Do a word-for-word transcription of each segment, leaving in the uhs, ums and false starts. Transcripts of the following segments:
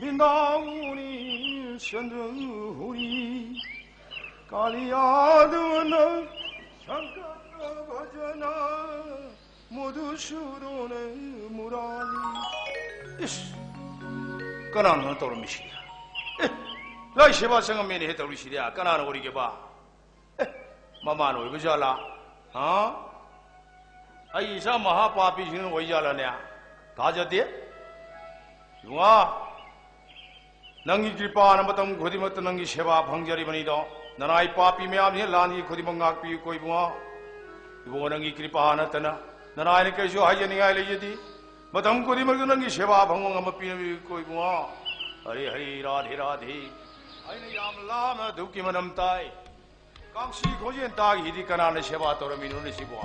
ꯃꯤꯅꯥꯎꯅꯤ ꯆꯟꯗ꯭ꯔ ꯍꯨꯔꯤ, ꯀꯥꯂꯤꯌꯥꯗꯨꯅ ꯁꯪꯀꯠ ꯚꯖꯅ ꯃꯙꯨꯁꯨꯗꯅ ꯃꯨꯔꯥꯂꯤ꯫ ꯏꯁ, ꯀꯅꯥꯅꯣ ꯇꯧꯔꯝꯃꯤꯁꯤ? ꯑꯦ, ꯂꯥꯏ ꯁꯦꯕꯥ ꯆꯪꯉꯝꯃꯦꯅꯦ ꯍꯦ ꯇꯧꯔꯤꯁꯤꯗꯤ꯫ ꯀꯅꯥꯅ ꯑꯣꯏꯔꯤꯒꯦꯕ? ꯑꯦ, ꯃꯃꯥꯅ ꯑꯣꯏꯕ ꯖꯥꯠꯂꯥ? ꯍꯥ? ꯑꯩ ꯏꯆꯥ ꯃꯍꯥ ꯄꯥꯄꯤꯁꯤꯡꯅ ꯑꯣꯏ ꯖꯥꯠꯂꯅꯦ? ꯊꯥꯖꯗꯦ꯫ ꯏꯕꯨꯡꯉꯣ, ꯅꯪꯒꯤ ꯀ꯭ꯔꯤꯄꯥꯅ ꯃꯇꯝ ꯈꯨꯗꯤꯡꯃꯛꯇ ꯅꯪꯒꯤ ꯁꯦꯕꯥ ꯐꯪꯖꯔꯤꯕꯅꯤꯗꯣ꯫ ꯅꯅꯥꯏ ꯄꯥꯄꯤ ꯃꯌꯥꯝꯁꯤꯅ ꯂꯥꯟꯒꯤ ꯈꯨꯗꯤꯡꯃꯛ ꯉꯥꯛꯄꯤꯌꯨꯀꯣ ꯏꯕꯨꯡꯉꯣ꯫ ꯏꯕꯨꯡꯉꯣ, ꯅꯪꯒꯤ ꯀ꯭ꯔꯤꯄꯥ ꯅꯠꯇꯅ ꯅꯅꯥꯏꯅ ꯀꯩꯁꯨ ꯍꯥꯏꯖꯅꯤꯡꯉꯥꯏ ꯂꯩꯖꯗꯦ꯫ ꯃꯇꯝ ꯈꯨꯗꯤꯡꯃꯛꯇ ꯅꯪꯒꯤ ꯁꯦꯕꯥ ꯐꯪꯕ ꯉꯝꯕ ꯄꯤꯅꯕꯤꯌꯨꯀꯣ ꯏꯕꯨꯡꯉꯣ꯫ ꯍꯔꯦ ꯍꯔꯦ, ꯔꯥꯙꯦ ꯔꯥꯙꯦ꯫ ꯑꯩꯅ ꯌꯥꯝ ꯂꯥꯞꯅ ꯙꯨꯞꯀꯤ ꯃꯅꯝ ꯇꯥꯏ꯫ ꯀꯥꯡꯁꯤ ꯈꯣꯟꯖꯦꯜ ꯇꯥꯈꯤꯗꯤ ꯀꯅꯥꯅ ꯁꯦꯕꯥ ꯇꯧꯔꯝꯃꯤꯅꯣꯅꯦ ꯁꯤꯕꯣ?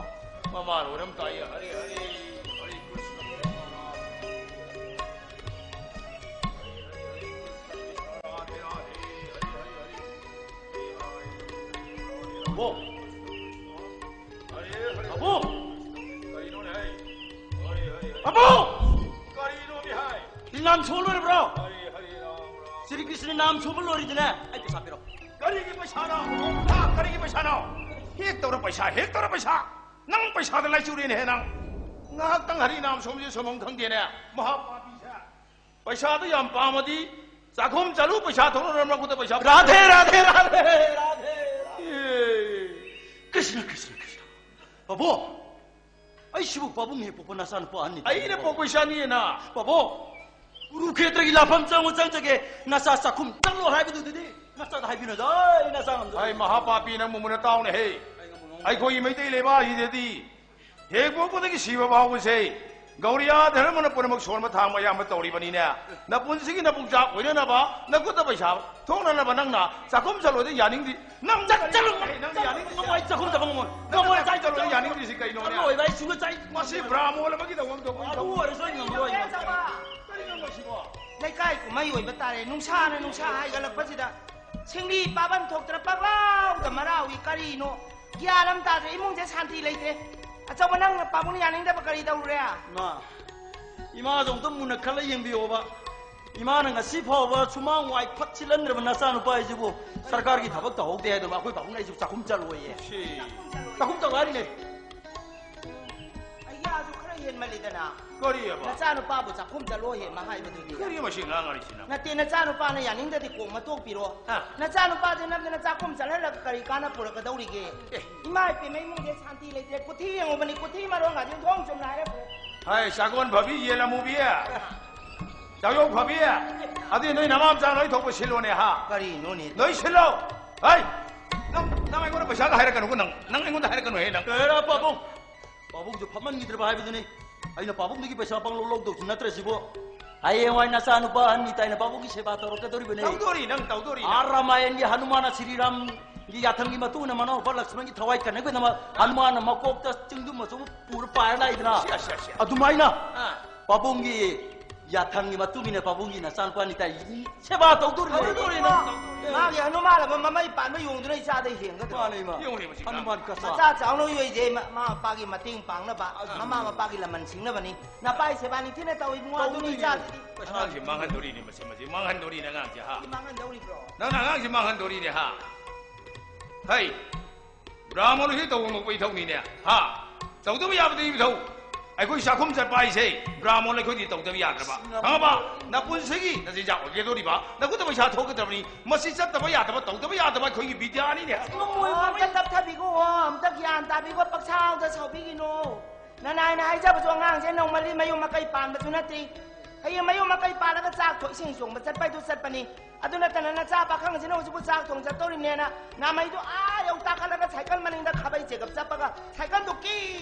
ꯃꯃꯥ ꯂꯣꯏꯔꯝ ꯇꯥꯏꯌꯦ꯫ ꯍꯔꯦ ꯍꯔꯦ, ꯍꯔꯦ ꯀ꯭ꯔꯤꯁꯅ, ꯍꯔꯦ ꯀ꯭ꯔꯤꯁꯅ꯫ ꯔꯥꯙꯦ ꯔꯥꯙꯦ, ꯍꯔꯦ ꯍꯔꯦ, ꯍꯔꯦ꯫ ꯕꯣ꯫ ꯍꯔꯦ ꯍꯔꯦ꯫ ꯕꯣ꯫ ꯀꯔꯤꯅꯣꯅꯦ ꯍꯥꯏ? ꯍꯔꯦ ꯍꯔꯦ, ꯍꯔꯦ꯫ ꯕꯣ꯫ ꯀꯔꯤꯅꯣꯅꯦ ꯍꯥꯏ? ꯂꯤꯂꯥꯝ ꯁꯣ ꯂꯣꯏꯔꯕ꯭ꯔꯣ? ꯍꯔꯦ ꯍꯔꯦ ꯔꯥꯝ ꯔꯥꯝ꯫ ꯁ꯭ꯔꯤ ꯀ꯭ꯔꯤꯁꯅ ꯅꯥꯝ ꯁꯣꯕ ꯂꯣꯏꯔꯤꯗꯅ ꯑꯩ ꯄꯩꯁꯥ ꯄꯤꯔꯣ꯫ ꯀꯔꯤꯒꯤ ꯄꯩꯁꯥꯅꯣ? ꯍꯥ, ꯀꯔꯤꯒꯤ ꯄꯩꯁꯥꯅꯣ? ꯍꯦꯛ ꯇꯧꯔ ꯄꯩꯁꯥ, ꯍꯦꯛ ꯇꯧꯔ ꯄꯩꯁꯥ꯫ ꯅꯪ ꯄꯩꯁꯥꯗ ꯂꯥꯏꯆꯨꯔꯦꯅꯦꯍꯦ ꯅꯪ꯫ ꯉꯥꯏꯍꯥꯛꯇꯪ ꯍꯔꯤꯅꯥꯝ ꯁꯣꯝꯁꯦ ꯁꯣꯝꯐꯝ ꯈꯪꯗꯦꯅꯦ꯫ ꯃꯍꯥꯄꯥꯄꯤꯁꯦ꯫ ꯄꯩꯁꯥꯗꯨ ꯌꯥꯝ ꯄꯥꯝꯃꯗꯤ ꯆꯥꯛꯈꯨꯝ ꯆꯠꯂꯨ, ꯄꯩꯁꯥ ꯊꯣꯛꯅꯅꯕ ꯈꯨꯠꯇ ꯄꯩꯁꯥ꯫ ꯔꯥꯙꯦ, ꯔꯥꯙꯦ, ꯔꯥꯙꯦ, ꯔꯥꯙꯦ꯫ ꯑꯦ꯫ ꯀ꯭ꯔꯤꯁꯅ, ꯀ꯭ꯔꯤꯁꯅ, ꯀ꯭ꯔꯤꯁꯅ꯫ ꯄꯥꯕꯨꯡ, ꯑꯩꯁꯤꯕꯨ ꯄꯥꯕꯨꯡ ꯍꯦꯛ ꯄꯣꯛꯄ ꯅꯆꯥꯅꯨꯄꯥ ꯑꯍꯟꯅꯤ꯫ ꯑꯩꯅ ꯄꯣꯛꯄ ꯏꯆꯥꯅꯤꯅ꯫ ꯄꯥꯕꯨꯡ, ꯀꯨꯔꯨꯈꯦꯇ꯭ꯔꯒꯤ ꯂꯥꯐꯝ ꯆꯪꯉꯨ ꯆꯪꯖꯒꯦ, ꯅꯆꯥ ꯆꯥꯛꯈꯨꯝ ꯆꯪꯂꯣ ꯍꯥꯏꯕꯗꯨꯗꯗꯤ ꯅꯆꯥꯗ ꯍꯥꯏꯕꯤꯅꯗ ꯑꯩ ꯅꯆꯥ ꯉꯝꯖꯔꯣꯏ꯫ ꯑꯩ ꯃꯍꯥꯄꯥꯄꯤ ꯅꯪꯕꯨ ꯃꯨꯟꯅ ꯇꯥꯎꯅ ꯍꯦ꯫ ꯑꯩ ꯉꯝꯃꯣꯏ, ꯉꯝꯃꯣꯏ꯫ ꯑꯩꯈꯣꯏꯒꯤ ꯃꯩꯇꯩ ꯂꯩꯕꯥꯛ ꯑꯁꯤꯗꯗꯤ ꯍꯦꯛ ꯄꯣꯛꯄꯗꯒꯤ ꯁꯤꯕ ꯐꯥꯎꯕꯁꯦ ꯒꯧꯔꯤꯌꯥ ꯙꯔꯃꯅ ꯄꯨꯝꯅꯃꯛ ꯁꯣꯟꯕ ꯊꯥꯡꯕ ꯑꯌꯥꯝꯕ ꯇꯧꯔꯤꯕꯅꯤꯅꯦ꯫ ꯅꯄꯨꯟꯁꯤꯒꯤ ꯅꯄꯨꯛꯆꯥꯛ ꯑꯣꯏꯅꯅꯕ ꯅꯈꯨꯠꯇ ꯄꯩꯁꯥ ꯊꯣꯛꯅꯅꯕ ꯅꯪꯅ ꯆꯥꯛꯈꯨꯝ ꯆꯠꯂꯣꯗ ꯌꯥꯅꯤꯡꯗꯦ꯫ ꯅꯪ ꯆꯠ-, ꯆꯠꯂꯨ꯫ ꯅꯪ ꯌꯥꯅꯤꯡꯗ꯭ꯔꯤꯁꯤ ꯀꯩꯅꯣꯅꯦ? ꯉꯝꯃꯣꯏ, ꯑꯩ ꯆꯥꯛꯈꯨꯝ ꯆꯪꯕ ꯉꯝꯃꯣꯏ꯫ ꯅꯪ ꯉꯝꯃꯣꯏ, ꯆꯥꯛꯈꯨꯝ ꯆꯠꯂꯣꯗ ꯌꯥꯅꯤꯡꯗ꯭ꯔꯤꯁꯤ ꯀꯩꯅꯣꯅꯦ? ꯆꯠꯂꯣꯏꯕ, ꯑꯩ ꯁꯨꯡꯆꯠ ꯆꯥꯏ-, ꯃꯁꯤ ꯉꯝꯃꯣꯏ꯫ ꯕ꯭ꯔꯥꯃꯣꯟ ꯑꯃꯒꯤ ꯇꯧꯐꯝ ꯊꯣꯛꯄ ꯑꯗꯨ ꯏꯊꯧ꯫ ꯑꯣꯏꯔꯁꯨ ꯑꯩ ꯉꯝꯃꯔꯣꯏ꯫ ꯀꯔꯤꯅꯣ ꯃꯁꯤꯕꯣ? ꯂꯩꯀꯥꯏ ꯀꯨꯝꯍꯩ ꯑꯣꯏꯕ ꯇꯥꯔꯦ, ꯅꯨꯡꯁꯥꯅ ꯅꯨꯡꯁꯥ ꯍꯥꯏꯒꯠꯂꯛꯄꯁꯤꯗ꯫ ꯁꯤꯡꯂꯤ ꯄꯥꯕꯝ ꯊꯣꯛꯇꯅ ꯄꯪꯂꯥꯎꯗ ꯃꯔꯥꯎꯏ꯫ ꯀꯔꯤꯅꯣ? ꯒ꯭ꯌꯥꯟ ꯑꯃ ꯇꯥꯗ꯭ꯔꯦ꯫ ꯏꯃꯨꯡꯁꯦ ꯁꯥꯟꯇꯤ ꯂꯩꯇ꯭ꯔꯦ꯫ ꯑꯆꯧꯕ, ꯅꯪ ꯄꯥꯕꯨꯡꯅ ꯌꯥꯅꯤꯡꯗꯕ ꯀꯔꯤ ꯇꯧꯔꯨꯔꯦ? ꯏꯃꯥ, ꯏꯃꯥꯗꯣ ꯑꯃꯨꯛꯇ ꯃꯨꯟꯅ ꯈꯜꯂ ꯌꯦꯡꯕꯤꯌꯣꯕ꯫ ꯏꯃꯥꯅ ꯉꯁꯤ ꯐꯥꯎꯕ ꯁꯨꯃꯥꯡ ꯋꯥꯏ ꯐꯠ ꯁꯤꯠꯍꯟꯗ꯭ꯔꯕ ꯅꯆꯥꯅꯨꯄꯥ ꯍꯥꯏꯁꯤꯕꯨ ꯁꯔꯀꯥꯔꯒꯤ ꯊꯕꯛ ꯇꯧꯍꯧꯗꯦ ꯍꯥꯏꯗꯕ ꯑꯩꯈꯣꯏ ꯄꯥꯕꯨꯡꯅ ꯑꯩꯁꯤꯕꯨ ꯆꯥꯛꯈꯨꯝ ꯆꯠꯂꯣꯏꯌꯦ꯫ ꯁꯤ꯫ ꯆꯥꯛꯈꯨꯝ ꯆꯠꯂꯣ ꯍꯥꯏꯔꯤꯅꯦ꯫ ꯑꯩꯌꯥꯁꯨ ꯈꯔ ꯍꯦꯟꯃꯜꯂꯤꯗꯅ꯫ ꯀꯔꯤꯑꯕ? ꯅꯆꯥꯅꯨꯄꯥꯕꯨ ꯆꯥꯛꯈꯨꯝ ꯆꯠꯂꯣ ꯍꯦꯟꯕ ꯍꯥꯏꯕꯗꯨꯗꯤ꯫ ꯀꯔꯤ ꯃꯁꯤ ꯉꯥꯡꯉꯔꯤꯁꯤꯅ? ꯅꯠꯇꯦ, ꯅꯆꯥꯅꯨꯄꯥꯅ ꯌꯥꯅꯤꯡꯗꯗꯤ ꯀꯣꯛ ꯃꯇꯣꯛꯄꯤꯔꯣ꯫ ꯍꯥ? ꯅꯆꯥꯅꯨꯄꯥꯗꯨ ꯅꯝꯗꯅ ꯆꯥꯛꯈꯨꯝ ꯆꯠꯍꯜꯂꯒ ꯀꯔꯤ ꯀꯥꯟꯅ ꯄꯨꯔꯛꯀꯗꯧꯔꯤꯒꯦ? ꯑꯦ꯫ ꯏꯃꯥ ꯏꯄꯦꯝꯃ ꯏꯃꯨꯡꯁꯦ ꯁꯥꯟꯇꯤ ꯂꯩꯇ꯭ꯔꯦ꯫ ꯀꯨꯊꯤ ꯌꯦꯡꯉꯨꯕꯅꯤ, ꯀꯨꯊꯤ ꯃꯔꯣꯟꯒꯥꯁꯦ ꯊꯣꯡ ꯆꯨꯝꯅ ꯍꯥꯏꯔꯛꯇ꯭ꯔꯦ꯫ ꯍꯥꯏ, ꯆꯥꯒꯣꯟ ꯐꯕꯤ, ꯌꯦꯟ ꯑꯃꯨꯕꯤ꯫ ꯆꯥꯌꯣꯛ ꯐꯕꯤ, ꯑꯗꯨꯗꯤ ꯅꯣꯏ ꯅꯃꯥ ꯃꯆꯥ ꯅꯣꯏ ꯊꯣꯛꯄ ꯁꯤꯜꯂꯣꯅꯦ, ꯍꯥ? ꯀꯔꯤꯅꯣꯅꯦ? ꯅꯣꯏ ꯁꯤꯜꯂꯣ꯫ ꯍꯩ! ꯅꯪ, ꯅꯪ ꯑꯩꯉꯣꯟꯗ ꯄꯩꯁꯥꯒ ꯍꯥꯏꯔꯛꯀꯅꯨꯀꯣ, ꯅꯪ, ꯅꯪ ꯑꯩꯉꯣꯟꯗ ꯍꯥꯏꯔꯛꯀꯅꯨꯍꯦ, ꯅꯪ꯫ ꯍꯦꯔꯥ ꯄꯥꯕꯨꯡ, ꯄꯥꯕꯨꯡꯁꯨ ꯐꯝꯍꯟꯈꯤꯗ꯭ꯔꯕ ꯍꯥꯏꯕꯗꯨꯅꯤ꯫ ꯑꯩꯅ ꯄꯥꯕꯨꯡꯗꯒꯤ ꯄꯩꯁꯥ ꯄꯪꯂꯧ ꯂꯧꯗꯧꯁꯨ ꯅꯠꯇ꯭ꯔ ꯁꯤꯕꯨ꯫ ꯍꯌꯦꯡꯋꯥꯏ ꯅꯆꯥꯅꯨꯄꯥ ꯑꯍꯟ ꯃꯤ ꯇꯥꯏꯅ ꯄꯥꯕꯨꯡꯒꯤ ꯁꯦꯕꯥ ꯇꯧꯔꯛꯀꯗꯧꯔꯤꯕꯅꯦ꯫ ꯇꯧꯗꯣꯔꯤ, ꯅꯪ ꯇꯧꯗꯣꯔꯤ, ꯑꯥ, ꯅꯪ꯫ ꯔꯥꯃꯥꯌꯟꯒꯤ ꯍꯅꯨꯃꯥꯟꯅ ꯁ꯭ꯔꯤꯔꯥꯝꯒꯤ ꯌꯥꯊꯪꯒꯤ ꯃꯇꯨꯡ ꯏꯟꯅ ꯃꯅꯥꯎꯄꯥ ꯂꯛꯁꯃꯟꯒꯤ ꯊꯋꯥꯏ ꯀꯟꯅꯕꯒꯤꯗꯃꯛ ꯍꯅꯨꯃꯥꯟꯅ ꯃꯀꯣꯛꯇ ꯆꯤꯡꯗꯨꯝ ꯃꯆꯧ ꯄꯨꯔ ꯄꯥꯏꯔ ꯂꯥꯛꯏꯗꯅ꯫ ꯁꯤ, ꯁꯤ, ꯁꯤ꯫ ꯑꯗꯨꯃꯥꯏꯅ ꯑꯥ꯫ ꯄꯥꯕꯨꯡꯒꯤ ꯌꯥꯊꯪꯒꯤ ꯃꯇꯨꯡ ꯏꯟꯅ ꯄꯥꯕꯨꯡꯒꯤ ꯅꯆꯥꯅꯨꯄꯥꯅꯤ ꯇꯥꯏ ꯁꯦꯕꯥ ꯇꯧꯗꯣꯔꯤꯅꯦ꯫ ꯇꯧꯗꯣꯔꯤꯅꯦ, ꯇꯧꯗꯣꯔꯤꯅꯦ꯫ ꯃꯥꯒꯤ ꯍꯅꯨꯃꯥꯟ ꯑꯃ ꯃꯃꯩ ꯄꯥꯟꯕ ꯌꯣꯡꯗꯨꯅ ꯏꯆꯥꯗ ꯍꯦꯟꯒꯗ꯭ꯔꯣ? ꯃꯥꯅꯦ, ꯏꯃꯥ꯫ ꯌꯦꯡꯉꯨꯅꯦ ꯃꯁꯤ ꯍꯅꯨꯃꯥꯟ ꯀꯆꯥ꯫ ꯃꯆꯥ ꯆꯥꯎꯅ ꯌꯣꯏꯁꯦ ꯃ-, ꯃꯃꯥ ꯃꯄꯥꯒꯤ ꯃꯇꯦꯡ ꯄꯥꯡꯅꯕ, ꯑꯗꯨꯅꯦ꯫ ꯃꯃꯥ ꯃꯄꯥꯒꯤ ꯂꯃꯟ ꯁꯤꯡꯅꯕꯅꯤ꯫ ꯅꯄꯥꯏ ꯁꯦꯕꯥ ꯅꯤꯡꯊꯤꯅ ꯇꯧꯏ ꯏꯕꯨꯡꯉꯣ, ꯑꯗꯨꯅ ꯇꯧꯗꯣꯏꯅꯦ꯫ ꯏꯆꯥꯁꯤꯗꯤ꯫ ꯑꯉꯥꯡꯁꯤ ꯃꯥꯡꯍꯟꯗꯣꯔꯤꯅꯦ ꯃꯁꯤ, ꯃꯁꯤ ꯃꯥꯡꯍꯟꯗꯣꯔꯤꯅꯦ ꯑꯉꯥꯡꯁꯦ, ꯍꯥ? ꯁꯤ ꯃꯥꯡꯍꯟꯗꯧꯔꯤꯕ꯭ꯔꯣ? ꯅꯪꯅ ꯑꯉꯥꯡꯁꯤ ꯃꯥꯡꯍꯟꯗꯣꯔꯤꯅꯦ, ꯍꯥ? ꯍꯩ! ꯕ꯭ꯔꯥꯍꯃꯣꯟ ꯑꯁꯤ ꯇꯧꯕ ꯉꯛꯄ ꯏꯊꯧꯅꯤꯅꯦ꯫ ꯍꯥ? ꯇꯧꯗꯕ ꯌꯥꯕꯗꯤ ꯏꯊꯧ꯫ ꯑꯩꯈꯣꯏ ꯆꯥꯛꯈꯨꯝ ꯆꯠꯄ ꯍꯥꯏꯁꯦ ꯕ꯭ꯔꯥꯍꯃꯣꯟ ꯑꯩꯈꯣꯏꯗꯤ ꯇꯧꯗꯕ ꯌꯥꯗ꯭ꯔꯕ꯫ ꯈꯪꯉꯕ? ꯅꯄꯨꯟꯁꯤꯒꯤ ꯅꯆꯤꯟꯖꯥꯛ ꯑꯣꯏꯒꯗꯧꯔꯤꯕ, ꯅꯈꯨꯠꯇ ꯄꯩꯁꯥ ꯊꯣꯛꯀꯗꯕꯅꯤ꯫ ꯃꯁꯤ ꯆꯠꯇꯕ ꯌꯥꯗꯕ, ꯇꯧꯗꯕ ꯌꯥꯗꯕ ꯑꯩꯈꯣꯏꯒꯤ ꯕꯤꯗ꯭ꯌꯥꯅꯤꯅꯦ꯫ ꯑꯣ, ꯑꯝꯇ ꯇꯞꯊꯕꯤꯈꯣ, ꯑꯝꯇ ꯒ꯭ꯌꯥꯟ ꯇꯥꯕꯤꯈꯣ, ꯄꯪꯁꯥꯎꯗ ꯁꯥꯎꯕꯤꯈꯤꯅꯣ꯫ ꯅꯅꯥꯏꯅ ꯍꯥꯏꯖꯕꯁꯨ ꯑꯉꯥꯡꯁꯦ ꯅꯧꯃꯜꯂꯤ, ꯃꯌꯨꯝ ꯃꯀꯩ ꯄꯥꯟꯕꯁꯨ ꯅꯠꯇ꯭ꯔꯤ꯫ ꯍꯌꯦꯡ ꯃꯌꯨꯝ ꯃꯀꯩ ꯄꯥꯜꯂꯒ ꯆꯥꯛ ꯊꯣꯡ ꯏꯁꯤꯡ ꯆꯣꯡꯕ ꯆꯠꯄ ꯍꯥꯏꯗꯨ ꯆꯠꯄꯅꯤ꯫ ꯑꯗꯨ ꯅꯠꯇꯅ ꯅꯆꯥ ꯄꯥꯈꯪꯁꯤꯅ ꯍꯧꯖꯤꯛꯄꯨ ꯆꯥꯛ ꯊꯣꯡ ꯆꯠꯇꯧꯔꯤꯕꯅꯦꯅ ꯅꯥꯃꯩꯗꯨ ꯑꯥ ꯌꯧ ꯇꯥꯈꯠꯂꯒ ꯁꯥꯏꯀꯜ ꯃꯅꯤꯡꯗ ꯈꯥꯕꯩ ꯆꯦꯒꯞ ꯆꯞꯄꯒ ꯁꯥꯏꯀꯜꯗꯨ ꯀꯤ,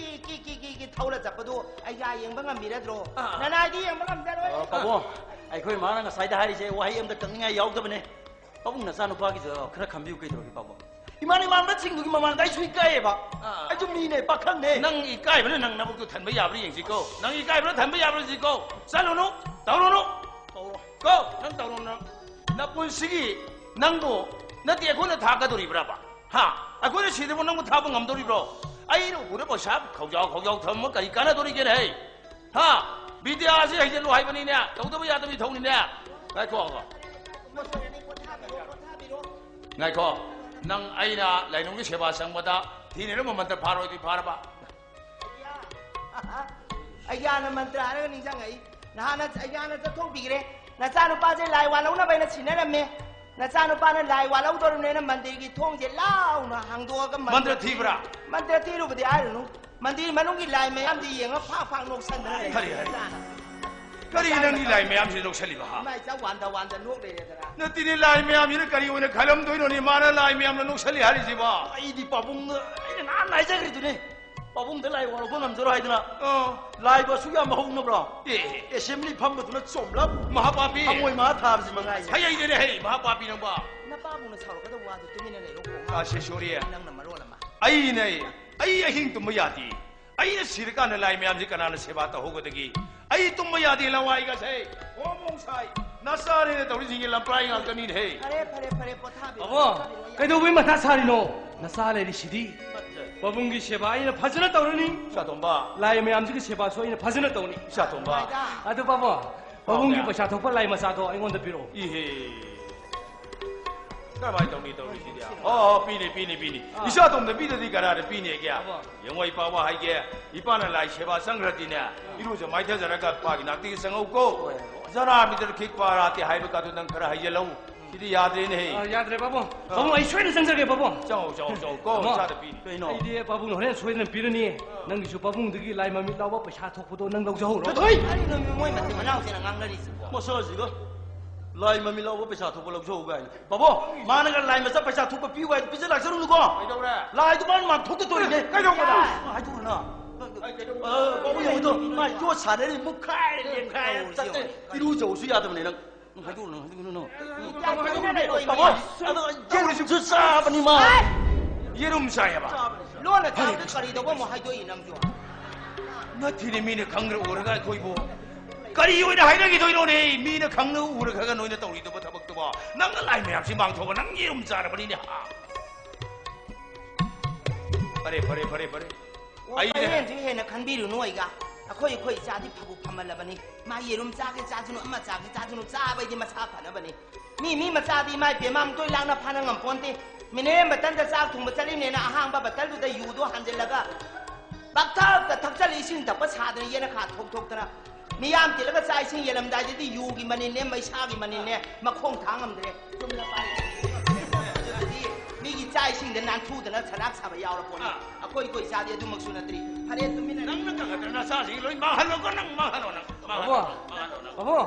ꯀꯤ, ꯀꯤ, ꯀꯤ, ꯀꯤ ꯊꯧꯔ ꯆꯠꯄꯗꯨ ꯑꯩ ꯌꯥ ꯌꯦꯡꯕ ꯉꯝꯕꯤꯔꯗ꯭ꯔꯣ? ꯑꯥ꯫ ꯅꯅꯥꯏꯗꯤ ꯌꯦꯡꯕ ꯉꯝꯖꯔꯣꯏ꯫ ꯑ, ꯄꯥꯕꯨꯡ, ꯑꯩꯈꯣꯏ ꯃꯥꯅ ꯉꯁꯥꯏꯗ ꯍꯥꯏꯔꯤꯁꯦ ꯋꯥꯍꯩ ꯑꯝꯇ ꯀꯛꯅꯤꯡꯉꯥꯏ ꯌꯥꯎꯗꯕꯅꯦ꯫ ꯄꯥꯕꯨꯡ ꯅꯆꯥꯅꯨꯄꯥꯒꯤꯁꯨ ꯈꯔ ꯈꯟꯕꯤꯌꯨ ꯀꯩꯗꯧꯔꯒꯦ ꯄꯥꯕꯨꯡ? ꯏꯃꯥꯟ ꯏꯃꯥꯟꯅꯕꯁꯤꯡꯗꯨꯒꯤ ꯃꯃꯥꯡꯗ ꯑꯩꯁꯨ ꯏꯀꯥꯏꯌꯦꯕ꯫ ꯑꯥ꯫ ꯑꯩꯁꯨ ꯃꯤꯅꯦ, ꯄꯥꯈꯪꯅꯦ꯫ ꯅꯪ ꯏꯀꯥꯏꯕꯅ ꯅꯪ ꯅꯕꯨꯛꯇꯨ ꯊꯟꯕ ꯌꯥꯕ꯭ꯔꯥ ꯌꯦꯡꯁꯤꯀꯣ꯫ ꯅꯪ ꯏꯀꯥꯏꯕꯅ ꯊꯟꯕ ꯌꯥꯕ꯭ꯔꯥ ꯌꯦꯡꯁꯤꯀꯣ꯫ ꯆꯠꯂꯨꯅꯨ, ꯇꯧꯔꯨꯅꯨ꯫ ꯇꯧꯔꯣ꯫ ꯀꯣ, ꯅꯪ ꯇꯧꯔꯨꯅꯨ꯫ ꯅꯄꯨꯟꯁꯤꯒꯤ ꯅꯪꯕꯨ ꯅꯠꯇꯦ ꯑꯩꯈꯣꯏꯅ ꯊꯥꯛꯀꯗꯧꯔꯤꯕ꯭ꯔꯕ? ꯍꯥ? ꯑꯩꯈꯣꯏꯅ ꯁꯤꯗꯕꯨ ꯅꯪꯕꯨ ꯊꯥꯕ ꯉꯝꯗꯧꯔꯤꯕ꯭ꯔꯣ? ꯑꯩꯅ ꯎꯄꯨꯗ ꯄꯩꯁꯥ ꯈꯧꯖꯥꯎ ꯈꯧꯖꯥꯎ ꯊꯝꯃ ꯀꯔꯤ ꯀꯥꯟꯅꯗꯧꯔꯤꯒꯦꯅꯦ ꯍꯩ? ꯍꯥ? ꯕꯤꯗ꯭ꯌꯥꯁꯤ ꯍꯩꯖꯤꯜꯂꯨ ꯍꯥꯏꯕꯅꯤꯅꯦ꯫ ꯇꯧꯗꯕ ꯌꯥꯗꯕ ꯏꯊꯧꯅꯤꯅꯦ꯫ ꯉꯥꯏꯈꯣ꯫ ꯄꯣꯊꯥꯕꯤꯔꯣ, ꯄꯣꯊꯥꯕꯤꯔꯣ꯫ ꯉꯥꯏꯈꯣ꯫ ꯅꯪ ꯑꯩꯅ ꯂꯥꯏꯅꯨꯡꯒꯤ ꯁꯦꯕꯥ ꯆꯪꯕꯗ ꯊꯤꯅꯔꯝꯕ ꯃꯟꯇ꯭ꯔ ꯐꯥꯔꯣꯏꯗꯤ ꯐꯥꯔꯕ? ꯑꯩꯌꯥꯅ ꯃꯟꯇ꯭ꯔ ꯍꯥꯏꯔꯒ ꯅꯤꯡꯁꯤꯡꯉꯛꯏ꯫ ꯅꯍꯥꯟ ꯑꯩꯌꯥꯅ ꯆꯠꯊꯣꯛꯄꯤꯈ꯭ꯔꯦ꯫ ꯅꯆꯥꯅꯨꯄꯥꯁꯦ ꯂꯥꯏ ꯋꯥ ꯂꯧꯅꯕ ꯍꯥꯏꯅ ꯁꯤꯟꯅꯔꯝꯃꯦ꯫ ꯅꯆꯥꯅꯨꯄꯥꯅ ꯂꯥꯏ ꯋꯥ ꯂꯧꯗꯧꯔꯕꯅꯦꯅ ꯃꯟꯗꯤꯔꯒꯤ ꯊꯣꯡꯁꯦ ꯂꯥꯎꯅ ꯍꯥꯡꯗꯣꯛꯑꯒ ꯃꯟꯇ꯭ꯔ ꯊꯤꯕ꯭ꯔꯥ? ꯃꯟꯇ꯭ꯔ ꯊꯤꯔꯨꯕꯗꯤ ꯍꯥꯏꯔꯨꯅꯨ꯫ ꯃꯟꯗꯤꯔ ꯃꯅꯨꯡꯒꯤ ꯂꯥꯏ ꯃꯌꯥꯝꯗꯤ ꯌꯦꯡꯉ ꯐꯥꯛ ꯐꯥꯛ ꯅꯣꯛꯁꯟꯗꯅ ꯂꯩ꯫ ꯀꯔꯤ ꯍꯥꯏ? ꯅꯆꯥꯅ꯫ ꯀꯔꯤ ꯅꯪꯒꯤ ꯂꯥꯏ ꯃꯌꯥꯝꯁꯤ ꯅꯣꯛꯁꯜꯂꯤꯕ, ꯍꯥ? ꯏꯃꯥ ꯏꯆꯥ ꯋꯥꯟꯗ ꯋꯥꯟꯗ ꯅꯣꯛ ꯂꯩꯔꯦꯗꯅ꯫ ꯅꯠꯇꯦꯅꯦ, ꯂꯥꯏ ꯃꯌꯥꯝꯁꯤꯅ ꯀꯔꯤ ꯑꯣꯏꯅ ꯈꯜꯂꯝꯗꯣꯏꯅꯣꯅꯦ, ꯃꯥꯅ ꯂꯥꯏ ꯃꯌꯥꯝꯅ ꯅꯣꯛꯁꯜꯂꯤ ꯍꯥꯏꯔꯤꯁꯤꯕꯣ? ꯑꯩꯗꯤ ꯄꯥꯕꯨꯡꯗ, ꯑꯩꯅ ꯅꯍꯥꯟ ꯍꯥꯏꯖꯈ꯭ꯔꯤꯗꯨꯅꯦ, ꯄꯥꯕꯨꯡꯗ ꯂꯥꯏ ꯋꯥ ꯂꯧꯕ ꯉꯝꯖꯔꯣꯏ ꯍꯥꯏꯗꯅ꯫ ꯑꯥ꯫ ꯂꯥꯏꯕꯨ ꯑꯁꯨꯛ ꯌꯥꯝ ꯍꯧꯅꯕ꯭ꯔꯣ? ꯑꯦ꯫ ꯑꯦꯁꯦꯝꯕ꯭ꯂꯤ ꯐꯝꯕꯗꯨꯅ ꯆꯣꯝꯂꯞ ꯃꯍꯥꯄꯥꯄꯤ꯫ ꯊꯃꯣꯏ ꯃꯍꯥ ꯊꯥꯕꯁꯤ ꯃꯉꯥꯏ꯫ ꯍꯩ ꯍꯩꯗꯦꯅꯦ, ꯍꯩ, ꯃꯍꯥꯄꯥꯄꯤ ꯅꯪꯕ꯫ ꯅꯄꯥꯕꯨꯡꯅ ꯁꯥꯎꯔꯛꯀꯗꯕ ꯋꯥꯗꯨ ꯇꯨꯃꯤꯟꯅ ꯂꯩꯔꯣ, ꯀꯣꯡꯉꯥꯏ꯫ ꯑꯥ, ꯁꯦ, ꯁꯣꯔꯤ꯫ ꯅꯪꯅ ꯃꯔꯣꯜ ꯑꯃ꯫ ꯑꯩꯅꯦ, ꯑꯩ ꯑꯍꯤꯡ ꯇꯨꯝꯕ ꯌꯥꯗꯦ꯫ ꯑꯩꯅ ꯁꯤꯔꯀꯥꯟꯗ ꯂꯥꯏ ꯃꯌꯥꯝꯁꯤ ꯀꯅꯥꯅ ꯁꯦꯕꯥ ꯇꯧꯍꯧꯒꯗꯒꯦ? ꯑꯩ ꯇꯨꯝꯕ ꯌꯥꯗꯦ, ꯂꯋꯥꯏꯒꯁꯦ ꯍꯣꯡ ꯍꯣꯡ ꯁꯥꯏ꯫ ꯅꯆꯥꯅꯦꯅ ꯇꯧꯔꯤꯁꯤꯡꯁꯦ ꯂꯝꯄ꯭ꯔꯥꯏ ꯉꯥꯛꯇꯅꯤꯅꯦꯍꯦ꯫ ꯐꯔꯦ, ꯐꯔꯦ, ꯐꯔꯦ, ꯄꯣꯊꯥꯕꯤꯔꯣ, ꯑꯕꯣ, ꯄꯣꯊꯥꯕꯤꯔꯣ, ꯌꯥꯝ ꯀꯩꯗꯧꯕꯩ ꯃꯊꯥ ꯁꯥꯔꯤꯅꯣ? ꯅꯆꯥ ꯂꯩꯔꯤꯁꯤꯗꯤ꯫ ꯄꯥꯕꯨꯡꯒꯤ ꯁꯦꯕꯥ ꯑꯩꯅ ꯐꯖꯅ ꯇꯧꯔꯅꯤ꯫ ꯏꯆꯥꯇꯣꯝꯕ꯫ ꯂꯥꯏ ꯃꯌꯥꯝꯁꯤꯒꯤ ꯁꯦꯕꯥꯁꯨ ꯑꯩꯅ ꯐꯖꯅ ꯇꯧꯅꯤ꯫ ꯏꯆꯥꯇꯣꯝꯕ꯫ ꯑꯗꯨ ꯄꯥꯕꯨꯡ, ꯄꯥꯕꯨꯡꯒꯤ ꯄꯥꯕꯨꯡ꯫ ꯄꯩꯁꯥ ꯊꯣꯛꯄ ꯂꯥꯏ ꯃꯆꯥꯗꯣ ꯑꯩꯉꯣꯟꯗ ꯄꯤꯔꯛꯑꯣ꯫ ꯏꯍꯦ꯫ ꯀꯔꯝꯍꯥꯏꯅ ꯇꯧꯅꯤ ꯇꯧꯔꯤꯁꯤꯗꯤ? ꯑꯣ, ꯑꯣ, ꯄꯤꯅꯤ, ꯄꯤꯅꯤ, ꯄꯤꯅꯤ꯫ ꯑꯥ꯫ ꯏꯆꯥꯇꯣꯝꯗ ꯄꯤꯗꯗꯤ ꯀꯅꯥꯗ ꯄꯤꯅꯦꯒꯦ? ꯑꯕꯣ꯫ ꯌꯦꯡꯉꯣ, ꯏꯄꯥ, ꯋꯥ ꯍꯥꯏꯒꯦ꯫ ꯏꯄꯥꯅ ꯂꯥꯏ ꯁꯦꯕꯥ ꯆꯪꯈ꯭ꯔꯗꯤꯅꯦ, ꯏꯔꯨꯖ ꯃꯥꯏꯊꯖꯔꯒ ꯏꯄꯥꯒꯤ ꯅꯥꯛꯇꯒꯤ ꯆꯪꯉꯧꯀꯣ꯫ ꯍꯣꯏ, ꯍꯣꯏ꯫ ꯖꯔꯥ ꯃꯤꯇꯔ ꯈꯤꯛ ꯄꯥꯔꯥꯇꯤ ꯍꯥꯏꯕ ꯀꯥꯗꯣ ꯅꯪ ꯈꯔ ꯍꯩꯖꯜꯍꯧ꯫ ꯁꯤꯗꯤ ꯌꯥꯗ꯭ꯔꯦꯅꯦꯍꯦ꯫ ꯑꯥ, ꯌꯥꯗ꯭ꯔꯦ, ꯄꯥꯕꯨꯡ꯫ ꯑꯥ꯫ ꯄꯥꯕꯨꯡ, ꯑꯩ ꯁꯣꯏꯗꯅ ꯆꯪꯖꯒꯦ, ꯄꯥꯕꯨꯡ꯫ ꯆꯪꯉꯣ, ꯆꯪꯉꯣ, ꯆꯪꯉꯣ꯫ ꯀꯣ, ꯄꯥꯕꯨꯡ, ꯏꯆꯥꯗ ꯄꯤꯅꯤ꯫ ꯀꯩꯅꯣ? ꯑꯩꯗꯤ ꯄꯥꯕꯨꯡꯅ ꯍꯣꯔꯦꯟ ꯁꯣꯏꯗꯅ ꯄꯤꯔꯅꯤ꯫ ꯑꯥ꯫ ꯅꯪꯒꯤꯁꯨ ꯄꯥꯕꯨꯡꯗꯒꯤ ꯂꯥꯏ ꯃꯃꯤꯠ ꯂꯥꯎꯕ ꯄꯩꯁꯥ ꯊꯣꯛꯄꯗꯣ ꯅꯪ ꯂꯧꯖꯍꯧꯔꯣ꯫ ꯆꯠꯊꯣꯛ! ꯀꯔꯤꯅꯣ ꯃꯣꯏ ꯃꯆꯤꯟ ꯃꯅꯥꯎꯁꯤꯅ ꯉꯥꯡꯅꯔꯤꯁꯤꯕꯣ? ꯃꯁꯥꯁꯤꯒ ꯂꯥꯏ ꯃꯃꯤꯠ ꯂꯥꯎꯕ ꯄꯩꯁꯥ ꯊꯣꯛꯄ ꯂꯧꯖꯍꯧ ꯀꯥꯏꯅ꯫ ꯄꯥꯕꯨꯡ, ꯃꯥꯅꯒ ꯂꯥꯏ ꯃꯆꯥ ꯄꯩꯁꯥ ꯊꯣꯛꯄ ꯄꯤꯌꯨ ꯍꯥꯏꯅ ꯄꯤꯖ ꯂꯥꯛꯆꯔꯨꯅꯨꯀꯣ꯫ ꯀꯩꯗꯧꯔꯦ? ꯂꯥꯏꯗꯨ ꯃꯥꯅ ꯃꯥꯡꯊꯣꯛꯇ ꯇꯧꯔꯤꯅꯦ꯫ ꯀꯩꯗꯧꯕꯗ? ꯍꯥꯏꯗꯣꯛꯎꯅ꯫ ꯑꯩ ꯀꯩꯗꯧꯕꯗ? ꯑ, ꯄꯥꯕꯨꯡ ꯌꯦꯡꯉꯨꯗꯣ, ꯃꯥ ꯌꯣꯠ ꯁꯥꯟꯅꯔꯤ, ꯃꯨꯛꯈꯥꯏꯔꯦ, ꯂꯦꯡꯈꯥꯏꯔꯦ, ꯆꯠꯇꯦ꯫ ꯏꯔꯨꯖꯧꯁꯨ ꯌꯥꯗꯕꯅꯦ ꯅꯪ꯫ ꯍꯥꯏꯗꯣꯛꯎꯅꯨ, ꯍꯥꯏꯗꯣꯛꯎꯅꯨ꯫ ꯄꯥꯕꯨꯡ, ꯑꯗꯣ ꯌꯦꯔꯨꯝꯁꯨ ꯆꯥꯕꯅꯤ ꯃꯥ꯫ ꯌꯦꯔꯨꯝ ꯆꯥꯏꯌꯦꯕ? ꯂꯣꯟꯅ ꯆꯥꯕꯗ ꯀꯔꯤ ꯇꯧꯕ ꯑꯃꯨꯛ ꯍꯥꯏꯗꯣꯛꯏ ꯅꯪꯁꯨ? ꯅꯠꯇꯦꯅꯦ, ꯃꯤꯅ ꯈꯪꯗ꯭ꯔ ꯎꯔꯒ ꯑꯩꯈꯣꯏꯕꯨ ꯀꯔꯤ ꯑꯣꯏꯅ ꯍꯥꯏꯅꯈꯤꯗꯣꯏꯅꯣꯅꯦ? ꯃꯤꯅ ꯈꯪꯅ ꯎꯔꯈ꯭ꯔꯒ ꯅꯣꯏꯅ ꯇꯧꯔꯤꯗꯨꯕ ꯊꯕꯛꯇꯨꯕꯣ? ꯅꯪꯅ ꯂꯥꯏ ꯃꯌꯥꯝꯁꯤ ꯃꯥꯡꯊꯣꯛꯑꯒ ꯅꯪ ꯌꯦꯔꯨꯝ ꯆꯥꯔꯕꯅꯤꯅꯦ, ꯍꯥ? ꯐꯔꯦ, ꯐꯔꯦ, ꯐꯔꯦ, ꯐꯔꯦ꯫ ꯑꯣ, ꯑꯩꯅ ꯄꯔꯦꯡꯁꯨ ꯍꯦꯟꯅ ꯈꯟꯕꯤꯔꯨꯅꯨ ꯑꯩꯒ꯫ ꯑꯩꯈꯣꯏ ꯑꯩꯈꯣꯏ ꯏꯆꯥꯗꯤ ꯐꯕꯨ ꯐꯃꯜꯂꯕꯅꯤ꯫ ꯃꯥ ꯌꯦꯔꯨꯝ ꯆꯥꯒꯦ ꯆꯥꯁꯅꯨ, ꯑꯃ ꯆꯥꯒꯦ ꯆꯥꯁꯅꯨ, ꯆꯥꯕꯩꯗꯤ ꯃꯁꯥ ꯐꯅꯕꯅꯤ꯫ ꯃꯤ ꯃꯤ ꯃꯆꯥꯗꯤ ꯏꯃꯥ ꯏꯄꯦꯝꯃ ꯑꯃꯨꯛꯇꯣꯏ ꯂꯥꯛꯅ ꯐꯥꯅ ꯉꯝꯄꯣꯟꯇꯦ꯫ ꯃꯤꯅꯦ ꯃꯇꯟꯗ ꯆꯥꯛ ꯊꯣꯡꯕ ꯆꯠꯂꯤꯅꯦꯅ ꯑꯍꯥꯡꯕ ꯕꯇꯜꯗꯨꯗ ꯌꯨꯗꯣ ꯍꯥꯟꯖꯤꯜꯂꯒ ꯄꯛꯊꯛꯇ ꯊꯛꯆꯜꯂꯤ, ꯏꯁꯤꯡ ꯊꯛꯄ ꯁꯥꯗꯅ ꯌꯦꯅꯈꯥ ꯊꯣꯛ ꯊꯣꯛꯇꯅ꯫ ꯃꯤꯌꯥꯝ ꯇꯤꯜꯂꯒ ꯆꯥꯛ ꯏꯁꯤꯡ ꯌꯦꯜꯂꯝꯗꯥꯏꯗꯗꯤ ꯌꯨꯒꯤ ꯃꯅꯤꯟꯅꯦ, ꯃꯩꯁꯥꯒꯤ ꯃꯅꯤꯟꯅꯦ, ꯃꯈꯣꯡ ꯊꯥꯡ ꯉꯝꯗ꯭ꯔꯦ꯫ ꯆꯨꯝꯅ ꯄꯥꯏ꯫ ꯑꯗꯨꯗꯤ ꯃꯤꯒꯤ ꯆꯥꯛ ꯏꯁꯤꯡꯗ ꯅꯥꯟꯊꯨꯗꯅ ꯁꯅꯥꯛ ꯁꯥꯕ ꯌꯥꯎꯔ ꯄꯣꯠꯅꯤ꯫ ꯑꯥ꯫ ꯑꯩꯈꯣꯏ ꯑꯩꯈꯣꯏ ꯏꯆꯥꯗꯤ ꯑꯗꯨꯃꯛꯁꯨ ꯅꯠꯇ꯭ꯔꯤ꯫ ꯐꯔꯦ, ꯇꯨꯃꯤꯟꯅ ꯅꯪꯅ ꯀꯪꯒꯗ꯭ꯔ ꯅꯆꯥꯁꯤꯡ ꯂꯣꯏ ꯃꯥꯡꯍꯜꯂꯣꯀꯣ, ꯅꯪ ꯃꯥꯡꯍꯜꯂꯣ, ꯅꯪ ꯃꯥꯡꯍꯜꯂꯣ, ꯕꯕꯥ, ꯅꯪ ꯃꯥꯡꯍꯜꯂꯣ, ꯅꯪ꯫ ꯕꯕꯥ,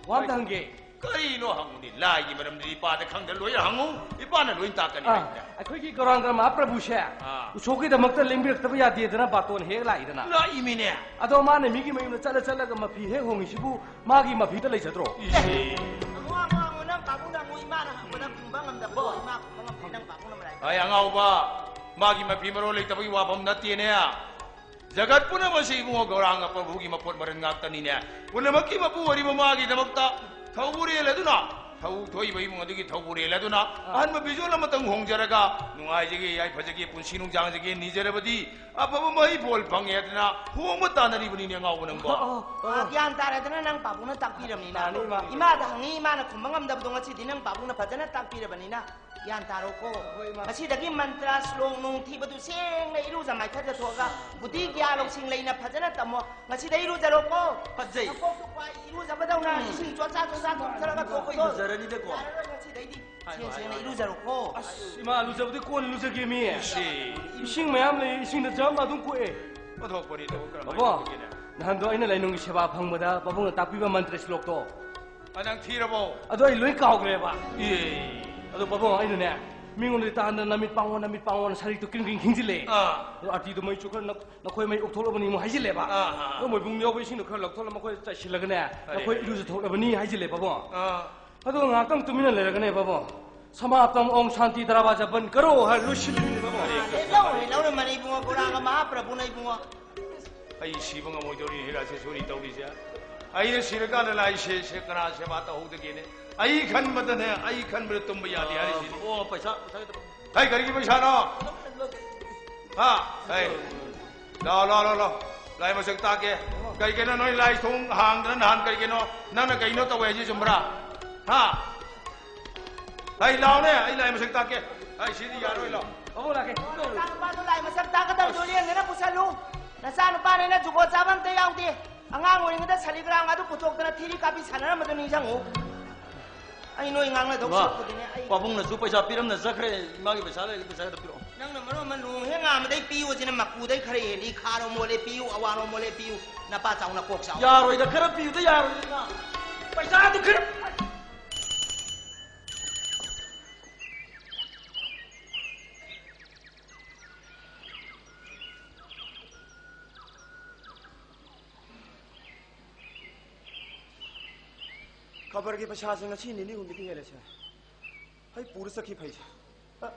ꯋꯥ ꯑꯝꯇ ꯍꯪꯒꯦ꯫ ꯀꯔꯤꯅꯣ ꯍꯪꯉꯨꯅꯤ? ꯂꯥꯏꯒꯤ ꯃꯔꯝꯗꯤ ꯏꯄꯥꯗ ꯈꯪꯗ ꯂꯣꯏꯅ ꯍꯪꯉꯨ, ꯏꯄꯥꯅ ꯂꯣꯏ ꯇꯥꯛꯀꯅꯤ ꯑꯥ, ꯍꯥꯏꯕꯗ꯫ ꯑꯩꯈꯣꯏꯒꯤ ꯒꯧꯔꯥꯡꯒ ꯃꯍꯥꯄ꯭ꯔꯚꯨꯁꯦ ꯑꯥ꯫ ꯎꯁꯣꯞꯀꯤꯗꯃꯛꯇ ꯂꯦꯡꯕꯤꯔꯛꯇꯕ ꯌꯥꯗꯦꯗꯅ ꯕꯥꯇꯣꯟ ꯍꯦꯛ ꯂꯥꯛꯏꯗꯅ꯫ ꯂꯥꯛꯏꯃꯤꯅꯦ꯫ ꯑꯗꯣ ꯃꯥꯅ ꯃꯤꯒꯤ ꯃꯌꯨꯝꯗ ꯆꯠꯂ ꯆꯠꯂꯒ ꯃꯐꯤ ꯍꯦꯛ ꯍꯣꯡꯉꯤꯁꯤꯕꯨ ꯃꯥꯒꯤ ꯃꯐꯤꯗ ꯂꯩꯖꯗ꯭ꯔꯣ? ꯏꯁꯦ꯫ ꯍꯪꯉꯨ, ꯍꯪꯉꯨ, ꯍꯪꯉꯨ, ꯅꯪ ꯄꯥꯕꯨꯡꯗ ꯍꯪꯉꯨ, ꯏꯃꯥꯅ ꯍꯪꯕꯗ ꯈꯨꯝꯕ ꯉꯝꯗꯕꯗꯣ, ꯏꯃꯥ ꯈꯨꯝꯕ ꯉꯝꯗꯦ, ꯅꯪ ꯄꯥꯕꯨꯡꯅ ꯃꯔꯥꯏ꯫ ꯑꯩ ꯑꯉꯥꯎꯕ, ꯃꯥꯒꯤ ꯃꯐꯤ ꯃꯔꯣꯜ ꯂꯩꯇꯕꯒꯤ ꯋꯥꯐꯝ ꯅꯠꯇꯦꯅꯦ꯫ ꯖꯒꯠ ꯄꯨꯝꯅꯃꯛꯁꯤ ꯏꯕꯨꯡꯉꯣ ꯒꯧꯔꯥꯡꯒ ꯄ꯭ꯔꯚꯨꯒꯤ ꯃꯄꯣꯠ ꯃꯔꯟ ꯉꯥꯛꯇꯅꯤꯅꯦ꯫ ꯄꯨꯝꯅꯃꯛꯀꯤ ꯃꯄꯨ ꯑꯣꯏꯔꯤꯕ ꯃꯥꯒꯤꯗꯃꯛꯇ ꯊꯧꯕꯨꯔꯦꯜ ꯑꯗꯨꯅ, ꯊꯧ ꯊꯣꯛꯏꯕ ꯏꯃꯨꯡ ꯑꯗꯨꯒꯤ ꯊꯧꯕꯨꯔꯦꯜ ꯑꯗꯨꯅ ꯑꯥ꯫ ꯑꯍꯟꯕ ꯐꯤꯖꯣꯜ ꯑꯃꯇꯪ ꯍꯣꯡꯖꯔꯒ ꯅꯨꯡꯉꯥꯏꯖꯒꯦ, ꯌꯥꯏꯐꯖꯒꯦ, ꯄꯨꯟꯁꯤ ꯅꯨꯡꯖꯥꯡꯖꯒꯦ ꯅꯤꯖꯔꯕꯗꯤ ꯑꯐꯕ ꯃꯍꯩ ꯐꯣꯜ ꯐꯪꯉꯦ ꯍꯥꯏꯗꯅ ꯍꯣꯡꯕ ꯇꯥꯅꯔꯤꯕꯅꯤꯅꯦ ꯑꯉꯥꯎꯕ ꯅꯪꯕꯣ꯫ ꯑꯣ, ꯑꯣ, ꯑꯣ꯫ ꯑꯥ, ꯒ꯭ꯌꯥꯟ ꯇꯥꯔꯦꯗꯅ ꯅꯪ ꯄꯥꯕꯨꯡꯅ ꯇꯥꯛꯄꯤꯔꯕꯅꯤꯅ꯫ ꯇꯥꯅꯤ, ꯏꯃꯥ꯫ ꯏꯃꯥꯗ ꯍꯪꯉꯤ, ꯏꯃꯥꯅ ꯈꯨꯝꯕ ꯉꯝꯗꯕꯗꯣ ꯉꯁꯤꯗꯤ ꯅꯪ ꯄꯥꯕꯨꯡꯅ ꯐꯖꯅ ꯇꯥꯛꯄꯤꯔꯕꯅꯤꯅ꯫ ꯒ꯭ꯌꯥꯟ ꯇꯥꯔꯣꯀꯣ꯫ ꯍꯣꯏ, ꯏꯃꯥ꯫ ꯉꯁꯤꯗꯒꯤ ꯃꯟꯇ꯭ꯔ ꯁ꯭ꯂꯣꯛ ꯅꯨꯡ ꯊꯤꯕꯗꯨ ꯁꯦꯡꯅ ꯏꯔꯨꯖ ꯃꯥꯏꯊꯖ ꯊꯣꯛꯑꯒ ꯕꯨꯙꯤ ꯒ꯭ꯌꯥꯟ ꯂꯧꯁꯤꯡ ꯂꯩꯅ ꯐꯖꯅ ꯇꯝꯃꯣ꯫ ꯉꯁꯤꯗꯩ ꯏꯔꯨꯖꯔꯣꯀꯣ꯫ ꯐꯖꯩ꯫ ꯅꯀꯣꯛꯇꯨ ꯄꯥꯏ ꯏꯔꯨꯖꯕꯗꯧꯅ ꯎꯝ꯫ ꯏꯁꯤꯡ ꯆꯣꯠꯆꯥ ꯆꯣꯠꯆꯥ ꯊꯣꯛꯆꯔꯒ ꯊꯣꯛꯄꯗꯣ꯫ ꯏꯔꯨꯖꯔꯅꯤꯗꯀꯣ꯫ ꯌꯥꯔꯔꯣꯏ ꯉꯁꯤꯗꯩꯗꯤ꯫ ꯍꯥꯏ, ꯁꯦꯡ ꯍꯥꯏ, ꯁꯦꯡꯅ ꯍꯥꯏ꯫ ꯏꯔꯨꯖꯔꯣꯀꯣ꯫ ꯑꯁ, ꯏꯃꯥ, ꯂꯨꯖꯕꯗꯤ ꯀꯣꯟꯅ ꯂꯨꯖꯒꯦ, ꯃꯤ꯫ ꯏꯁꯤ꯫ ꯏꯁꯤꯡ ꯃꯌꯥꯝ ꯂꯩ, ꯏꯁꯤꯡꯗ ꯖꯝ ꯑꯗꯨꯝ ꯀꯣꯛꯑꯦ꯫ ꯑꯣꯟꯊꯣꯛꯄꯅꯤꯗꯣ, ꯀꯔꯝꯍꯥꯏꯅ ꯕꯕꯣ, ꯇꯧꯕꯒꯤꯅꯦ? ꯅꯍꯥꯟꯗꯣ ꯑꯩꯅ ꯂꯥꯏꯅꯨꯡꯒꯤ ꯁꯦꯕꯥ ꯐꯪꯕꯗ ꯄꯥꯕꯨꯡꯅ ꯇꯥꯛꯄꯤꯕ ꯃꯟꯇ꯭ꯔ ꯁ꯭ꯂꯣꯛꯇꯣ꯫ ꯑ, ꯅꯪ ꯊꯤꯔꯕꯣ? ꯑꯗꯣ ꯑꯩ ꯂꯣꯏ ꯀꯥꯎꯈ꯭ꯔꯦꯕ꯫ ꯑꯦ꯫ ꯑꯗꯣ ꯄꯥꯕꯨꯡ, ꯑꯩꯅꯅꯦ, ꯃꯤꯉꯣꯟꯗꯗꯤ ꯇꯥꯍꯟꯗꯅ ꯅꯃꯤꯠ ꯄꯥꯡꯉꯣ, ꯅꯃꯤꯠ ꯄꯥꯡꯉꯣꯅ ꯁꯔꯤꯛꯇꯣ ꯀ꯭ꯔꯤꯡ ꯀ꯭ꯔꯤꯡ ꯈꯤꯡꯖꯤꯜꯂꯦ꯫ ꯑꯥ꯫ ꯑꯗꯣ ꯑꯥꯔꯇꯤꯗꯣ ꯃꯩ ꯆꯨꯈ꯭ꯔ ꯅ-, ꯅꯈꯣꯏ ꯃꯩ ꯑꯣꯛꯊꯣꯛꯂꯕꯅꯤ ꯑꯃꯨꯛ ꯍꯥꯏꯖꯤꯜꯂꯦꯕ꯫ ꯑꯥ, ꯑꯥ, ꯑꯥ꯫ ꯑꯗꯣ ꯃꯣꯏꯕꯨꯡ ꯌꯥꯎꯕ ꯏꯁꯤꯡꯗꯣ ꯈꯔ ꯂꯧꯊꯣꯛꯂꯒ ꯃꯈꯣꯏ ꯆꯥꯏꯁꯤꯜꯂꯒꯅꯦ, ꯐꯔꯦ, ꯅꯈꯣꯏ ꯐꯔꯦ꯫ ꯏꯔꯨꯖꯊꯣꯛꯂꯕꯅꯤ ꯍꯥꯏꯖꯤꯜꯂꯦ ꯄꯥꯕꯨꯡ꯫ ꯑꯥ꯫ ꯑꯗꯣ ꯉꯥꯏꯍꯥꯛꯇꯪ ꯇꯨꯃꯤꯟꯅ ꯂꯩꯔꯒꯅꯦ ꯄꯥꯕꯨꯡ, "ꯁꯃꯥꯞꯇꯝ ꯑꯣꯝ ꯁꯥꯟꯇꯤ ꯗꯔꯋꯥꯖꯥ ꯕꯟ ꯀꯔꯣ" ꯍꯥꯏꯔ ꯂꯣꯏꯁꯤꯜꯂꯤꯅꯦ ꯄꯥꯕꯨꯡ꯫ ꯂꯧꯔꯦ, ꯂꯧꯔꯦ, ꯃꯅꯤ ꯏꯕꯨꯡꯉꯣ, ꯒꯣꯔꯥꯒ ꯃꯍꯥꯄ꯭ꯔꯚꯨꯅ ꯏꯕꯨꯡꯉꯣ꯫ ꯑꯩ ꯁꯤꯕ ꯉꯝꯃꯣꯏꯗꯧꯔꯤ ꯍꯤꯔꯥꯁꯦꯁꯣꯔꯤ ꯇꯧꯔꯤꯁꯦ꯫ ꯑꯩꯅ ꯁꯤꯔꯀꯥꯟꯗ ꯂꯥꯏꯁꯦ ꯁꯦ ꯀꯅꯥ ꯁꯦꯕꯥ ꯇꯧꯍꯧꯗꯒꯦꯅꯦ? ꯑꯩ ꯈꯟꯕꯗꯅꯦ, ꯑꯩ ꯈꯟꯕꯗ ꯇꯨꯝꯕ ꯌꯥꯗꯦ ꯍꯥꯏꯔꯤꯁꯤꯅꯦ꯫ ꯑꯣ, ꯄꯩꯁꯥ, ꯄꯩꯁꯥ ꯈꯤꯇꯪ꯫ ꯀꯩ ꯀꯔꯤꯒꯤ ꯄꯩꯁꯥꯅꯣ? ꯍꯥ? ꯀꯩ? ꯂꯥꯎ, ꯂꯥꯎ, ꯂꯥꯎ, ꯂꯥꯎ꯫ ꯂꯥꯏ ꯃꯁꯛ ꯇꯥꯛꯀꯦ꯫ ꯀꯩꯒꯤꯅꯣ ꯅꯣꯏ ꯂꯥꯏ ꯊꯣꯡ ꯍꯥꯡꯗꯅ ꯅꯍꯥꯟ ꯀꯩꯒꯤꯅꯣ? ꯅꯪꯅ ꯀꯩꯅꯣ ꯇꯧꯋꯦ ꯍꯥꯏꯁꯤ ꯆꯨꯝꯕ꯭ꯔꯥ? ꯍꯥ? ꯑꯩ ꯂꯥꯎꯅꯦ, ꯑꯩ ꯂꯥꯏ ꯃꯁꯛ ꯇꯥꯛꯀꯦ꯫ ꯑꯩ ꯁꯤꯗꯤ ꯌꯥꯔꯣꯏ, ꯂꯥꯎ꯫ ꯕꯥꯕꯨ ꯂꯥꯛꯀꯦ꯫ ꯅꯆꯥꯅꯨꯄꯥꯗꯣ ꯂꯥꯏ ꯃꯁꯛ ꯇꯥꯛꯀꯗꯕꯗꯣ ꯂꯦꯝꯗꯅ ꯄꯨꯁꯜꯂꯨ꯫ ꯅꯆꯥꯅꯨꯄꯥꯅꯦꯅ ꯖꯨꯒꯣꯠ ꯆꯥꯕ ꯑꯝꯇ ꯌꯥꯎꯗꯦ꯫ ꯑꯉꯥꯡ ꯑꯣꯏꯔꯤꯉꯩꯗ ꯁꯂꯤꯒ꯭ꯔꯥꯝ ꯑꯗꯨ ꯄꯨꯊꯣꯛꯇꯅ ꯊꯤꯔꯤ ꯀꯥꯄꯤ ꯁꯥꯟꯅꯔꯝꯕꯗꯨ ꯅꯤꯡꯁꯤꯡꯉꯨ꯫ ꯑꯩ ꯅꯣꯏ ꯉꯥꯡꯅꯗꯧ ꯏꯃꯥ, ꯁꯔꯨꯛꯄꯨꯗꯤꯅꯦ, ꯑꯩ ꯄꯥꯕꯨꯡꯅꯁꯨ ꯄꯩꯁꯥ ꯄꯤꯔꯝꯅ ꯆꯠꯈ꯭ꯔꯦ꯫ ꯏꯃꯥꯒꯤ ꯄꯩꯁꯥ ꯂꯩꯔꯗꯤ ꯄꯩꯁꯥ ꯈꯔ ꯄꯤꯔꯛꯑꯣ꯫ ꯅꯪꯅ ꯃꯔꯣꯟ ꯑꯃ ꯅꯣꯡ ꯍꯦꯛ ꯉꯥꯝꯕꯗꯩ ꯄꯤꯌꯨꯁꯤꯅ ꯃꯀꯨꯗꯩ ꯈꯔ ꯍꯦꯜꯂꯤ, ꯈꯥꯔꯣ ꯃꯣꯠꯂꯦ ꯄꯤꯌꯨ, ꯑꯋꯥꯔꯣ ꯃꯣꯠꯂꯦ ꯄꯤꯌꯨ, ꯅꯄꯥ ꯆꯥꯎꯅ ꯀꯣꯛ ꯆꯥꯎ꯫ ꯌꯥꯔꯣꯏꯗ, ꯈꯔ ꯄꯤꯌꯨꯗ ꯌꯥꯔꯣꯏꯗꯅ꯫ ꯄꯩꯁꯥꯗꯨ ꯈꯔ ꯈꯕꯔꯒꯤ ꯄꯩꯁꯥꯁꯦ ꯉꯁꯤ ꯅꯤꯅꯤ ꯍꯨꯝꯅꯤꯗꯤ ꯍꯦꯜꯂꯦꯁꯦ꯫ ꯑꯩ ꯄꯨꯔ ꯆꯠꯈꯤ ꯐꯩꯁꯦ꯫ ꯑ,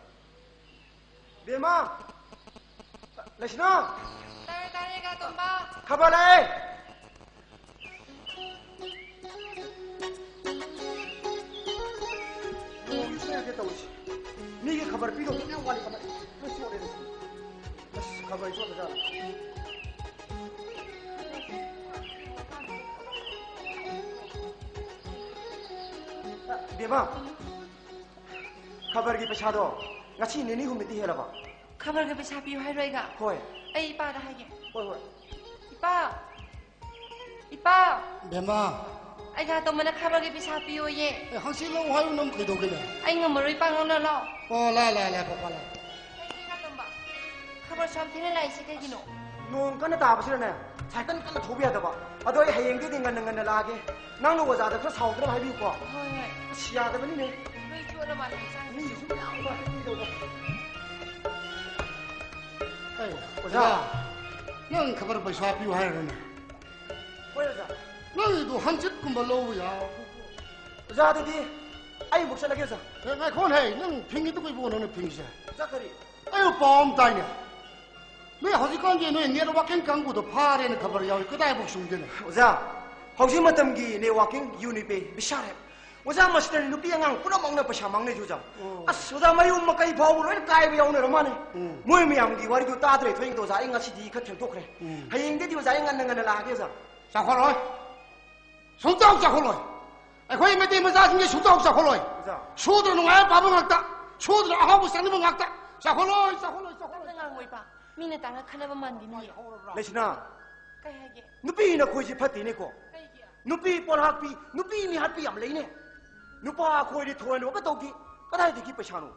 ꯕꯦꯝꯃ! ꯂꯩꯁꯅꯥ! ꯇꯥꯔꯦ, ꯇꯥꯔꯦ, ꯀꯥꯇꯣꯝꯕ꯫ ꯈꯕꯔ ꯂꯥꯛꯑꯦ! ꯅꯣꯡꯁꯤ ꯆꯨꯔꯒꯦ ꯇꯧꯔꯤꯁꯦ꯫ ꯃꯤꯒꯤ ꯈꯕꯔ ꯄꯤꯗꯧꯕ ꯌꯥꯝ ꯋꯥꯠꯂꯤ ꯀꯃꯥꯏ? ꯂꯣꯏ ꯆꯣꯠꯂꯦꯗ ꯁꯤꯗꯤ꯫ ꯑꯁ, ꯈꯕꯔ ꯆꯣꯠꯂꯖꯥꯠꯂ? ꯕꯦꯝꯃ, ꯈꯕꯔꯒꯤ ꯄꯩꯁꯥꯗꯣ ꯉꯁꯤ ꯅꯤꯅꯤ ꯍꯨꯝꯅꯤꯗꯤ ꯍꯦꯜꯂꯕ? ꯈꯕꯔꯒꯤ ꯄꯩꯁꯥ ꯄꯤꯌꯨ ꯍꯥꯏꯔꯣ ꯑꯩꯒ? ꯍꯣꯏ꯫ ꯑꯩ ꯏꯄꯥꯗ ꯍꯥꯏꯒꯦ꯫ ꯍꯣꯏ, ꯍꯣꯏ꯫ ꯏꯄꯥ! ꯏꯄꯥ! ꯕꯦꯝꯃ! ꯑꯩꯒ ꯇꯣꯝꯕꯅ ꯈꯕꯔꯒꯤ ꯄꯩꯁꯥ ꯄꯤꯌꯣꯌꯦ꯫ ꯑꯦ, ꯍꯪꯆꯤꯠ ꯂꯧ ꯍꯥꯏꯌꯨ, ꯅꯪ ꯀꯩꯗꯧꯒꯦꯅꯦ? ꯑꯩ ꯉꯝꯃꯔꯣꯏ, ꯏꯄꯥ, ꯉꯝꯅ ꯂꯥꯛꯑꯣ꯫ ꯑꯣ, ꯂꯥꯛꯑꯦ, ꯂꯥꯛꯑꯦ, ꯂꯥꯛꯑꯦ, ꯄꯄꯥ ꯂꯥꯛꯑꯦ꯫ ꯀꯩꯒꯤ ꯏꯄꯥ ꯇꯣꯝꯕ? ꯈꯕꯔꯁꯨ ꯌꯥꯝ ꯊꯦꯡꯅ ꯂꯥꯛꯏꯁꯦ ꯀꯩꯒꯤꯅꯣ? ꯅꯣꯡ ꯀꯟꯅ ꯇꯥꯕꯁꯤꯗꯅꯦ, ꯁꯥꯏꯀꯜ ꯀꯟꯅ ꯊꯧꯕ ꯌꯥꯗꯕ꯫ ꯑꯗꯣ ꯑꯩ ꯍꯌꯦꯡꯗꯩꯗꯤ ꯉꯟꯅ ꯉꯟꯅ ꯂꯥꯛꯑꯒꯦ꯫ ꯅꯪꯅ ꯑꯣꯖꯥꯗ ꯈꯔ ꯁꯥꯎꯗꯅꯕ ꯍꯥꯏꯕꯤꯌꯨꯀꯣ꯫ ꯍꯣꯏ, ꯍꯣꯏ꯫ ꯑꯁ, ꯌꯥꯗꯕꯅꯤꯅꯦ꯫ ꯂꯣꯏ ꯆꯣꯠꯂ ꯃꯥꯜꯂꯦ ꯍꯛꯆꯥꯡꯁꯦ꯫ ꯃꯤꯁꯨ ꯃꯌꯥꯝ ꯂꯥꯛꯑꯦ, ꯀꯩꯗꯧꯕ? ꯑꯩ, ꯑꯣꯖꯥ꯫ ꯑꯣꯖꯥ, ꯅꯪ ꯈꯕꯔ ꯄꯩꯁꯥ ꯄꯤꯌꯨ ꯍꯥꯏꯔꯅꯦ꯫ ꯍꯣꯏ, ꯑꯣꯖꯥ꯫ ꯅꯪꯒꯤꯗꯣ ꯍꯪꯆꯤꯠꯀꯨꯝꯕ ꯂꯧꯕ ꯌꯥ꯫ ꯑꯣꯖꯥ, ꯑꯗꯨꯗꯤ ꯑꯩ ꯑꯃꯨꯛ ꯆꯠꯂꯒꯦ, ꯑꯣꯖꯥ꯫ ꯑꯦ, ꯉꯥꯏꯈꯣꯅꯦ, ꯅꯪ ꯐꯤꯡꯉꯤꯗꯨ ꯀꯩꯕꯣ ꯅꯪꯅ ꯐꯤꯡꯉꯤꯁꯦ? ꯑꯣꯖꯥ, ꯀꯔꯤ? ꯑꯩ ꯄꯥꯎ ꯑꯃ ꯇꯥꯏꯅꯦ꯫ ꯅꯣꯏ ꯍꯧꯖꯤꯛꯀꯥꯟꯒꯤ ꯅꯣꯏ networking ꯀꯥꯡꯕꯨꯗꯣ ꯐꯥꯔꯦꯅ ꯈꯕꯔ ꯌꯥꯎꯏ꯫ ꯀꯗꯥꯏꯐꯥꯎ ꯆꯨꯝꯗꯣꯏꯅꯣ? ꯑꯣꯖꯥ, ꯍꯧꯖꯤꯛ ꯃꯇꯝꯒꯤ networking, UniPay, ꯕꯤꯁꯥꯔꯦ꯫ ꯑꯣꯖꯥ, ꯃꯁꯤꯗꯅꯤ ꯅꯨꯄꯤ ꯑꯉꯥꯡ ꯄꯨꯝꯅꯃꯛꯅ ꯄꯩꯁꯥ ꯃꯥꯡꯅꯩꯁꯦ, ꯑꯣꯖꯥ꯫ ꯑꯣ꯫ ꯑꯁ, ꯑꯣꯖꯥ, ꯃꯌꯨꯝ ꯃꯀꯩ ꯐꯥꯎꯕ ꯂꯣꯏꯅ ꯀꯥꯏꯕ ꯌꯥꯎꯅꯔ ꯃꯥꯅꯦ꯫ ꯎꯝ꯫ ꯃꯣꯏ ꯃꯌꯥꯝꯒꯤ ꯋꯥꯔꯤꯗꯨ ꯇꯥꯗ꯭ꯔꯦ, ꯊꯣꯏꯅ, ꯑꯣꯖꯥ, ꯑꯩ ꯉꯁꯤꯗꯤ ꯈꯔ ꯊꯦꯡꯗꯣꯛꯈ꯭ꯔꯦ꯫ ꯎꯝ꯫ ꯍꯌꯦꯡꯗꯩꯗꯤ, ꯑꯣꯖꯥ, ꯑꯩ ꯉꯟꯅ ꯉꯟꯅ ꯂꯥꯛꯑꯒꯦ, ꯑꯣꯖꯥ꯫ ꯆꯥꯎꯈꯠꯂꯣꯏ꯫ ꯁꯨꯡꯆꯥꯎ ꯆꯥꯎꯈꯠꯂꯣꯏ꯫ ꯑꯩꯈꯣꯏ ꯃꯩꯇꯩ ꯃꯆꯥꯁꯤꯡꯁꯦ ꯁꯨꯡꯆꯥꯎ ꯆꯥꯎꯈꯠꯂꯣꯏ꯫ ꯑꯣꯖꯥ꯫ ꯁꯨꯗ꯭ꯔ ꯅꯨꯡꯉꯥꯏꯕ ꯄꯥꯝꯕ ꯉꯥꯛꯇ, ꯁꯨꯗ꯭ꯔ ꯑꯍꯥꯎꯕ ꯆꯥꯅꯤꯡꯕ ꯉꯥꯛꯇ꯫ ꯆꯥꯎꯈꯠꯂꯣꯏ, ꯆꯥꯎꯈꯠꯂꯣꯏ, ꯆꯥꯎꯈꯠꯂꯣꯏ꯫ ꯉꯥꯡꯉꯣꯏꯕ꯫ ꯃꯤꯅ ꯇꯥꯔꯒ ꯈꯠꯅꯕ ꯃꯥꯟꯈꯤꯅꯤꯌꯦ꯫ ꯂꯩꯁꯅꯥ꯫ ꯀꯩ ꯍꯥꯏꯒꯦ? ꯅꯨꯄꯤ ꯅꯈꯣꯏꯁꯤ ꯐꯠꯇꯦꯅꯦꯀꯣ꯫ ꯀꯩꯒꯤ? ꯅꯨꯄꯤ ꯄꯣꯠꯍꯥꯞꯄꯤ, ꯅꯨꯄꯤ ꯃꯤꯍꯥꯠꯄꯤ ꯌꯥꯝ ꯂꯩꯅꯦ꯫ ꯅꯨꯄꯥ ꯑꯩꯈꯣꯏꯗꯤ ꯊꯣꯏꯅ ꯑꯃ ꯇꯧꯗꯦ꯫ ꯀꯗꯥꯏꯗꯒꯤ ꯄꯩꯁꯥꯅꯣ?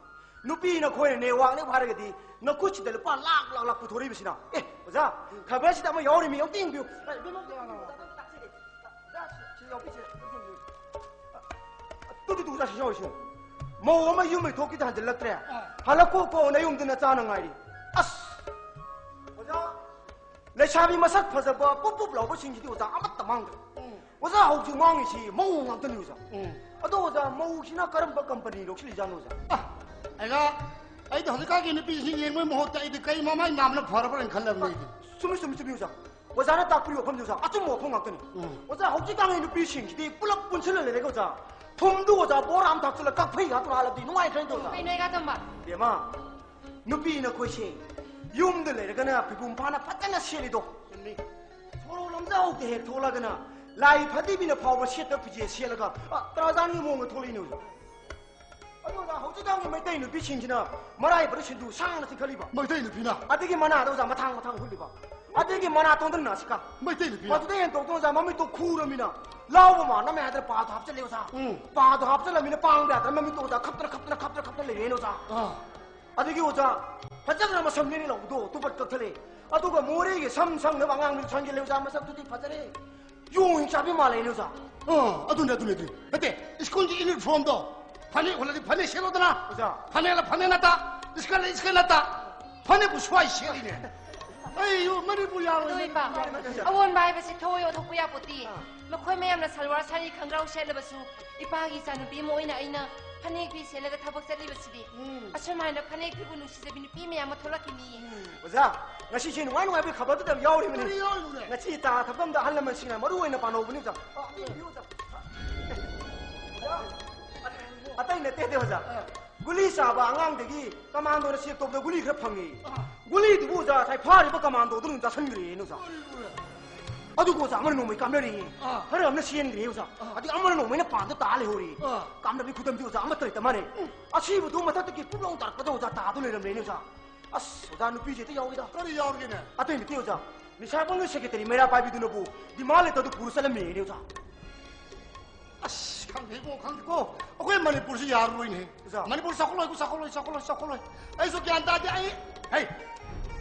ꯅꯨꯄꯤ ꯅꯈꯣꯏꯅ ꯅꯦꯠꯋꯥꯛꯅꯦꯕꯨ ꯍꯥꯏꯔꯒꯗꯤ ꯅꯈꯨꯠꯁꯤꯗ ꯂꯨꯄꯥ ꯂꯥꯛ, ꯂꯥꯛ, ꯂꯥꯛ ꯄꯨꯊꯣꯔꯛꯏꯕꯁꯤꯅ꯫ ꯑꯦ, ꯑꯣꯖꯥ, ꯈꯕꯔꯁꯤꯗ ꯑꯃ ꯌꯥꯎꯔꯤ ꯃꯤ, ꯑꯝꯇ ꯌꯦꯡꯕꯤꯌꯨ꯫ ꯑꯦ, ꯏꯕꯦꯝꯃ, ꯑꯝꯇ ꯌꯦꯡꯕꯤꯌꯨ, ꯑꯣꯖꯥ, ꯑꯝꯇ ꯇꯥꯛꯆꯒꯦ꯫ ꯑꯣꯖꯥ, ꯁꯤ, ꯁꯤ ꯌꯥꯎꯕꯤꯁꯦ, ꯑꯝꯇ ꯌꯦꯡꯕꯤꯌꯨ꯫ ꯇꯨ, ꯇꯨ, ꯇꯨ, ꯑꯣꯖꯥ, ꯁꯤ ꯌꯥꯎꯔꯤꯁꯦ꯫ ꯃꯧ ꯑꯃ ꯌꯨꯝ ꯂꯩꯊꯣꯛꯈꯤꯗ ꯍꯟꯖꯤꯜꯂꯛꯇ꯭ꯔꯦ꯫ ꯑꯥ꯫ ꯍꯜꯂꯛꯀꯣ ꯀꯣ, ꯅꯌꯨꯝꯗ ꯅꯆꯥꯅ ꯉꯥꯏꯔꯤ꯫ ꯑꯁ! ꯑꯣꯖꯥ, ꯂꯩꯁꯥꯕꯤ ꯃꯁꯛ ꯐꯖꯕ ꯄꯨꯞ ꯄꯨꯞ ꯂꯥꯎꯕꯁꯤꯡꯁꯤꯗꯤ, ꯑꯣꯖꯥ, ꯑꯃꯠꯇ ꯃꯥꯡꯗ꯭ꯔꯦ꯫ ꯎꯝ꯫ ꯑꯣꯖꯥ, ꯍꯧꯖꯤꯛ ꯃꯥꯡꯉꯤꯁꯤ ꯃꯧ ꯉꯥꯛꯇꯅꯤ, ꯑꯣꯖꯥ꯫ ꯎꯝ꯫ ꯑꯗꯣ, ꯑꯣꯖꯥ, ꯃꯧꯁꯤꯅ ꯀꯔꯝꯕ ꯀꯝꯄꯅꯤ ꯂꯧꯁꯤꯜꯂꯤꯖꯥꯠꯅꯣ, ꯑꯣꯖꯥ? ꯑ, ꯑꯩꯒ, ꯑꯩꯗꯤ ꯍꯧꯖꯤꯛꯀꯥꯟꯒꯤ ꯅꯨꯄꯤꯁꯤꯡ ꯌꯦꯡꯕꯒꯤ ꯃꯍꯨꯠꯇ ꯑꯩꯗꯤ ꯀꯩ ꯃꯃꯥꯏ ꯅꯥꯝꯅ ꯐꯔꯕ꯭ꯔꯥ ꯍꯥꯏꯅ ꯈꯜꯂꯕꯅꯤ ꯑꯩꯗꯤ꯫ ꯆꯨꯝꯃꯤ, ꯆꯨꯝꯃꯤ, ꯆꯨꯝꯃꯤ, ꯑꯣꯖꯥ꯫ ꯑꯣꯖꯥꯅ ꯇꯥꯛꯄꯤꯔꯤꯕ ꯋꯥꯐꯝꯁꯦ, ꯑꯣꯖꯥ, ꯑꯆꯨꯝꯕ ꯋꯥꯐꯝ ꯉꯥꯛꯇꯅꯤ꯫ ꯎꯝ꯫ ꯑꯣꯖꯥ, ꯍꯧꯖꯤꯛꯀꯥꯟꯒꯤ ꯅꯨꯄꯤꯁꯤꯡꯁꯤꯗꯤ ꯄꯨꯂꯞ ꯄꯨꯟꯁꯤꯜꯂ ꯂꯩꯔꯦꯒ, ꯑꯣꯖꯥ꯫ ꯊꯨꯝꯗꯨ, ꯑꯣꯖꯥ, ꯕꯣꯔꯥ ꯑꯃ ꯊꯥꯛꯆꯜꯂ ꯀꯛꯐꯩ ꯍꯥꯠꯇꯨꯅ ꯍꯥꯜꯂꯕꯗꯤ ꯅꯨꯡꯉꯥꯏꯈ꯭ꯔꯦꯗꯣ, ꯑꯣꯖꯥ꯫ ꯀꯩꯅꯣ, ꯑꯩꯒ ꯇꯝꯕ? ꯕꯦꯝꯃ, ꯅꯨꯄꯤ ꯅꯈꯣꯏꯁꯦ ꯌꯨꯝꯗ ꯂꯩꯔꯒꯅ ꯐꯤꯕꯨꯝ ꯐꯥꯅ ꯐꯖꯅ ꯁꯦꯠꯂꯤꯗꯣ꯫ ꯆꯨꯝꯃꯤ꯫ ꯁꯣꯔꯣꯛ ꯂꯝꯖꯥꯎꯗ ꯍꯦꯛ ꯊꯣꯛꯂꯒꯅ ꯂꯥꯏ ꯐꯗꯤꯕꯤꯅ ꯐꯥꯎꯕ ꯁꯦꯠꯇ ꯐꯤꯖꯦ ꯁꯦꯠꯂꯒ, ꯑ, ꯇꯔꯥꯖꯥꯟꯒꯤ ꯃꯑꯣꯡꯗ ꯊꯣꯛꯂꯛꯏꯅꯦ, ꯑꯣꯖꯥ꯫ ꯑꯗꯨ, ꯑꯣꯖꯥ, ꯍꯧꯖꯤꯛꯀꯥꯟꯒꯤ ꯃꯩꯇꯩ ꯅꯨꯄꯤꯁꯤꯡꯁꯤꯅ ꯃꯔꯥꯏꯕꯗ ꯁꯤꯡꯖꯨ ꯁꯥꯡꯅ ꯆꯤꯡꯈꯠꯂꯤꯕ꯫ ꯃꯩꯇꯩ ꯅꯨꯄꯤꯅ? ꯑꯗꯒꯤ ꯃꯅꯥꯗ, ꯑꯣꯖꯥ, ꯃꯊꯥꯡ ꯃꯊꯥꯡ ꯍꯨꯠꯂꯤꯕ꯫ ꯑꯗꯒꯤ ꯃꯅꯥ ꯇꯣꯟꯗꯅ ꯅꯥꯁꯤꯀꯥ꯫ ꯃꯩꯇꯩ ꯅꯨꯄꯤꯅ? ꯃꯗꯨꯗ ꯍꯦꯟꯗꯣꯛꯇꯅ, ꯑꯣꯖꯥ, ꯃꯃꯤꯠꯇꯣ ꯈꯨꯔꯃꯤꯅ ꯂꯥꯎꯕ ꯃꯥꯟꯅꯕ ꯌꯥꯗ꯭ꯔꯦ, ꯄꯥꯗꯣ ꯍꯥꯞꯆꯜꯂꯦ, ꯑꯣꯖꯥ꯫ ꯎꯝ꯫ ꯄꯥꯗꯣ ꯍꯥꯞꯆꯜꯂꯃꯤꯅ ꯄꯥꯡꯕ ꯌꯥꯗ꯭ꯔꯦ, ꯃꯃꯤꯠꯇꯣ, ꯑꯣꯖꯥ, ꯈꯞꯇꯅ, ꯈꯞꯇꯅ, ꯈꯞꯇꯅ, ꯈꯞꯇꯅ ꯂꯩꯔꯦꯅꯦ, ꯑꯣꯖꯥ꯫ ꯑꯥ꯫ ꯑꯗꯒꯤ, ꯑꯣꯖꯥ, ꯐꯖꯈ꯭ꯔ ꯃꯁꯝ ꯅꯦꯅꯦ ꯂꯥꯎꯕꯗꯣ ꯇꯨꯕꯠ ꯀꯛꯊꯠꯂꯦ꯫ ꯑꯗꯨꯒ ꯃꯣꯔꯦꯒꯤ ꯁꯝ ꯁꯪꯅꯕ ꯑꯉꯥꯡ ꯃꯤꯗꯣ ꯁꯪꯖꯤꯜꯂꯦ, ꯑꯣꯖꯥ, ꯃꯁꯛꯇꯨꯗꯤ ꯐꯖꯔꯦ꯫ ꯌꯣꯡ ꯍꯤꯡ ꯆꯥꯕꯤ ꯃꯥꯜꯂꯦꯅꯦ, ꯑꯣꯖꯥ꯫ ꯑꯥ, ꯑꯗꯨꯅꯦ, ꯑꯗꯨꯅꯦ, ꯑꯗꯨꯅꯦ꯫ ꯅꯠꯇꯦ, ꯁ꯭ꯀꯨꯜꯒꯤ ꯌꯨꯅꯤꯐꯣꯔꯝꯗꯣ, ꯐꯅꯦꯛ ꯍꯣꯜꯂꯗꯤ ꯐꯅꯦꯛ ꯁꯦꯠꯂꯣꯗꯅ꯫ ꯑꯣꯖꯥ꯫ ꯐꯅꯦꯛꯂ ꯐꯅꯦꯛ ꯅꯠꯇ, ꯏꯁꯀꯔꯠꯂ ꯏꯁꯀꯔꯠ ꯅꯠꯇ, ꯐꯅꯦꯛꯄꯨ ꯁ꯭ꯋꯥꯏ ꯁꯦꯠꯂꯤꯅꯦ꯫ ꯑꯩ ꯌꯨꯝ ꯃꯅꯤꯄꯨꯔ ꯌꯥꯔꯣꯏ꯫ ꯑꯗꯨ ꯏꯄꯥ, ꯑꯑꯣꯟꯕ ꯍꯥꯏꯕꯁꯤ ꯊꯑꯣꯏ ꯑꯣꯟꯊꯣꯛꯄ ꯌꯥꯄꯣꯠꯇꯦ꯫ ꯑꯥ꯫ ꯃꯈꯣꯏ ꯃꯌꯥꯝꯅ ꯁꯜꯋꯥꯔ ꯁꯥꯔꯤ ꯈꯪꯒ꯭ꯔꯥꯎ ꯁꯦꯠꯂꯕꯁꯨ, ꯏꯄꯥꯒꯤ ꯏꯆꯥꯅꯨꯄꯤ ꯑꯃ ꯑꯣꯏꯅ ꯑꯩꯅ ꯐꯅꯦꯛ ꯐꯤ ꯁꯦꯠꯂꯒ ꯊꯕꯛ ꯆꯠꯂꯤꯕꯁꯤꯗꯤ꯫ ꯎꯝ꯫ ꯑꯁꯨꯃꯥꯏꯅ ꯐꯅꯦꯛ ꯐꯤꯕꯨ ꯅꯨꯡꯁꯤꯖꯕꯤ ꯅꯨꯄꯤ ꯃꯌꯥꯝ ꯑꯃ ꯊꯣꯛꯂꯛꯈꯤꯅꯤ꯫ ꯎꯝ꯫ ꯑꯣꯖꯥ, ꯉꯁꯤꯁꯦ ꯅꯨꯡꯉꯥꯏ ꯅꯨꯡꯉꯥꯏꯕ ꯈꯕꯔꯗꯨꯗ ꯌꯥꯝ ꯌꯥꯎꯔꯤꯕꯅꯤ꯫ ꯀꯔꯤ ꯌꯥꯎꯔꯤꯕꯅꯦ? ꯉꯁꯤ ꯆꯥ ꯊꯛꯐꯝꯗ ꯑꯍꯜ ꯂꯃꯟꯁꯤꯡꯅ ꯃꯔꯨ ꯑꯣꯏꯅ ꯄꯥꯅꯧꯕꯅꯤ, ꯑꯣꯖꯥ꯫ ꯑꯥ, ꯑꯣꯖꯥ꯫ ꯅꯠꯇꯦ, ꯑꯣꯖꯥ꯫ ꯑꯥ꯫ ꯒꯨꯂꯤ ꯆꯥꯕ ꯑꯉꯥꯡꯗꯒꯤ ꯀꯃꯥꯟꯗꯣꯅ ꯁꯦꯛ ꯇꯧꯕꯗ ꯒꯨꯂꯤ ꯈꯔ ꯐꯪꯉꯤ꯫ ꯑꯥ꯫ ꯒꯨꯂꯤꯗꯨꯕꯨ, ꯑꯣꯖꯥ, ꯉꯁꯥꯏ ꯐꯥꯔꯤꯕ ꯀꯃꯥꯟꯗꯣꯗꯨꯅ ꯑꯗꯨꯝ ꯆꯥꯁꯤꯟꯈ꯭ꯔꯦꯅꯦ, ꯑꯣꯖꯥ꯫ ꯀꯔꯤꯅꯣꯅꯦ? ꯑꯗꯨꯒ, ꯑꯣꯖꯥ, ꯑꯃꯅ ꯅꯣꯡꯃꯩ ꯀꯥꯞꯅꯔꯦ꯫ ꯑꯥ꯫ ꯈꯔ ꯑꯃꯅ ꯆꯦꯟꯈ꯭ꯔꯦ, ꯑꯣꯖꯥ꯫ ꯑꯥ꯫ ꯑꯗꯨꯒ ꯑꯃꯅ ꯅꯣꯡꯃꯩꯅ ꯄꯥꯟꯗ ꯇꯥ ꯂꯩꯍꯧꯔꯦ꯫ ꯑꯥ꯫ ꯀꯥꯞꯅꯕꯒꯤ ꯈꯨꯗꯝꯗꯤ, ꯑꯣꯖꯥ, ꯑꯃꯠꯇ ꯂꯩꯇ ꯃꯥꯜꯂꯦ꯫ ꯎꯝ꯫ ꯑꯁꯤꯕꯗꯨ ꯃꯊꯛꯇꯒꯤ ꯄꯨꯛ ꯂꯥꯎ ꯇꯥꯔꯛꯄꯗ, ꯑꯣꯖꯥ, ꯇꯥꯗꯨ ꯂꯩꯔꯝꯂꯦꯅꯦ, ꯑꯣꯖꯥ꯫ ꯑꯁ, ꯑꯣꯖꯥ, ꯅꯨꯄꯤꯁꯦ ꯍꯦꯛꯇ ꯌꯥꯎꯏꯗ꯫ ꯀꯔꯤ ꯌꯥꯎꯔꯒꯦꯅꯦ? ꯑꯇꯩ ꯅꯠꯇꯦ, ꯑꯣꯖꯥ꯫ ꯅꯤꯁꯥꯕꯪꯒꯤ ꯁꯦꯀ꯭ꯔꯦꯇꯔꯤ ꯃꯩꯔꯥ ꯄꯥꯏꯕꯤꯗꯨꯅꯕꯨ ꯗꯤꯃꯥꯟ ꯂꯦꯇꯔꯗꯨ ꯄꯨꯔ ꯆꯠꯂꯝꯃꯦꯅꯦ, ꯑꯣꯖꯥ꯫ ꯑꯁ, ꯈꯪꯗꯦꯀꯣ, ꯈꯪꯗꯦꯀꯣ꯫ ꯑꯩꯈꯣꯏ ꯃꯅꯤꯄꯨꯔꯁꯤ ꯌꯥꯔꯔꯣꯏꯅꯦ꯫ ꯑꯣꯖꯥ꯫ ꯃꯅꯤꯄꯨꯔ ꯆꯥꯎꯈꯠꯂꯣꯏ, ꯆꯥꯎꯈꯠꯂꯣꯏ, ꯆꯥꯎꯈꯠꯂꯣꯏ, ꯆꯥꯎꯈꯠꯂꯣꯏ꯫ ꯑꯩꯁꯨ ꯒ꯭ꯌꯥꯟ ꯇꯥꯗꯦ, ꯑꯩ꯫ ꯍꯩ,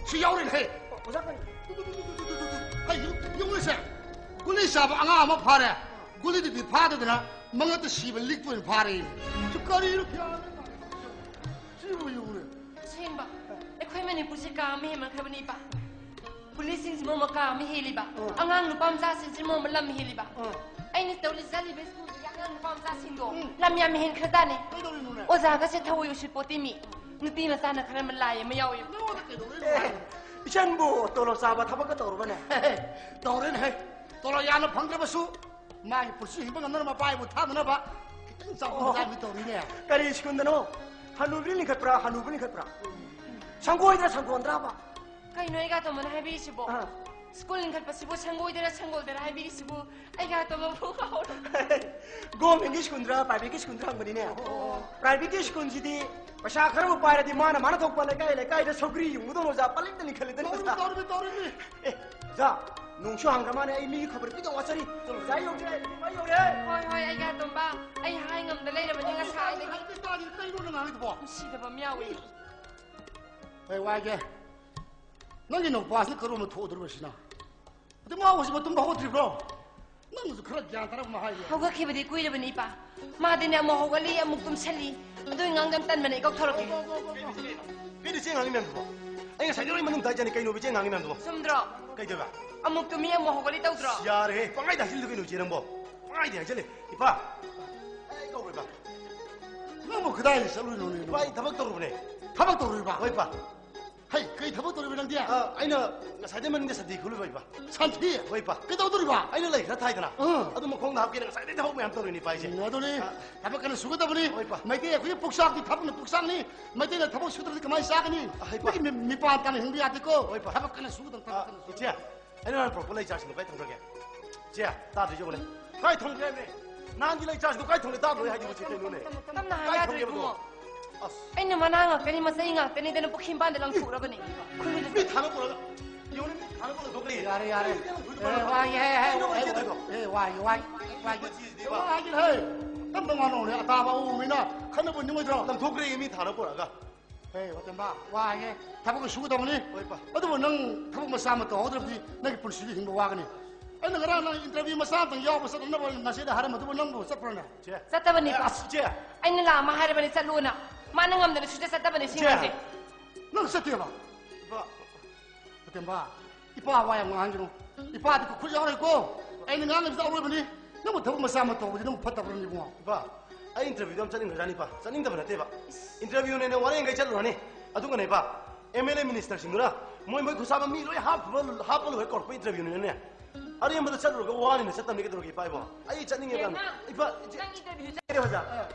ꯁꯤ ꯌꯥꯎꯔꯤꯅꯦ, ꯍꯩ꯫ ꯑꯣꯖꯥ, ꯀꯔꯤ? Two, two, two, two, two, two, two, two. ꯍꯩ, ꯌꯦꯡꯉꯨ-, ꯌꯦꯡꯉꯨꯅꯦꯁꯦ꯫ ꯒꯨꯂꯤ ꯆꯥꯕ ꯑꯉꯥꯡ ꯑꯃ ꯐꯥꯔꯦ꯫ ꯒꯨꯂꯤꯗꯨꯗꯤ ꯐꯥꯗꯗꯅ ꯃꯉꯛꯇ ꯁꯤꯕ ꯂꯤꯛꯇ ꯑꯣꯏꯅ ꯐꯥꯔꯦ꯫ ꯁꯤ ꯀꯔꯤꯅꯣ ꯐꯤꯌꯥꯔ? ꯁꯤꯕꯨ ꯌꯦꯡꯉꯨꯅꯦ꯫ ꯑꯁꯦꯡꯕ, ꯑꯩꯈꯣꯏ ꯃꯅꯤꯄꯨꯔꯁꯦ ꯀꯥ ꯑꯃ ꯍꯦꯟꯃꯟꯈ꯭ꯔꯕꯅꯤꯕ꯫ ꯄꯨꯂꯤꯁꯁꯤꯡꯁꯤ ꯃꯔꯣꯝ ꯑꯃ ꯀꯥ ꯑꯃ ꯍꯦꯜꯂꯤꯕ꯫ ꯑꯥ꯫ ꯑꯉꯥꯡ ꯅꯨꯄꯥ ꯃꯆꯥꯁꯤꯡꯁꯤ ꯃꯔꯣꯝ ꯑꯃ ꯂꯝ ꯍꯦꯜꯂꯤꯕ꯫ ꯑꯥ꯫ ꯑꯩꯅ ꯇꯧꯔꯤ ꯆꯠꯂꯤꯕ ꯁ꯭ꯀꯨꯜꯗꯨꯒꯤ ꯑꯉꯥꯡ ꯅꯨꯄꯥ ꯃꯆꯥꯁꯤꯡꯗꯣ ꯎꯝ꯫ ꯂꯝ ꯌꯥꯝ ꯍꯦꯟꯈ꯭ꯔꯖꯥꯠꯅꯤ꯫ ꯀꯩꯗꯧꯔꯤꯅꯣꯅꯦ? ꯑꯣꯖꯥꯒꯁꯦ ꯊꯑꯣꯏ ꯎꯁꯤꯠꯄꯣꯠꯇꯦ ꯃꯤ꯫ ꯅꯨꯄꯤ ꯃꯆꯥꯅ ꯈꯔ ꯑꯃ ꯂꯥꯏ ꯑꯃ ꯌꯥꯎꯏ꯫ ꯅꯉꯣꯟꯗ ꯀꯩꯗꯧꯔꯤꯅꯣ? ꯑꯦ, ꯏꯆꯟꯕꯨ ꯇꯣꯂꯣꯞ ꯆꯥꯕ ꯊꯕꯛꯀ ꯇꯧꯔꯕꯅꯦ? ꯇꯧꯔꯦꯅꯦ ꯍꯦ꯫ ꯇꯣꯂꯣꯞ ꯌꯥꯝꯅ ꯐꯪꯗ꯭ꯔꯕꯁꯨ ꯃꯥꯒꯤ ꯄꯨꯟꯁꯤ ꯍꯤꯡꯕ ꯉꯝꯅꯅꯕ ꯃꯄꯥ ꯏꯕꯨ ꯊꯥꯗꯅꯕ ꯈꯤꯇꯪ ꯆꯥꯎꯕ ꯑꯣ꯫ ꯃꯆꯥ ꯑꯃꯗꯤ ꯇꯧꯔꯤꯅꯦ꯫ ꯀꯔꯤ ꯁ꯭ꯀꯨꯜꯗꯅꯣ? ꯍꯅꯨꯕꯤꯅ ꯂꯤꯡꯈꯠꯄ꯭ꯔꯥ, ꯍꯅꯨꯕ ꯂꯤꯡꯈꯠꯄ꯭ꯔꯥ? ꯁꯪꯒꯣꯏꯗ꯭ꯔꯥ, ꯁꯪꯒꯣꯟꯗ꯭ꯔꯥꯕ? ꯀꯩꯅꯣ ꯑꯩꯒ ꯑꯇꯣꯝꯕꯅ ꯍꯥꯏꯕꯤꯔꯤꯁꯤꯕꯣ? ꯑꯥ꯫ ꯁ꯭ꯀꯨꯜ ꯂꯤꯡꯈꯠꯄꯁꯤꯕꯨ ꯁꯪꯒꯣꯏꯗ꯭ꯔꯥ, ꯁꯪꯒꯣꯜꯗ꯭ꯔꯥ ꯍꯥꯏꯕꯤꯔꯤꯁꯤꯕꯨ? ꯑꯩꯒ ꯑꯇꯣꯝꯕꯕꯨ ꯀꯥꯎꯔꯦ꯫ ꯒꯣꯔꯃꯦꯟꯒꯤ ꯁ꯭ꯀꯨꯜꯗ꯭ꯔꯥ, ꯄ꯭ꯔꯥꯏꯚꯦꯠꯀꯤ ꯁ꯭ꯀꯨꯜꯗ꯭ꯔꯥ ꯍꯪꯕꯅꯤꯅꯦ꯫ ꯑꯣ꯫ ꯄ꯭ꯔꯥꯏꯚꯦꯠꯀꯤ ꯁ꯭ꯀꯨꯜꯁꯤꯗꯤ ꯄꯩꯁꯥ ꯈꯔꯕꯨ ꯄꯥꯏꯔꯗꯤ ꯃꯥꯅ, ꯃꯥꯅ ꯊꯣꯛꯄ ꯂꯩꯀꯥꯏ ꯂꯩꯀꯥꯏꯗ ꯁꯧꯒ꯭ꯔꯤ ꯌꯨꯡꯕꯗꯧꯅ ꯑꯣꯖꯥ ꯄꯪꯂꯤꯡꯗ ꯂꯤꯡꯈꯠꯂꯤꯗꯅ ꯇꯧꯔꯤꯃꯤ, ꯑꯣꯖꯥ꯫ ꯇꯧꯔꯤꯃꯤ, ꯇꯧꯔꯤꯃꯤ꯫ ꯑꯦ, ꯑꯣꯖꯥ, ꯅꯣꯡꯁꯨ ꯍꯥꯡꯈ꯭ꯔ ꯃꯥꯅꯦ, ꯑꯩ ꯃꯤꯒꯤ ꯈꯕꯔ ꯄꯤꯗꯧ ꯋꯥꯠꯆꯔꯤ꯫ ꯑꯣꯖꯥ ꯌꯧꯔꯦ, ꯑꯣꯖꯥ ꯌꯧꯔꯦ꯫ ꯍꯣꯏ, ꯍꯣꯏ, ꯑꯩꯒꯤ ꯑꯇꯣꯝꯕ, ꯑꯩ ꯍꯥꯏ ꯉꯝꯗ ꯂꯩꯔꯕꯅꯤ ꯉꯁꯥꯏꯗꯒꯤ꯫ ꯀꯩꯅꯣ ꯅꯪ ꯉꯥꯡꯉꯤꯗꯨꯕꯣ? ꯅꯨꯡꯁꯤꯗꯕ ꯑꯃ ꯌꯥꯎꯏ꯫ ꯍꯣꯏ, ꯋꯥꯏꯒꯦ꯫ ꯅꯪꯒꯤ ꯅꯨꯄꯥꯁꯤꯅ ꯀꯔꯣꯝꯗ ꯊꯣꯛꯑꯗꯧꯔꯤꯕ ꯁꯤꯅ? ꯑꯗꯨ ꯃꯥ ꯍꯧꯖꯤꯛ ꯃꯇꯨꯝ ꯍꯧꯒꯠꯇ꯭ꯔꯤꯕ꯭ꯔꯣ? ꯅꯪꯅꯁꯨ ꯈꯔ ꯒ꯭ꯌꯥꯟ ꯇꯥꯔꯛꯄ ꯑꯃ ꯍꯥꯏꯌꯨ꯫ ꯍꯧꯒꯠꯈꯤꯕꯗꯤ ꯀꯨꯏꯔꯕꯅꯤ, ꯏꯄꯥ꯫ ꯃꯥꯗꯤꯅꯦ, ꯑꯃꯨꯛ ꯍꯧꯒꯠꯂꯤ, ꯑꯃꯨꯛ ꯇꯨꯝꯁꯜꯂꯤ꯫ ꯑꯗꯨꯏ ꯉꯥꯡꯗ ꯌꯥꯝ ꯇꯟꯕꯅꯦ, ꯑꯩ ꯀꯧꯊꯣꯔꯛꯀꯦ꯫ ꯀꯩꯅꯣ ꯏꯆꯦ ꯉꯥꯡꯉꯤ ꯃꯌꯥꯝꯗꯨꯕꯣ? ꯑꯩ ꯉꯁꯥꯏꯗꯩ ꯂꯣꯏ ꯃꯅꯨꯡ ꯇꯥꯏ ꯖꯥꯠꯅꯤ, ꯀꯩꯅꯣꯕ ꯏꯆꯦ ꯉꯥꯡꯉꯤ ꯃꯌꯥꯝꯗꯨꯕꯣ? ꯆꯨꯝꯗ꯭ꯔꯣ? ꯀꯩꯗꯧꯕ? ꯑꯃꯨꯛ ꯇꯨꯝꯃꯤ, ꯑꯃꯨꯛ ꯍꯧꯒꯠꯂꯤ ꯇꯧꯗ꯭ꯔꯣ? ꯌꯥꯔꯦꯍꯦ, ꯄꯪꯍꯥꯏꯗ ꯍꯥꯏꯖꯤꯜꯂꯤꯗꯣ ꯀꯩꯅꯣ ꯏꯆꯦ ꯅꯪꯕꯣ? ꯄꯪꯍꯥꯏꯗ ꯍꯥꯏꯖꯤꯜꯂꯤ꯫ ꯏꯄꯥ, ꯑꯩ ꯀꯧꯔꯣꯏꯕ꯫ ꯅꯪꯕꯨ ꯀꯗꯥꯏꯗ ꯆꯠꯂꯨꯏꯅꯣꯅꯦ? ꯏꯄꯥ, ꯑꯩ ꯊꯕꯛ ꯇꯧꯔꯨꯕꯅꯦ꯫ ꯊꯕꯛ ꯇꯧꯔꯨꯏꯕ? ꯍꯣꯏ, ꯏꯄꯥ꯫ ꯍꯩ, ꯀꯩ ꯊꯕꯛ ꯇꯧꯔꯤꯕ ꯅꯪꯗꯤ? ꯑ, ꯑꯩꯅ ꯉꯁꯥꯏꯗꯩ ꯃꯅꯤꯡꯗ ꯁꯟꯊꯤ ꯈꯨꯜꯂꯨꯕ, ꯏꯄꯥ꯫ ꯁꯟꯊꯤ? ꯍꯣꯏ, ꯏꯄꯥ꯫ ꯀꯩꯗꯧꯗꯣꯔꯤꯕ? ꯑꯩꯅ ꯂꯩ ꯈꯔ ꯊꯥꯏꯗꯅ꯫ ꯑꯥ꯫ ꯑꯗꯨ ꯃꯈꯣꯡꯗ ꯍꯥꯞꯀꯦꯅ ꯉꯁꯥꯏꯗꯩ ꯊꯕꯛ ꯃꯌꯥꯝ ꯇꯧꯔꯤꯅꯤ, ꯏꯄꯥ, ꯑꯩꯁꯦ꯫ ꯎꯝ, ꯑꯗꯨꯅꯤ꯫ ꯑ꯫ ꯊꯕꯛ ꯀꯟꯅ ꯁꯨꯒꯗꯕꯅꯤ꯫ ꯍꯣꯏ, ꯏꯄꯥ꯫ ꯃꯩꯇꯩ ꯑꯩꯈꯣꯏꯒꯤ ꯄꯨꯛꯆꯥꯛꯇꯤ ꯊꯕꯛꯅ ꯄꯨꯛꯆꯥꯛꯅꯤ꯫ ꯃꯩꯇꯩꯅ ꯊꯕꯛ ꯁꯨꯗ꯭ꯔꯗꯤ ꯀꯃꯥꯏꯅ ꯆꯥꯒꯅꯤ? ꯑ, ꯍꯣꯏ, ꯏꯄꯥ꯫ ꯃꯤꯒꯤ ꯃꯤ-, ꯃꯤꯄꯥꯟ ꯇꯥꯅ ꯍꯤꯡꯕ ꯌꯥꯗꯦꯀꯣ꯫ ꯍꯣꯏ, ꯏꯄꯥ꯫ ꯊꯕꯛ ꯀꯟꯅ ꯁꯨꯒꯗꯕꯅꯤ, ꯊꯕꯛ ꯑ, ꯀꯟꯅ ꯁꯨꯒꯗꯕꯅꯤ꯫ ꯏꯆꯦ, ꯑꯩꯅ ꯅꯍꯥꯟ ꯄꯨꯔꯛꯄ ꯂꯩ ꯆꯥꯔꯁꯤꯡꯗꯣ ꯀꯥꯏ ꯊꯝꯈ꯭ꯔꯒꯦ? ꯏꯆꯦ, ꯇꯥꯗ꯭ꯔꯤꯁꯦ ꯌꯦꯡꯉꯨꯅꯦ꯫ ꯀꯥꯏ ꯊꯝꯈ꯭ꯔꯦ ꯍꯥꯏꯕꯅꯦ? ꯅꯍꯥꯟꯒꯤ ꯂꯩ ꯆꯥꯔꯁꯤꯡꯗꯣ ꯀꯥꯏ ꯊꯝꯈ꯭ꯔꯦ? ꯇꯥꯗ꯭ꯔꯣ ꯑꯩ ꯍꯥꯏꯗꯨꯕꯨ, ꯏꯆꯦ, ꯀꯩꯅꯣꯅꯦ? ꯇꯞꯅ ꯍꯥꯏ ꯀꯥꯏ ꯌꯥꯗ꯭ꯔꯣ, ꯊꯝꯈ꯭ꯔꯦꯕꯗꯣ? ꯏꯕꯨꯡꯉꯣ? ꯑꯁ꯫ ꯑꯩꯅ ꯃꯅꯥ ꯉꯥꯛꯇꯅꯤ, ꯃꯆꯩ ꯉꯥꯛꯇꯅꯤꯗꯅ ꯄꯨꯈ꯭ꯔꯤ ꯃꯄꯥꯟꯗ ꯂꯪꯊꯣꯛꯎꯔꯕꯅꯤ꯫ ꯈꯨꯜꯂꯨꯗ ꯃꯤ ꯊꯥꯅ ꯄꯨꯔꯒ, ꯌꯦꯡꯉꯨꯅꯦ, ꯃꯤ ꯊꯥꯅ ꯄꯨꯔꯒ ꯊꯣꯛꯂꯛꯏ꯫ ꯌꯥꯔꯦ, ꯌꯥꯔꯦ꯫ ꯃꯤ ꯊꯥꯅ ꯄꯨꯔꯒ ꯑꯦ, ꯊꯣꯛꯂꯛꯏ꯫ ꯋꯥꯏ, ꯍꯦ, ꯍꯦ, ꯀꯩꯅꯣ ꯑꯦ, ꯏꯆꯦ ꯇꯧꯔꯤꯗꯣ? ꯑꯦ, ꯋꯥꯏ, ꯋꯥꯏ, ꯋꯥꯏ, ꯋꯥꯏ꯫ ꯃꯆꯤꯁꯤꯗꯤ ꯋꯥꯏ, ꯍꯦ꯫ ꯇꯞꯅ ꯉꯥꯡꯉꯨꯅꯦ, ꯑꯇꯥꯕ ꯎꯕꯅꯤꯅ ꯈꯟꯅꯕ ꯅꯤꯡꯉꯣꯏꯗ꯭ꯔꯣ? ꯂꯪꯊꯣꯛꯈ꯭ꯔꯦ, ꯃꯤ ꯊꯥꯅ ꯄꯨꯔꯒ꯫ ꯍꯦ, ꯋꯥꯇꯦꯝꯕ, ꯋꯥꯏꯍꯦ꯫ ꯊꯕꯛ ꯁꯨꯒꯗꯕꯅꯤ꯫ ꯍꯣꯏ, ꯄꯥ꯫ ꯑꯗꯨꯕꯨ ꯅꯪ ꯊꯕꯛ ꯃꯆꯥ ꯑꯃ ꯇꯧꯍꯧꯗ꯭ꯔꯕꯗꯤ ꯅꯪꯒꯤ ꯄꯨꯟꯁꯤꯗꯤ ꯍꯤꯡꯕ ꯋꯥꯒꯅꯤ꯫ ꯑꯩꯅ ꯉꯔꯥꯡ ꯅꯪ interview ꯃꯆꯥ ꯑꯃꯇꯪ ꯌꯥꯎꯕ ꯆꯠꯅꯕ ꯅꯁꯤꯗ ꯍꯥꯏꯔꯝꯕꯗꯨꯕꯨ ꯅꯪꯕꯨ ꯆꯠꯄ꯭ꯔꯅꯦ? ꯆꯦ꯫ ꯆꯠꯇꯕꯅꯤ, ꯑꯦ, ꯄꯥ꯫ ꯑꯁ, ꯆꯦ꯫ ꯑꯩꯅ ꯂꯥꯛ ꯑꯃ ꯍꯥꯏꯔꯕꯅꯤ ꯆꯠꯂꯨꯅ꯫ ꯃꯥꯅ ꯉꯝꯗꯅ ꯁꯨꯡꯆꯠ ꯆꯠꯇꯕꯅꯤ ꯁꯤ ꯆꯦ꯫ ꯑꯉꯥꯡꯁꯦ꯫ ꯅꯪ ꯆꯠꯇꯦꯕ? ꯏꯄꯥ꯫ ꯐꯇꯦꯝꯕ, ꯏꯄꯥ ꯋꯥ ꯌꯥꯝ ꯉꯥꯡꯍꯟꯒꯅꯨ꯫ ꯏꯄꯥꯗꯤ ꯈꯨꯠ ꯌꯥꯎꯔꯣꯏꯀꯣ꯫ ꯑꯩꯅ ꯉꯥꯡꯉꯤꯁꯤꯗ ꯑꯔꯣꯏꯕꯅꯤ꯫ ꯅꯪꯕꯨ ꯊꯕꯛ ꯃꯆꯥ ꯑꯃ ꯇꯧꯕꯗꯤ ꯅꯪꯕꯨ ꯐꯠꯇꯕ꯭ꯔꯅꯦ, ꯏꯕꯨꯡꯉꯣ? ꯏꯄꯥ, ꯑꯩ interviewꯗꯣ ꯌꯥꯝ ꯆꯠꯅꯤꯡꯈ꯭ꯔꯖꯥꯠꯅꯤ, ꯏꯄꯥ꯫ ꯆꯠꯅꯤꯡꯗꯕ ꯅꯠꯇꯦꯕ꯫ Interviewꯅꯦꯅ ꯋꯥꯔꯦꯡꯈꯩ ꯆꯠꯂꯨꯔꯅꯤ꯫ ꯑꯗꯨꯒꯅꯦ, ꯏꯄꯥ, MLA ministerꯁꯤꯡꯗꯨꯅ ꯃꯣꯏ, ꯃꯣꯏ ꯈꯨꯠꯁꯥꯕ ꯃꯤ ꯂꯣꯏ ꯍꯥꯞꯄ, ꯍꯥꯞꯄ ꯂꯣꯏꯔ ꯀꯧꯔꯛꯄ interviewꯅꯤꯅꯅꯦ꯫ ꯑꯔꯦꯝꯕꯗ ꯆꯠꯂꯨꯔꯒ ꯋꯥꯅꯤꯅ ꯆꯠꯇꯕꯅꯤ ꯀꯩꯗꯧꯔꯒꯦ, ꯏꯄꯥ ꯏꯕꯣ? ꯑꯩ ꯆꯠꯅꯤꯡꯉꯦ ꯌꯥꯝꯅ꯫ ꯏꯄꯥ, ꯏꯆꯦ-, ꯅꯪ interview ꯆꯠ-, ꯏꯆꯦ ꯑꯣꯖꯥ,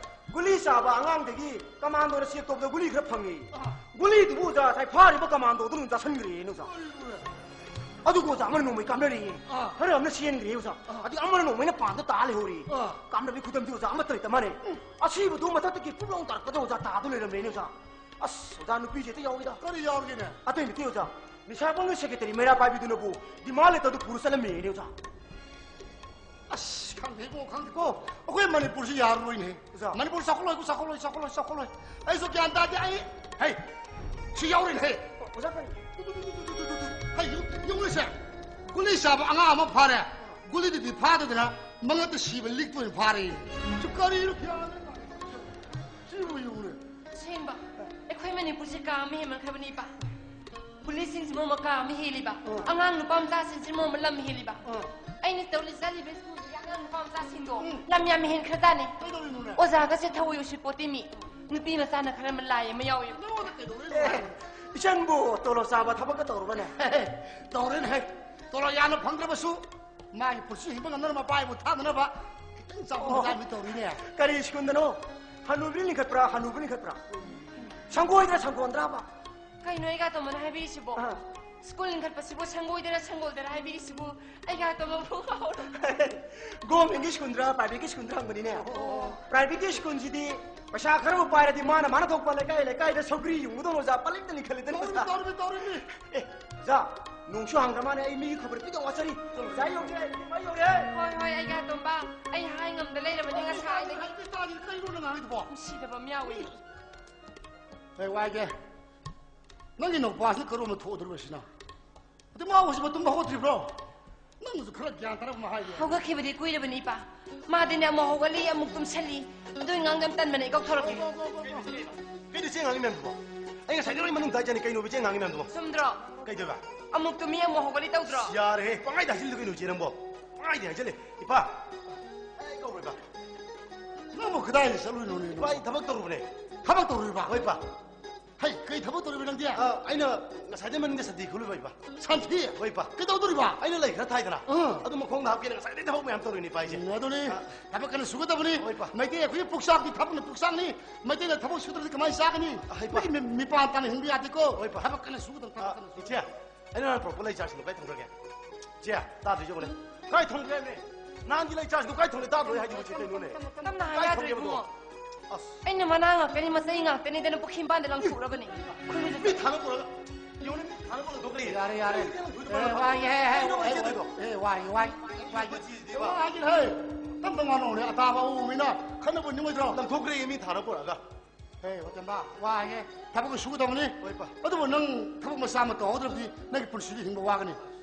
ꯒꯨꯂꯤ ꯆꯥꯕ ꯑꯉꯥꯡꯗꯒꯤ commandꯣꯅ check ꯇꯧꯕꯗ ꯒꯨꯂꯤ ꯈꯔ ꯐꯪꯉꯦ꯫ ꯑꯥ꯫ ꯒꯨꯂꯤꯗꯨꯕꯨ ꯑꯣꯖꯥ, ꯉꯁꯥꯏ ꯐꯥꯔꯤꯕ commandꯣꯗꯨꯅ ꯑꯗꯨꯝ ꯆꯥꯁꯤꯟꯈ꯭ꯔꯦꯅꯦ ꯑꯣꯖꯥ꯫ ꯑꯗꯨꯒ ꯑꯣꯖꯥ, ꯑꯃꯅ ꯅꯣꯡꯃꯩ ꯀꯥꯞꯅꯔꯦꯌꯦ꯫ ꯑꯥ꯫ ꯈꯔ ꯑꯃꯅ ꯆꯦꯟꯈ꯭ꯔꯦ ꯑꯣꯖꯥ꯫ ꯑꯥ꯫ ꯑꯗꯨꯒ ꯑꯃꯅ ꯅꯣꯡꯃꯩꯅ ꯄꯥꯟꯗ ꯇꯥ ꯂꯩꯍꯧꯔꯦ꯫ ꯑꯥ꯫ ꯀꯥꯞꯅꯕꯒꯤ ꯈꯨꯗꯝꯗꯤ ꯑꯣꯖꯥ ꯑꯃꯠꯇ ꯂꯩꯇ ꯃꯥꯜꯂꯦ꯫ ꯎꯝ꯫ ꯑꯁꯤꯕꯗꯨ ꯃꯊꯛꯇꯒꯤ ꯄꯨꯛ ꯂꯥꯎ ꯇꯥꯔꯛꯄꯗ ꯑꯣꯖꯥ ꯇꯥꯗꯨ ꯂꯩꯔꯝꯃꯦꯅꯦ ꯑꯣꯖꯥ꯫ ꯑꯁ, ꯑꯣꯖꯥ, ꯅꯨꯄꯤꯁꯦ ꯍꯦꯛꯇ ꯌꯥꯎꯏꯗ꯫ ꯀꯔꯤ ꯌꯥꯎꯔꯤꯒꯦꯅꯦ? ꯑꯇꯩ ꯅꯠꯇꯦ ꯑꯣꯖꯥ, ꯅꯤꯁꯥꯕꯪꯒꯤ secretary ꯃꯩꯔꯥ ꯄꯥꯏꯕꯤꯗꯨꯅꯕꯨ demand letterꯗꯨ ꯄꯨꯔ ꯆꯠꯂꯝꯃꯦꯅꯦ ꯑꯣꯖꯥ꯫ ꯑꯁ, ꯈꯪꯗꯦꯀꯣ, ꯈꯪꯗꯦꯀꯣ꯫ ꯑꯩꯈꯣꯏ ꯃꯅꯤꯄꯨꯔꯁꯤ ꯌꯥꯔꯔꯣꯏꯅꯦ꯫ ꯑꯣꯖꯥ꯫ ꯃꯅꯤꯄꯨꯔ ꯆꯥꯎꯈꯠꯂꯣꯏꯀꯣ, ꯆꯥꯎꯈꯠꯂꯣꯏ, ꯆꯥꯎꯈꯠꯂꯣꯏ, ꯆꯥꯎꯈꯠꯂꯣꯏ꯫ ꯑꯩꯁꯨ ꯒ꯭ꯌꯥꯟ ꯇꯥꯗꯦ꯫ ꯑꯩ, ꯍꯩ, ꯁꯤ ꯌꯥꯎꯔꯤꯅꯦ꯫ ꯑꯣꯖꯥ, ꯀꯔꯤ? ꯍꯩ, ꯌꯦꯡꯉꯨ-, ꯌꯦꯡꯉꯨꯅꯦꯁꯦ꯫ ꯒꯨꯂꯤ ꯆꯥꯕ ꯑꯉꯥꯡ ꯑꯃ ꯐꯥꯔꯦ꯫ ꯒꯨꯂꯤꯗꯨꯗꯤ ꯐꯥꯗꯗꯅ ꯃꯉꯛꯇ ꯁꯤꯕ ꯂꯤꯛꯇ ꯑꯣꯏꯅ ꯐꯥꯔꯦ꯫ ꯁꯤ ꯀꯔꯤꯅꯣ ꯒ꯭ꯌꯥꯟ ꯃꯦꯟ ꯇꯥꯗꯦ꯫ ꯁꯤꯕꯨ ꯌꯦꯡꯉꯨꯅꯦ꯫ ꯑꯁꯦꯡꯕ, ꯑꯩꯈꯣꯏ ꯃꯅꯤꯄꯨꯔꯁꯦ ꯀꯥ ꯑꯃ ꯍꯦꯟꯃꯟꯈ꯭ꯔꯕꯅꯤꯕ꯫ ꯄꯨꯂꯤꯁꯁꯤꯡꯁꯤ ꯃꯔꯣꯝ ꯑꯃ ꯀꯥ ꯑꯃ ꯍꯦꯜꯂꯤꯕ, ꯑꯥ꯫ ꯑꯉꯥꯡ ꯅꯨꯄꯥ ꯃꯆꯥꯁꯤꯡꯁꯤ ꯃꯔꯣꯝ ꯑꯃ ꯂꯝ ꯍꯦꯜꯂꯤꯕ꯫ ꯑꯥ꯫ ꯑꯩꯅ ꯇꯧꯔꯤ ꯆꯠꯂꯤꯕ ꯁ꯭ꯀꯨꯜꯗꯨꯒꯤ ꯑꯉꯥꯡ ꯅꯨꯄꯥ ꯃꯆꯥꯁꯤꯡꯗꯣ ꯎꯝ꯫ ꯂꯝ ꯌꯥꯝ ꯍꯦꯟꯈ꯭ꯔꯖꯥꯠꯅꯤ꯫ ꯀꯩꯗꯧꯔꯤꯅꯣꯅꯦ? ꯑꯣꯖꯥꯒꯁꯦ ꯊꯧꯑꯣꯏ ꯎꯁꯤꯠꯄꯣꯠꯇꯦ ꯃꯤ꯫ ꯅꯨꯄꯤ ꯃꯆꯥꯅ ꯈꯔ ꯑꯃ ꯂꯥꯏ ꯑꯃ ꯌꯥꯎꯋꯦ꯫ ꯅꯉꯣꯟꯗ ꯀꯩꯗꯧꯔꯤ ꯑꯦ, ꯂꯥꯏ? ꯏꯆꯟꯕꯨ ꯇꯣꯂꯣꯞ ꯆꯥꯕ ꯊꯕꯛꯀ ꯇꯧꯔꯕꯅꯦ? ꯇꯧꯔꯦꯅꯦ ꯍꯦ꯫ ꯇꯣꯂꯣꯞ ꯌꯥꯝꯅ ꯐꯪꯗ꯭ꯔꯕꯁꯨ ꯃꯥꯒꯤ ꯄꯨꯟꯁꯤ ꯍꯤꯡꯕ ꯉꯝꯅꯅꯕ ꯃꯄꯥ ꯏꯕꯨ ꯊꯥꯗꯅꯕ ꯈꯤꯇꯪ ꯆꯥꯎꯕ ꯑꯣ꯫ ꯃꯆꯥ ꯑꯃ ꯇꯧꯔꯤꯅꯦ꯫ ꯀꯔꯤ ꯁ꯭ꯀꯨꯜꯗꯅꯣ? ꯍꯅꯨꯕꯤ ꯂꯤꯡꯈꯠꯄ꯭ꯔꯥ, ꯍꯅꯨꯕ ꯂꯤꯡꯈꯠꯄ꯭ꯔꯥ? ꯁꯪꯒꯣꯏꯗ꯭ꯔꯥ, ꯁꯪꯒꯣꯟꯗ꯭ꯔꯥꯕ? ꯀꯩꯅꯣ ꯑꯩꯒ ꯇꯣꯝꯕꯅ ꯍꯥꯏꯕꯤꯔꯤꯁꯤꯕꯣ? ꯑꯥ꯫ ꯁ꯭ꯀꯨꯜ ꯂꯤꯡꯈꯠꯄꯁꯤꯕꯨ ꯁꯪꯒꯣꯏꯗꯔ ꯁꯪꯒꯣꯜꯗꯔ ꯍꯥꯏꯕꯤꯔꯤꯁꯤꯕꯨ? ꯑꯩꯒ ꯇꯣꯝꯕꯕꯨ ꯀꯥꯎꯔꯣ꯫ ꯒꯣꯔꯃꯦꯟꯒꯤ ꯁ꯭ꯀꯨꯜꯗ꯭ꯔꯥ, ꯄ꯭ꯔꯥꯏꯚꯦꯠꯀꯤ ꯁ꯭ꯀꯨꯜꯗ꯭ꯔꯥ ꯍꯪꯕꯅꯤꯅꯦ꯫ ꯑꯣ꯫ ꯄ꯭ꯔꯥꯏꯚꯦꯠꯀꯤ ꯁ꯭ꯀꯨꯜꯁꯤꯗꯤ ꯄꯩꯁꯥ ꯈꯔꯕꯨ ꯄꯥꯏꯔꯗꯤ ꯃꯥꯅ ꯃꯥꯅ ꯊꯣꯛꯄ ꯂꯩꯀꯥꯏ ꯂꯩꯀꯥꯏꯗ ꯁꯧꯒ꯭ꯔꯤ ꯌꯨꯡꯕꯗꯧꯅ ꯑꯣꯖꯥ ꯄꯂꯤꯛꯇ ꯂꯤꯡꯈꯠꯂꯤꯗꯅ ꯇꯧꯔꯤꯃꯤ, ꯑꯣꯖꯥ꯫ ꯇꯧꯔꯤꯃꯤ, ꯇꯧꯔꯤꯃꯤ꯫ ꯑꯦ, ꯑꯣꯖꯥ, ꯅꯣꯡꯁꯨ ꯍꯥꯡꯗ꯭ꯔ ꯃꯥꯅꯦ, ꯑꯩ ꯃꯤꯒꯤ ꯈꯕꯔ ꯄꯤꯗꯧ ꯋꯥꯠꯆꯔꯤ꯫ ꯑꯣꯖꯥ ꯌꯧꯔꯦ, ꯑꯩ ꯌꯧꯔꯦ꯫ ꯍꯣꯏ, ꯍꯣꯏ, ꯑꯩꯒ ꯇꯣꯝꯕ, ꯑꯩ ꯍꯥꯏ ꯉꯝꯗ ꯂꯩꯔꯕꯅꯤ ꯉꯁꯥꯏꯗꯒꯤ꯫ ꯀꯩꯅꯣ ꯅꯪ ꯉꯥꯡꯉꯤꯗꯨꯕꯣ? ꯅꯨꯡꯁꯤꯗꯕ ꯑꯃ ꯌꯥꯎꯏ꯫ ꯑꯩ ꯋꯥꯏꯒꯦ꯫ ꯅꯪꯒꯤ ꯅꯨꯄꯥꯁꯤꯅ ꯀꯔꯣꯝꯗ ꯊꯣꯛꯑꯗꯧꯔꯤꯕ ꯁꯤꯅ? ꯑꯗꯨ ꯃꯥ ꯍꯧꯖꯤꯛ ꯃꯇꯨꯝ ꯍꯧꯒꯠꯇ꯭ꯔꯤꯕ꯭ꯔꯣ? ꯅꯪꯅꯁꯨ ꯈꯔ ꯒ꯭ꯌꯥꯟ ꯇꯥꯅꯕ ꯑꯃ ꯍꯥꯏꯒꯦ꯫ ꯍꯧꯒꯠꯈꯤꯕꯗꯤ ꯀꯨꯏꯔꯕꯅꯤ, ꯏꯄꯥ꯫ ꯃꯥꯗꯤꯅꯦ, ꯑꯃꯨꯛ ꯍꯧꯒꯠꯂꯤ, ꯑꯃꯨꯛ ꯇꯨꯝꯁꯜꯂꯤ꯫ ꯑꯗꯨꯏ ꯉꯥꯡꯗꯤ ꯌꯥꯝ ꯇꯟꯕꯅꯦ, ꯑꯩ ꯀꯧꯊꯣꯔꯛꯀꯦ꯫ ꯀꯩꯅꯣ ꯆꯦ ꯉꯥꯡꯉꯤ ꯃꯌꯥꯝꯗꯨꯕꯣ? ꯑꯩ ꯉꯁꯥꯏꯗꯩ ꯂꯣꯏ ꯃꯅꯨꯡ ꯇꯥꯏ ꯆꯥꯅꯤ, ꯀꯩꯅꯣꯕ ꯆꯦ ꯉꯥꯡꯉꯤ ꯃꯌꯥꯝꯗꯨꯕꯣ? ꯆꯨꯝꯗ꯭ꯔꯣ? ꯀꯩꯗꯧꯕ? ꯑꯃꯨꯛ ꯇꯨꯝꯃꯤ, ꯑꯃꯨꯛ ꯍꯧꯒꯠꯂꯤ ꯇꯧꯗ꯭ꯔꯣ? ꯌꯥꯔꯦꯍꯦ, ꯄꯪꯍꯥꯏꯗ ꯍꯥꯏꯖꯤꯜꯂꯤꯗꯣ ꯀꯩꯅꯣ ꯆꯦ ꯅꯪꯕꯣ? ꯄꯪꯍꯥꯏꯗ ꯍꯥꯏꯖꯤꯜꯂꯦ꯫ ꯏꯄꯥ, ꯑꯩ ꯀꯧꯔꯣꯏꯕ꯫ ꯅꯪꯕꯨ ꯀꯗꯥꯏꯗ ꯆꯠꯂꯨꯏꯅꯣꯅꯦ? ꯏꯄꯥ, ꯑꯩ ꯊꯕꯛ ꯇꯧꯔꯨꯕꯅꯦ꯫ ꯊꯕꯛ ꯇꯧꯔꯨꯏꯕ? ꯍꯣꯏ, ꯏꯄꯥ꯫ ꯍꯩ, ꯀꯩ ꯊꯕꯛ ꯇꯧꯔꯤꯕ ꯅꯪꯗꯤ? ꯑ, ꯑꯩꯅ ꯉꯁꯥꯏꯗꯩ ꯃꯅꯤꯡꯗ ꯁꯟꯊꯤ ꯈꯣꯠꯂꯨꯕ, ꯏꯄꯥ꯫ ꯁꯟꯊꯤ? ꯍꯣꯏ, ꯏꯄꯥ꯫ ꯀꯩꯗꯧꯗꯣꯔꯤꯕ? ꯑꯩꯅ ꯂꯩ ꯈꯔ ꯊꯥꯏꯗꯅ꯫ ꯑꯥ꯫ ꯑꯗꯨ ꯃꯈꯣꯡꯗ ꯍꯥꯞꯀꯦꯅ ꯉꯁꯥꯏꯗꯩ ꯊꯕꯛ ꯃꯌꯥꯝ ꯇꯧꯔꯤꯅꯤ, ꯏꯄꯥ, ꯑꯩꯁꯦ꯫ ꯎꯝ, ꯑꯗꯨꯅꯤ꯫ ꯑ꯫ ꯊꯕꯛ ꯀꯟꯅ ꯁꯨꯒꯗꯕꯅꯤ꯫ ꯍꯣꯏ, ꯏꯄꯥ꯫ ꯃꯩꯇꯩ ꯑꯩꯈꯣꯏꯒꯤ ꯄꯨꯛꯆꯥꯛꯇꯤ ꯊꯕꯛꯅ ꯄꯨꯛꯆꯥꯛꯅꯤ꯫ ꯃꯩꯇꯩꯅ ꯊꯕꯛ ꯁꯨꯗ꯭ꯔꯗꯤ ꯀꯃꯥꯏꯅ ꯆꯥꯒꯅꯤ? ꯑ, ꯍꯣꯏ, ꯏꯄꯥ꯫ ꯃꯤ, ꯃꯤ, ꯃꯤꯄꯥꯟ ꯇꯥꯅ ꯍꯤꯡꯕ ꯌꯥꯗꯦꯀꯣ꯫ ꯍꯣꯏ, ꯏꯄꯥ꯫ ꯊꯕꯛ ꯀꯟꯅ ꯁꯨꯒꯗꯕ, ꯊꯕꯛ ꯑ, ꯀꯟꯅ ꯁꯨꯒꯗꯕ꯫ ꯏꯆꯦ, ꯑꯩꯅ ꯅꯍꯥꯟ ꯄꯨꯔꯛꯄ ꯂꯩ ꯆꯥꯔꯁꯤꯡꯗꯣ ꯀꯥꯏ ꯊꯝꯈ꯭ꯔꯒꯦ? ꯏꯆꯦ, ꯇꯥꯗ꯭ꯔꯤ ꯌꯦꯡꯉꯨꯅꯦ꯫ ꯀꯥꯏ ꯊꯝꯈ꯭ꯔꯦ ꯍꯥꯏꯕꯅꯦ? ꯅꯍꯥꯟꯒꯤ ꯂꯩ ꯆꯥꯔꯁꯤꯡꯗꯣ ꯀꯥꯏ ꯊꯝꯈ꯭ꯔꯦ? ꯇꯥꯗ꯭ꯔꯣ ꯑꯩ ꯍꯥꯏꯁꯤꯕꯨ, ꯏꯆꯦ, ꯀꯩꯅꯣꯅꯦ? ꯇꯞꯅ ꯍꯥꯏ ꯀꯥꯏ ꯌꯥꯗ꯭ꯔꯣ, ꯊꯝꯈ꯭ꯔꯒꯦꯕ ꯑꯗꯣ? ꯏꯕꯨꯡꯉꯣ? ꯑꯁ꯫ ꯑꯩꯅ ꯃꯅꯥ ꯉꯥꯛꯇꯅꯤ, ꯃꯆꯩ ꯉꯥꯛꯇꯅꯤꯗꯅ ꯄꯨꯈ꯭ꯔꯤ ꯃꯄꯥꯟꯗ ꯂꯪꯊꯣꯛꯎꯔꯕꯅꯤ꯫ ꯃꯤ ꯊꯥꯅ ꯄꯨꯔꯒ, ꯌꯦꯡꯉꯨꯅꯦ, ꯃꯤ ꯊꯥꯅ ꯄꯨꯔꯒ ꯂꯪꯊꯣꯛꯈ꯭ꯔꯦ꯫ ꯌꯥꯔꯦ, ꯌꯥꯔꯦ꯫ ꯀꯩꯅꯣ ꯂꯪꯊꯣꯛꯏꯗꯣ? ꯑꯦ, ꯋꯥꯏ, ꯍꯦ, ꯍꯦ, ꯀꯩꯅꯣ ꯍꯦ, ꯏꯆꯦ ꯇꯧꯔꯤꯗꯣ? ꯑꯦ, ꯋꯥꯏ, ꯋꯥꯏ, ꯋꯥꯏ꯫ ꯀꯩꯅꯣ ꯏꯆꯦꯁꯤꯗꯤꯕ? ꯋꯥꯏ, ꯍꯦ, ꯇꯞ ꯇꯞ ꯉꯥꯡꯉꯨꯅꯦ, ꯑꯇꯥꯕ ꯑꯎ ꯃꯤꯅ ꯈꯟꯅꯕ ꯅꯤꯡꯉꯣꯏꯗ꯭ꯔꯣ? ꯂꯪꯊꯣꯛꯈ꯭ꯔꯦ ꯃꯤ ꯊꯥꯅ ꯄꯨꯔꯛꯑꯒ꯫ ꯍꯦ, ꯋꯥꯇꯦꯝꯕ, ꯋꯥꯏꯍꯦ꯫ ꯊꯕꯛ ꯁꯨꯒꯗꯕꯅꯤ꯫ ꯍꯣꯏ, ꯏꯄꯥ꯫ ꯑꯗꯨꯕꯨ ꯅꯪ ꯊꯕꯛ ꯃꯆꯥ ꯑꯃ ꯇꯧꯍꯧꯗ꯭ꯔꯕꯗꯤ ꯅꯪꯒꯤ ꯄꯨꯟꯁꯤꯗ ꯍꯤꯡꯕ ꯋꯥꯒꯅꯤ꯫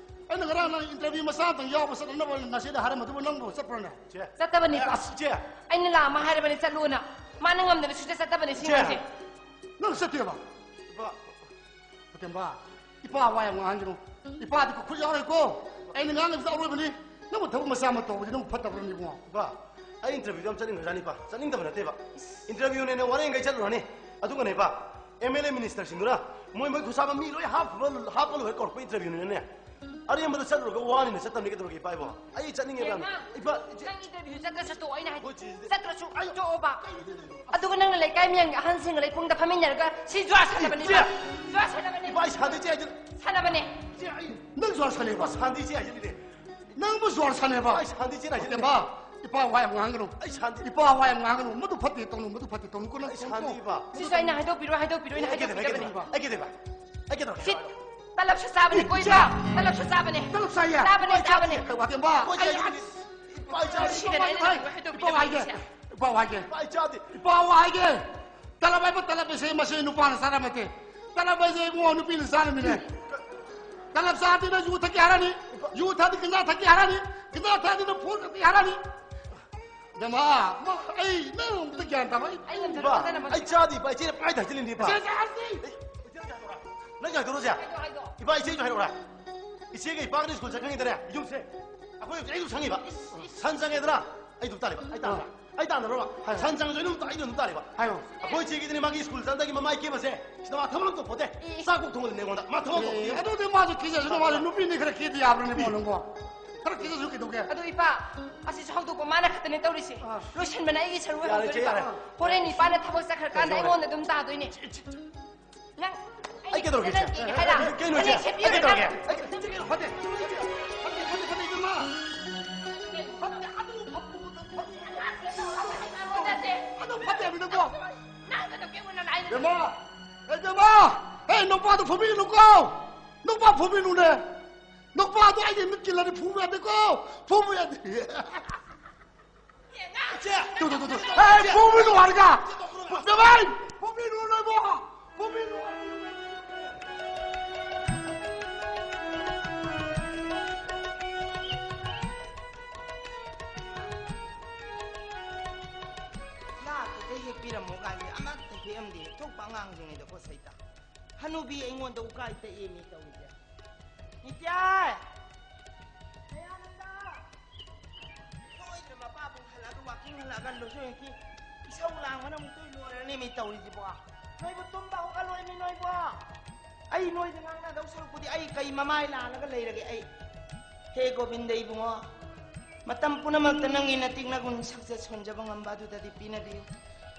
ꯑꯩꯅ ꯉꯔꯥꯡ ꯅꯪ interview ꯃꯆꯥ ꯑꯃꯇꯪ ꯌꯥꯎꯕ ꯆꯠꯅꯅꯕ ꯅꯆꯦꯗ ꯍꯥꯏꯔꯝꯕꯗꯨꯕꯨ ꯅꯪꯕꯨ ꯆꯠꯄ꯭ꯔꯣꯅꯦ? ꯆꯦ꯫ ꯆꯠꯇꯕꯅꯤ, ꯑꯦ, ꯏꯄꯥ꯫ ꯑꯁ, ꯆꯦ꯫ ꯑꯩꯅ ꯂꯥꯛ ꯑꯃ ꯍꯥꯏꯔꯕꯅꯤ ꯆꯠꯂꯨꯅ꯫ ꯃꯥꯅ ꯉꯝꯗꯅ ꯁꯨꯡꯆꯠ ꯆꯠꯇꯕꯅꯤ ꯁꯤ ꯆꯦ꯫ ꯑꯉꯥꯡꯁꯦ꯫ ꯅꯪ ꯆꯠꯇꯦꯕ? ꯏꯄꯥ꯫ ꯐꯇꯦꯝꯕ, ꯏꯄꯥ ꯋꯥ ꯌꯥꯝ ꯉꯥꯡꯍꯟꯒꯅꯨ꯫ ꯏꯄꯥꯗꯤ ꯈꯨꯠ ꯌꯥꯎꯔꯣꯏꯀꯣ꯫ ꯑꯩꯅ ꯉꯥꯡꯉꯤꯕꯁꯤ ꯑꯔꯣꯏꯕꯅꯤ꯫ ꯅꯪꯕꯨ ꯊꯕꯛ ꯃꯆꯥ ꯑꯃ ꯇꯧꯕꯗꯤ ꯅꯪꯕꯨ ꯐꯠꯇꯕ꯭ꯔꯅꯦ, ꯏꯕꯨꯡꯉꯣ? ꯏꯄꯥ, ꯑꯩ interview ꯗꯣ ꯌꯥꯝ ꯆꯠꯅꯤꯡꯈ꯭ꯔꯖꯥꯠꯅꯤ, ꯏꯄꯥ꯫ ꯆꯠꯅꯤꯡꯗꯕ ꯅꯠꯇꯦꯕ꯫ Interview ꯅꯦꯅ ꯋꯥꯔꯦꯡꯈꯩ ꯆꯠꯂꯨꯔꯅꯤ꯫ ꯑꯗꯨꯒꯅꯦ, ꯏꯄꯥ, ꯑꯦꯝ ꯑꯦꯜ ꯑꯦ ꯃꯤꯅꯤꯁꯇꯔꯁꯤꯡꯗꯨꯅ ꯃꯣꯏ ꯃꯣꯏ ꯈꯨꯠꯁꯥꯕ ꯃꯤ ꯂꯣꯏ ꯍꯥꯞꯄ ꯍꯥꯞꯄ ꯂꯣꯏꯔ ꯀꯧꯔꯛꯄ ꯏꯟꯇꯔꯚ꯭ꯌꯨꯅꯤꯅꯅꯦ꯫ ꯑꯔꯦꯝꯕꯗ ꯆꯠꯂꯨꯔꯒ ꯋꯥꯅꯤꯅ ꯆꯠꯇꯕꯅꯤ ꯀꯩꯗꯧꯔꯒꯦ ꯏꯄꯥ ꯏꯕꯣ? ꯑꯩ ꯆꯠꯅꯤꯡꯉꯦꯕ ꯌꯥꯝꯅ꯫ ꯏꯄꯥ, ꯏꯆꯦ꯫ ꯅꯪ ꯏꯟꯇꯔꯚ꯭ꯌꯨ ꯆꯠꯇ꯭ꯔꯁꯨ ꯇꯣꯛꯑꯣ, ꯑꯩꯅ ꯍꯥꯏꯗꯣ꯫ ꯑꯩꯈꯣꯏ ꯆꯦꯁꯤꯗꯤ ꯆꯠꯇ꯭ꯔꯁꯨ ꯑꯩ ꯇꯣꯛꯑꯣꯕ꯫ ꯑꯗꯨꯒ ꯅꯪꯅ ꯂꯩꯀꯥꯏ ꯃꯤꯌꯥꯝꯒꯤ ꯑꯍꯟꯁꯤꯡꯒ ꯂꯩꯈꯣꯡꯗ ꯐꯝꯃꯤꯟꯅꯔꯒ ꯁꯤ ꯖꯨꯋꯥꯔ ꯁꯥꯟꯅꯕꯅꯦ꯫ ꯏꯆꯦ! ꯖꯨꯋꯥꯔ ꯁꯥꯟꯅꯕꯅꯦ꯫ ꯏꯄꯥ, ꯑꯩ ꯁꯥꯟꯅꯗꯦ, ꯏꯆꯦ, ꯍꯥꯏꯗꯤ ꯁꯥꯟꯅꯕꯅꯦ꯫ ꯏꯆꯦ, ꯑꯩ ꯅꯪ ꯖꯨꯋꯥꯔ ꯁꯥꯟꯅꯩꯕ? ꯏꯄꯥ, ꯁꯥꯟꯗꯦ, ꯏꯆꯦ, ꯍꯥꯏꯖꯤꯜꯂꯤꯅꯦ꯫ ꯅꯪꯕꯨ ꯖꯨꯋꯥꯔ ꯁꯥꯟꯅꯩꯕ? ꯑꯩ ꯁꯥꯟꯗꯦ, ꯏꯆꯦ, ꯍꯥꯏꯖꯤꯜꯂꯤꯅꯦ꯫ ꯏꯕꯦꯝꯃ, ꯏꯄꯥ ꯋꯥ ꯌꯥꯝ ꯉꯥꯡꯒꯅꯨ꯫ ꯑꯩ ꯁꯥꯟꯗꯦ꯫ ꯏꯄꯥ ꯋꯥ ꯌꯥꯝ ꯉꯥꯡꯒꯅꯨ꯫ ꯃꯗꯨ ꯐꯠꯇꯦ ꯇꯧꯅꯨ, ꯃꯗꯨ ꯐꯠꯇꯦ ꯇꯧꯅꯨꯀꯣ ꯅꯪ꯫ ꯑꯩ ꯁꯥꯟꯗꯦ, ꯏꯄꯥ꯫ ꯁꯤꯁꯨ ꯑꯩꯅ ꯍꯥꯏꯗꯣꯛꯄꯤꯔꯣ, ꯍꯥꯏꯗꯣꯛꯄꯤꯔꯣ, ꯑꯩꯅ ꯑꯩ ꯀꯩꯗꯧꯔꯒꯦ, ꯑꯩ ꯍꯥꯏꯗꯣꯛꯄꯤꯔꯕꯅꯦ꯫ ꯀꯩꯗꯧꯔꯒꯦ, ꯑꯩ ꯀꯩꯗꯧꯔꯒꯦ? ꯁꯤ ꯇꯂꯕꯁꯨ ꯆꯥꯕꯅꯤꯀꯣ, ꯏꯆꯦ꯫ ꯏꯄꯥ꯫ ꯇꯂꯕꯁꯨ ꯆꯥꯕꯅꯦ꯫ ꯇꯂꯕ ꯆꯥꯏꯌꯦ? ꯇꯂꯕꯅꯦ, ꯏꯄꯥ, ꯆꯥꯕꯅꯦ꯫ ꯏꯄꯥ, ꯏꯄꯥ, ꯑꯩ, ꯏꯄꯥ, ꯏꯆꯦ, ꯁꯤꯗꯅꯦ ꯑꯩꯅ ꯍꯥꯏꯗꯣꯛꯄꯤꯔꯕꯅꯦ꯫ ꯏꯄꯥ ꯍꯥꯏꯒꯦ꯫ ꯏꯄꯥ ꯍꯥꯏꯒꯦ꯫ ꯏꯄꯥ, ꯏꯆꯥꯗꯤ꯫ ꯏꯄꯥ ꯍꯥꯏꯒꯦ꯫ ꯇꯂꯕ ꯍꯥꯏꯕ ꯇꯂꯕ ꯑꯁꯦ ꯃꯁꯤ ꯅꯨꯄꯥꯅ ꯆꯥꯔꯝꯃꯠꯇꯦ꯫ ꯇꯂꯕ ꯍꯥꯏꯁꯦ ꯏꯕꯨꯡꯉꯣ ꯅꯨꯄꯤꯅ ꯆꯥꯔꯝꯃꯤꯅꯦ꯫ ꯇꯂꯕ ꯆꯥꯔꯗꯤ ꯅꯪ ꯌꯨ ꯊꯛꯀꯦ ꯍꯥꯏꯔꯅꯤ꯫ ꯌꯨ ꯊꯛꯑꯗꯤ ꯒꯟꯖꯥ ꯊꯛꯀꯦ ꯍꯥꯏꯔꯅꯤ꯫ ꯒꯟꯖꯥ ꯊꯛꯑꯗꯤ ꯅꯪ ꯐꯨꯔ ꯀꯛꯀꯦ ꯍꯥꯏꯔꯅꯤ꯫ ꯏꯕꯦꯝꯃ, ꯃꯥ, ꯑꯩ ꯅꯪ ꯑꯝꯇ ꯒ꯭ꯌꯥꯟ ꯇꯥꯕ꯫ ꯑꯩ ꯑꯩ ꯉꯝꯖꯔꯣꯏ, ꯏꯄꯥ, ꯐꯖꯅ ꯑꯩ ꯆꯥꯗꯦ, ꯏꯄꯥ꯫ ꯏꯆꯦꯅ ꯄꯪꯍꯥꯏꯗ ꯍꯥꯏꯖꯤꯜꯂꯤꯅꯦ, ꯏꯄꯥ꯫ ꯏꯆꯦ ꯆꯥꯔꯁꯤ꯫ ꯑꯩ, ꯏꯆꯦ ꯆꯥꯔꯁꯤ꯫ ꯅꯪ ꯀꯩ ꯇꯧꯔꯣꯁꯦ? ꯍꯥꯏꯗꯣ, ꯍꯥꯏꯗꯣ꯫ ꯏꯄꯥ, ꯏꯆꯦꯁꯨ ꯍꯥꯏꯔꯛꯎꯔꯥ? ꯏꯆꯦꯒ ꯏꯄꯥꯒꯅꯤ ꯁ꯭ꯀꯨꯜ ꯆꯠꯈ꯭ꯔꯤꯉꯩꯗꯅꯦ, ꯌꯨꯝꯁꯦ ꯑꯩꯈꯣꯏ ꯍꯧꯖꯤꯛ ꯑꯩ ꯁꯪꯉꯤꯕ꯫ ꯏꯁ, ꯏꯁ꯫ ꯁꯟ ꯆꯪꯉꯦꯗꯅ, ꯑꯩ ꯑꯗꯨꯝ ꯇꯥꯔꯦꯕ꯫ ꯑꯩ ꯇꯥꯟꯅꯕ꯭ꯔꯣ? ꯑꯥ꯫ ꯑꯩ ꯇꯥꯟꯅꯕ꯭ꯔꯣ? ꯍꯥꯏꯌꯣ꯫ ꯁꯟ ꯆꯪꯉꯁꯨ ꯑꯩ ꯑꯗꯨꯝ, ꯑꯩ ꯑꯗꯨꯝ ꯇꯥꯔꯦꯕ꯫ ꯍꯥꯏꯌꯣ꯫ ꯑꯩꯈꯣꯏ ꯏꯆꯦꯒꯤꯗꯤꯅꯦ, ꯃꯥꯒꯤ ꯁ꯭ꯀꯨꯜ ꯆꯠꯂꯝꯗꯥꯏꯒꯤ ꯃꯃꯥꯏ ꯀꯦꯕꯁꯦ, ꯁꯤꯗ ꯃꯥ ꯊꯕꯛ ꯑꯃ ꯇꯧꯄꯣꯠꯇꯦ꯫ ꯏꯁ꯫ ꯆꯥꯛ ꯀꯣꯛ ꯊꯣꯡꯍꯜꯂꯤꯅꯦ ꯑꯩꯉꯣꯟꯗ꯫ ꯃꯥ ꯊꯕꯛ ꯑꯃ ꯑꯦ, ꯇꯧꯄꯣꯠꯇꯦ꯫ ꯑꯗꯨꯗꯤ ꯃꯥꯁꯨ ꯊꯤꯖꯁꯅꯨ, ꯃꯥꯁꯨ ꯅꯨꯄꯤꯅꯤ, ꯈꯔ ꯀꯦꯗ ꯌꯥꯕ꯭ꯔꯅꯦ, ꯏꯕꯦꯝꯃ, ꯅꯪꯕꯣ? ꯈꯔ ꯀꯦꯖꯁꯨ ꯀꯩꯗꯧꯒꯦ? ꯑꯗꯣ ꯏꯄꯥ, ꯑꯁꯤꯁꯨ ꯍꯧꯗꯣꯛꯄ ꯃꯥꯅ ꯈꯛꯇꯅꯦ ꯇꯧꯔꯤꯁꯦ꯫ ꯑꯥ꯫ ꯂꯣꯏꯁꯟꯕꯅ ꯑꯩꯒꯤ ꯁꯔꯨ ꯌꯥꯔꯦ, ꯏꯆꯦ, ꯍꯧꯗꯣꯔꯤꯕ꯫ ꯌꯥꯔꯦ꯫ ꯍꯣꯔꯦꯟ ꯏꯄꯥꯅ ꯊꯕꯛ ꯆꯠꯈ꯭ꯔꯀꯥꯟꯗ ꯌꯥꯔꯦ, ꯌꯥꯔꯦ꯫ ꯑꯩꯉꯣꯟꯗ ꯑꯗꯨꯝ ꯇꯥꯗꯣꯏꯅꯦ꯫ ꯏꯆꯦ, ꯏꯆꯦ, ꯅꯪ ꯑꯩ ꯀꯩꯗꯧꯔꯒꯦ, ꯏꯆꯦ? ꯅꯪ ꯀꯦꯒꯦ ꯍꯥꯏꯔ? ꯀꯩꯅꯣ, ꯏꯆꯦ? ꯐꯅꯦꯛ ꯁꯦꯠꯄꯤꯌꯨ ꯑꯩ ꯀꯩꯗꯧꯔꯒꯦ? ꯅꯪ꯫ ꯑꯩ ꯀꯩꯗꯧꯔꯒꯦ? ꯐꯠꯇꯦ, ꯐꯠꯇꯦ, ꯐꯠꯇꯦ, ꯏꯕꯦꯝꯃ꯫ ꯐꯠꯇꯦ, ꯐꯠꯇꯦ, ꯐꯠꯇꯦ, ꯏꯕꯦꯝꯃ꯫ ꯐꯠꯇꯦ, ꯑꯗꯨ ꯐꯠꯇꯦ, ꯑꯗꯨ ꯐꯠꯇꯦ ꯍꯥꯏꯕꯅꯤꯀꯣ꯫ ꯅꯪ ꯀꯩꯗꯧꯒꯦ? ꯏꯕꯦꯝꯃ, ꯑꯦ, ꯏꯕꯦꯝꯃ, ꯑꯦ, ꯅꯨꯄꯥꯗꯣ ꯐꯨꯕꯤꯒꯅꯨꯀꯣ꯫ ꯅꯨꯄꯥ ꯐꯨꯕꯤꯅꯨꯅꯦ꯫ ꯅꯨꯄꯥꯗꯣ ꯑꯩꯒꯤ ꯃꯤꯠ ꯀꯤꯜꯂꯗꯤ ꯐꯨꯕ ꯌꯥꯗꯦꯀꯣ꯫ ꯐꯨꯕ ꯌꯥꯗꯦ꯫ ꯏꯆꯦ! Two, two, two, two. ꯏꯆꯦ! ꯑꯦ, ꯐꯨꯕꯤꯅꯨ ꯍꯥꯏꯔꯒ! ꯏꯆꯦ, ꯇꯣꯛꯈ꯭ꯔꯣ꯫ ꯕꯦꯝꯃꯩ! ꯐꯨꯕꯤꯅꯨ ꯅꯣꯏꯕꯣ! ꯐꯨꯕꯤꯅꯨ! ꯂꯥꯛꯇꯨꯗ ꯍꯦꯛꯄꯤꯔꯝꯃꯣ ꯀꯥꯏꯅ ꯑꯃꯠꯇ ꯍꯦꯛꯑꯝꯗꯦ꯫ ꯊꯣꯛꯄ ꯑꯉꯥꯡꯁꯤꯡꯅꯤꯗꯀꯣ ꯁꯩꯇ꯫ ꯍꯅꯨꯕꯤ ꯑꯩꯉꯣꯟꯗ ꯎꯀꯥꯏ ꯇꯛꯑꯦꯃꯤ ꯇꯧꯔꯤꯁꯦ꯫ ꯅꯤꯇ꯭ꯌꯥ! ꯗꯌꯥꯅꯟꯗ! ꯁꯣꯏꯗꯅ ꯃꯄꯥꯕꯨ ꯍꯜꯂꯛꯑꯒ walking ꯍꯜꯂꯛꯑꯒ ꯂꯣꯏꯁꯤꯜꯂꯛꯈꯤ꯫ ꯏꯁꯧ ꯂꯥꯡꯕꯅ ꯑꯃꯨꯛ ꯇꯣꯏ ꯂꯣꯏꯔꯅꯤ ꯃꯤ ꯇꯧꯔꯤꯁꯤꯕꯣ꯫ ꯅꯣꯏꯕꯨ ꯇꯨꯝꯕ ꯍꯧꯒꯠꯂꯣꯏꯃꯤ ꯅꯣꯏꯕꯨ꯫ ꯑꯩ ꯅꯣꯏꯗ ꯉꯥꯡꯅꯗꯧ ꯁꯔꯨꯛꯄꯨꯗꯤ ꯑꯩ ꯀꯩ ꯃꯃꯥꯏ ꯂꯥꯜꯂꯒ ꯂꯩꯔꯒꯦ ꯑꯩ? ꯍꯦ ꯒꯣꯕꯤꯟꯗ ꯏꯕꯨꯡꯉꯣ, ꯃꯇꯝ ꯄꯨꯝꯅꯃꯛꯇ ꯅꯪꯒꯤ ꯅꯇꯤꯛ ꯅꯒꯨꯟ ꯁꯛꯆꯦ ꯁꯣꯟꯖꯕ ꯉꯝꯕ ꯑꯗꯨꯗꯗꯤ ꯄꯤꯅꯕꯤꯌꯨ꯫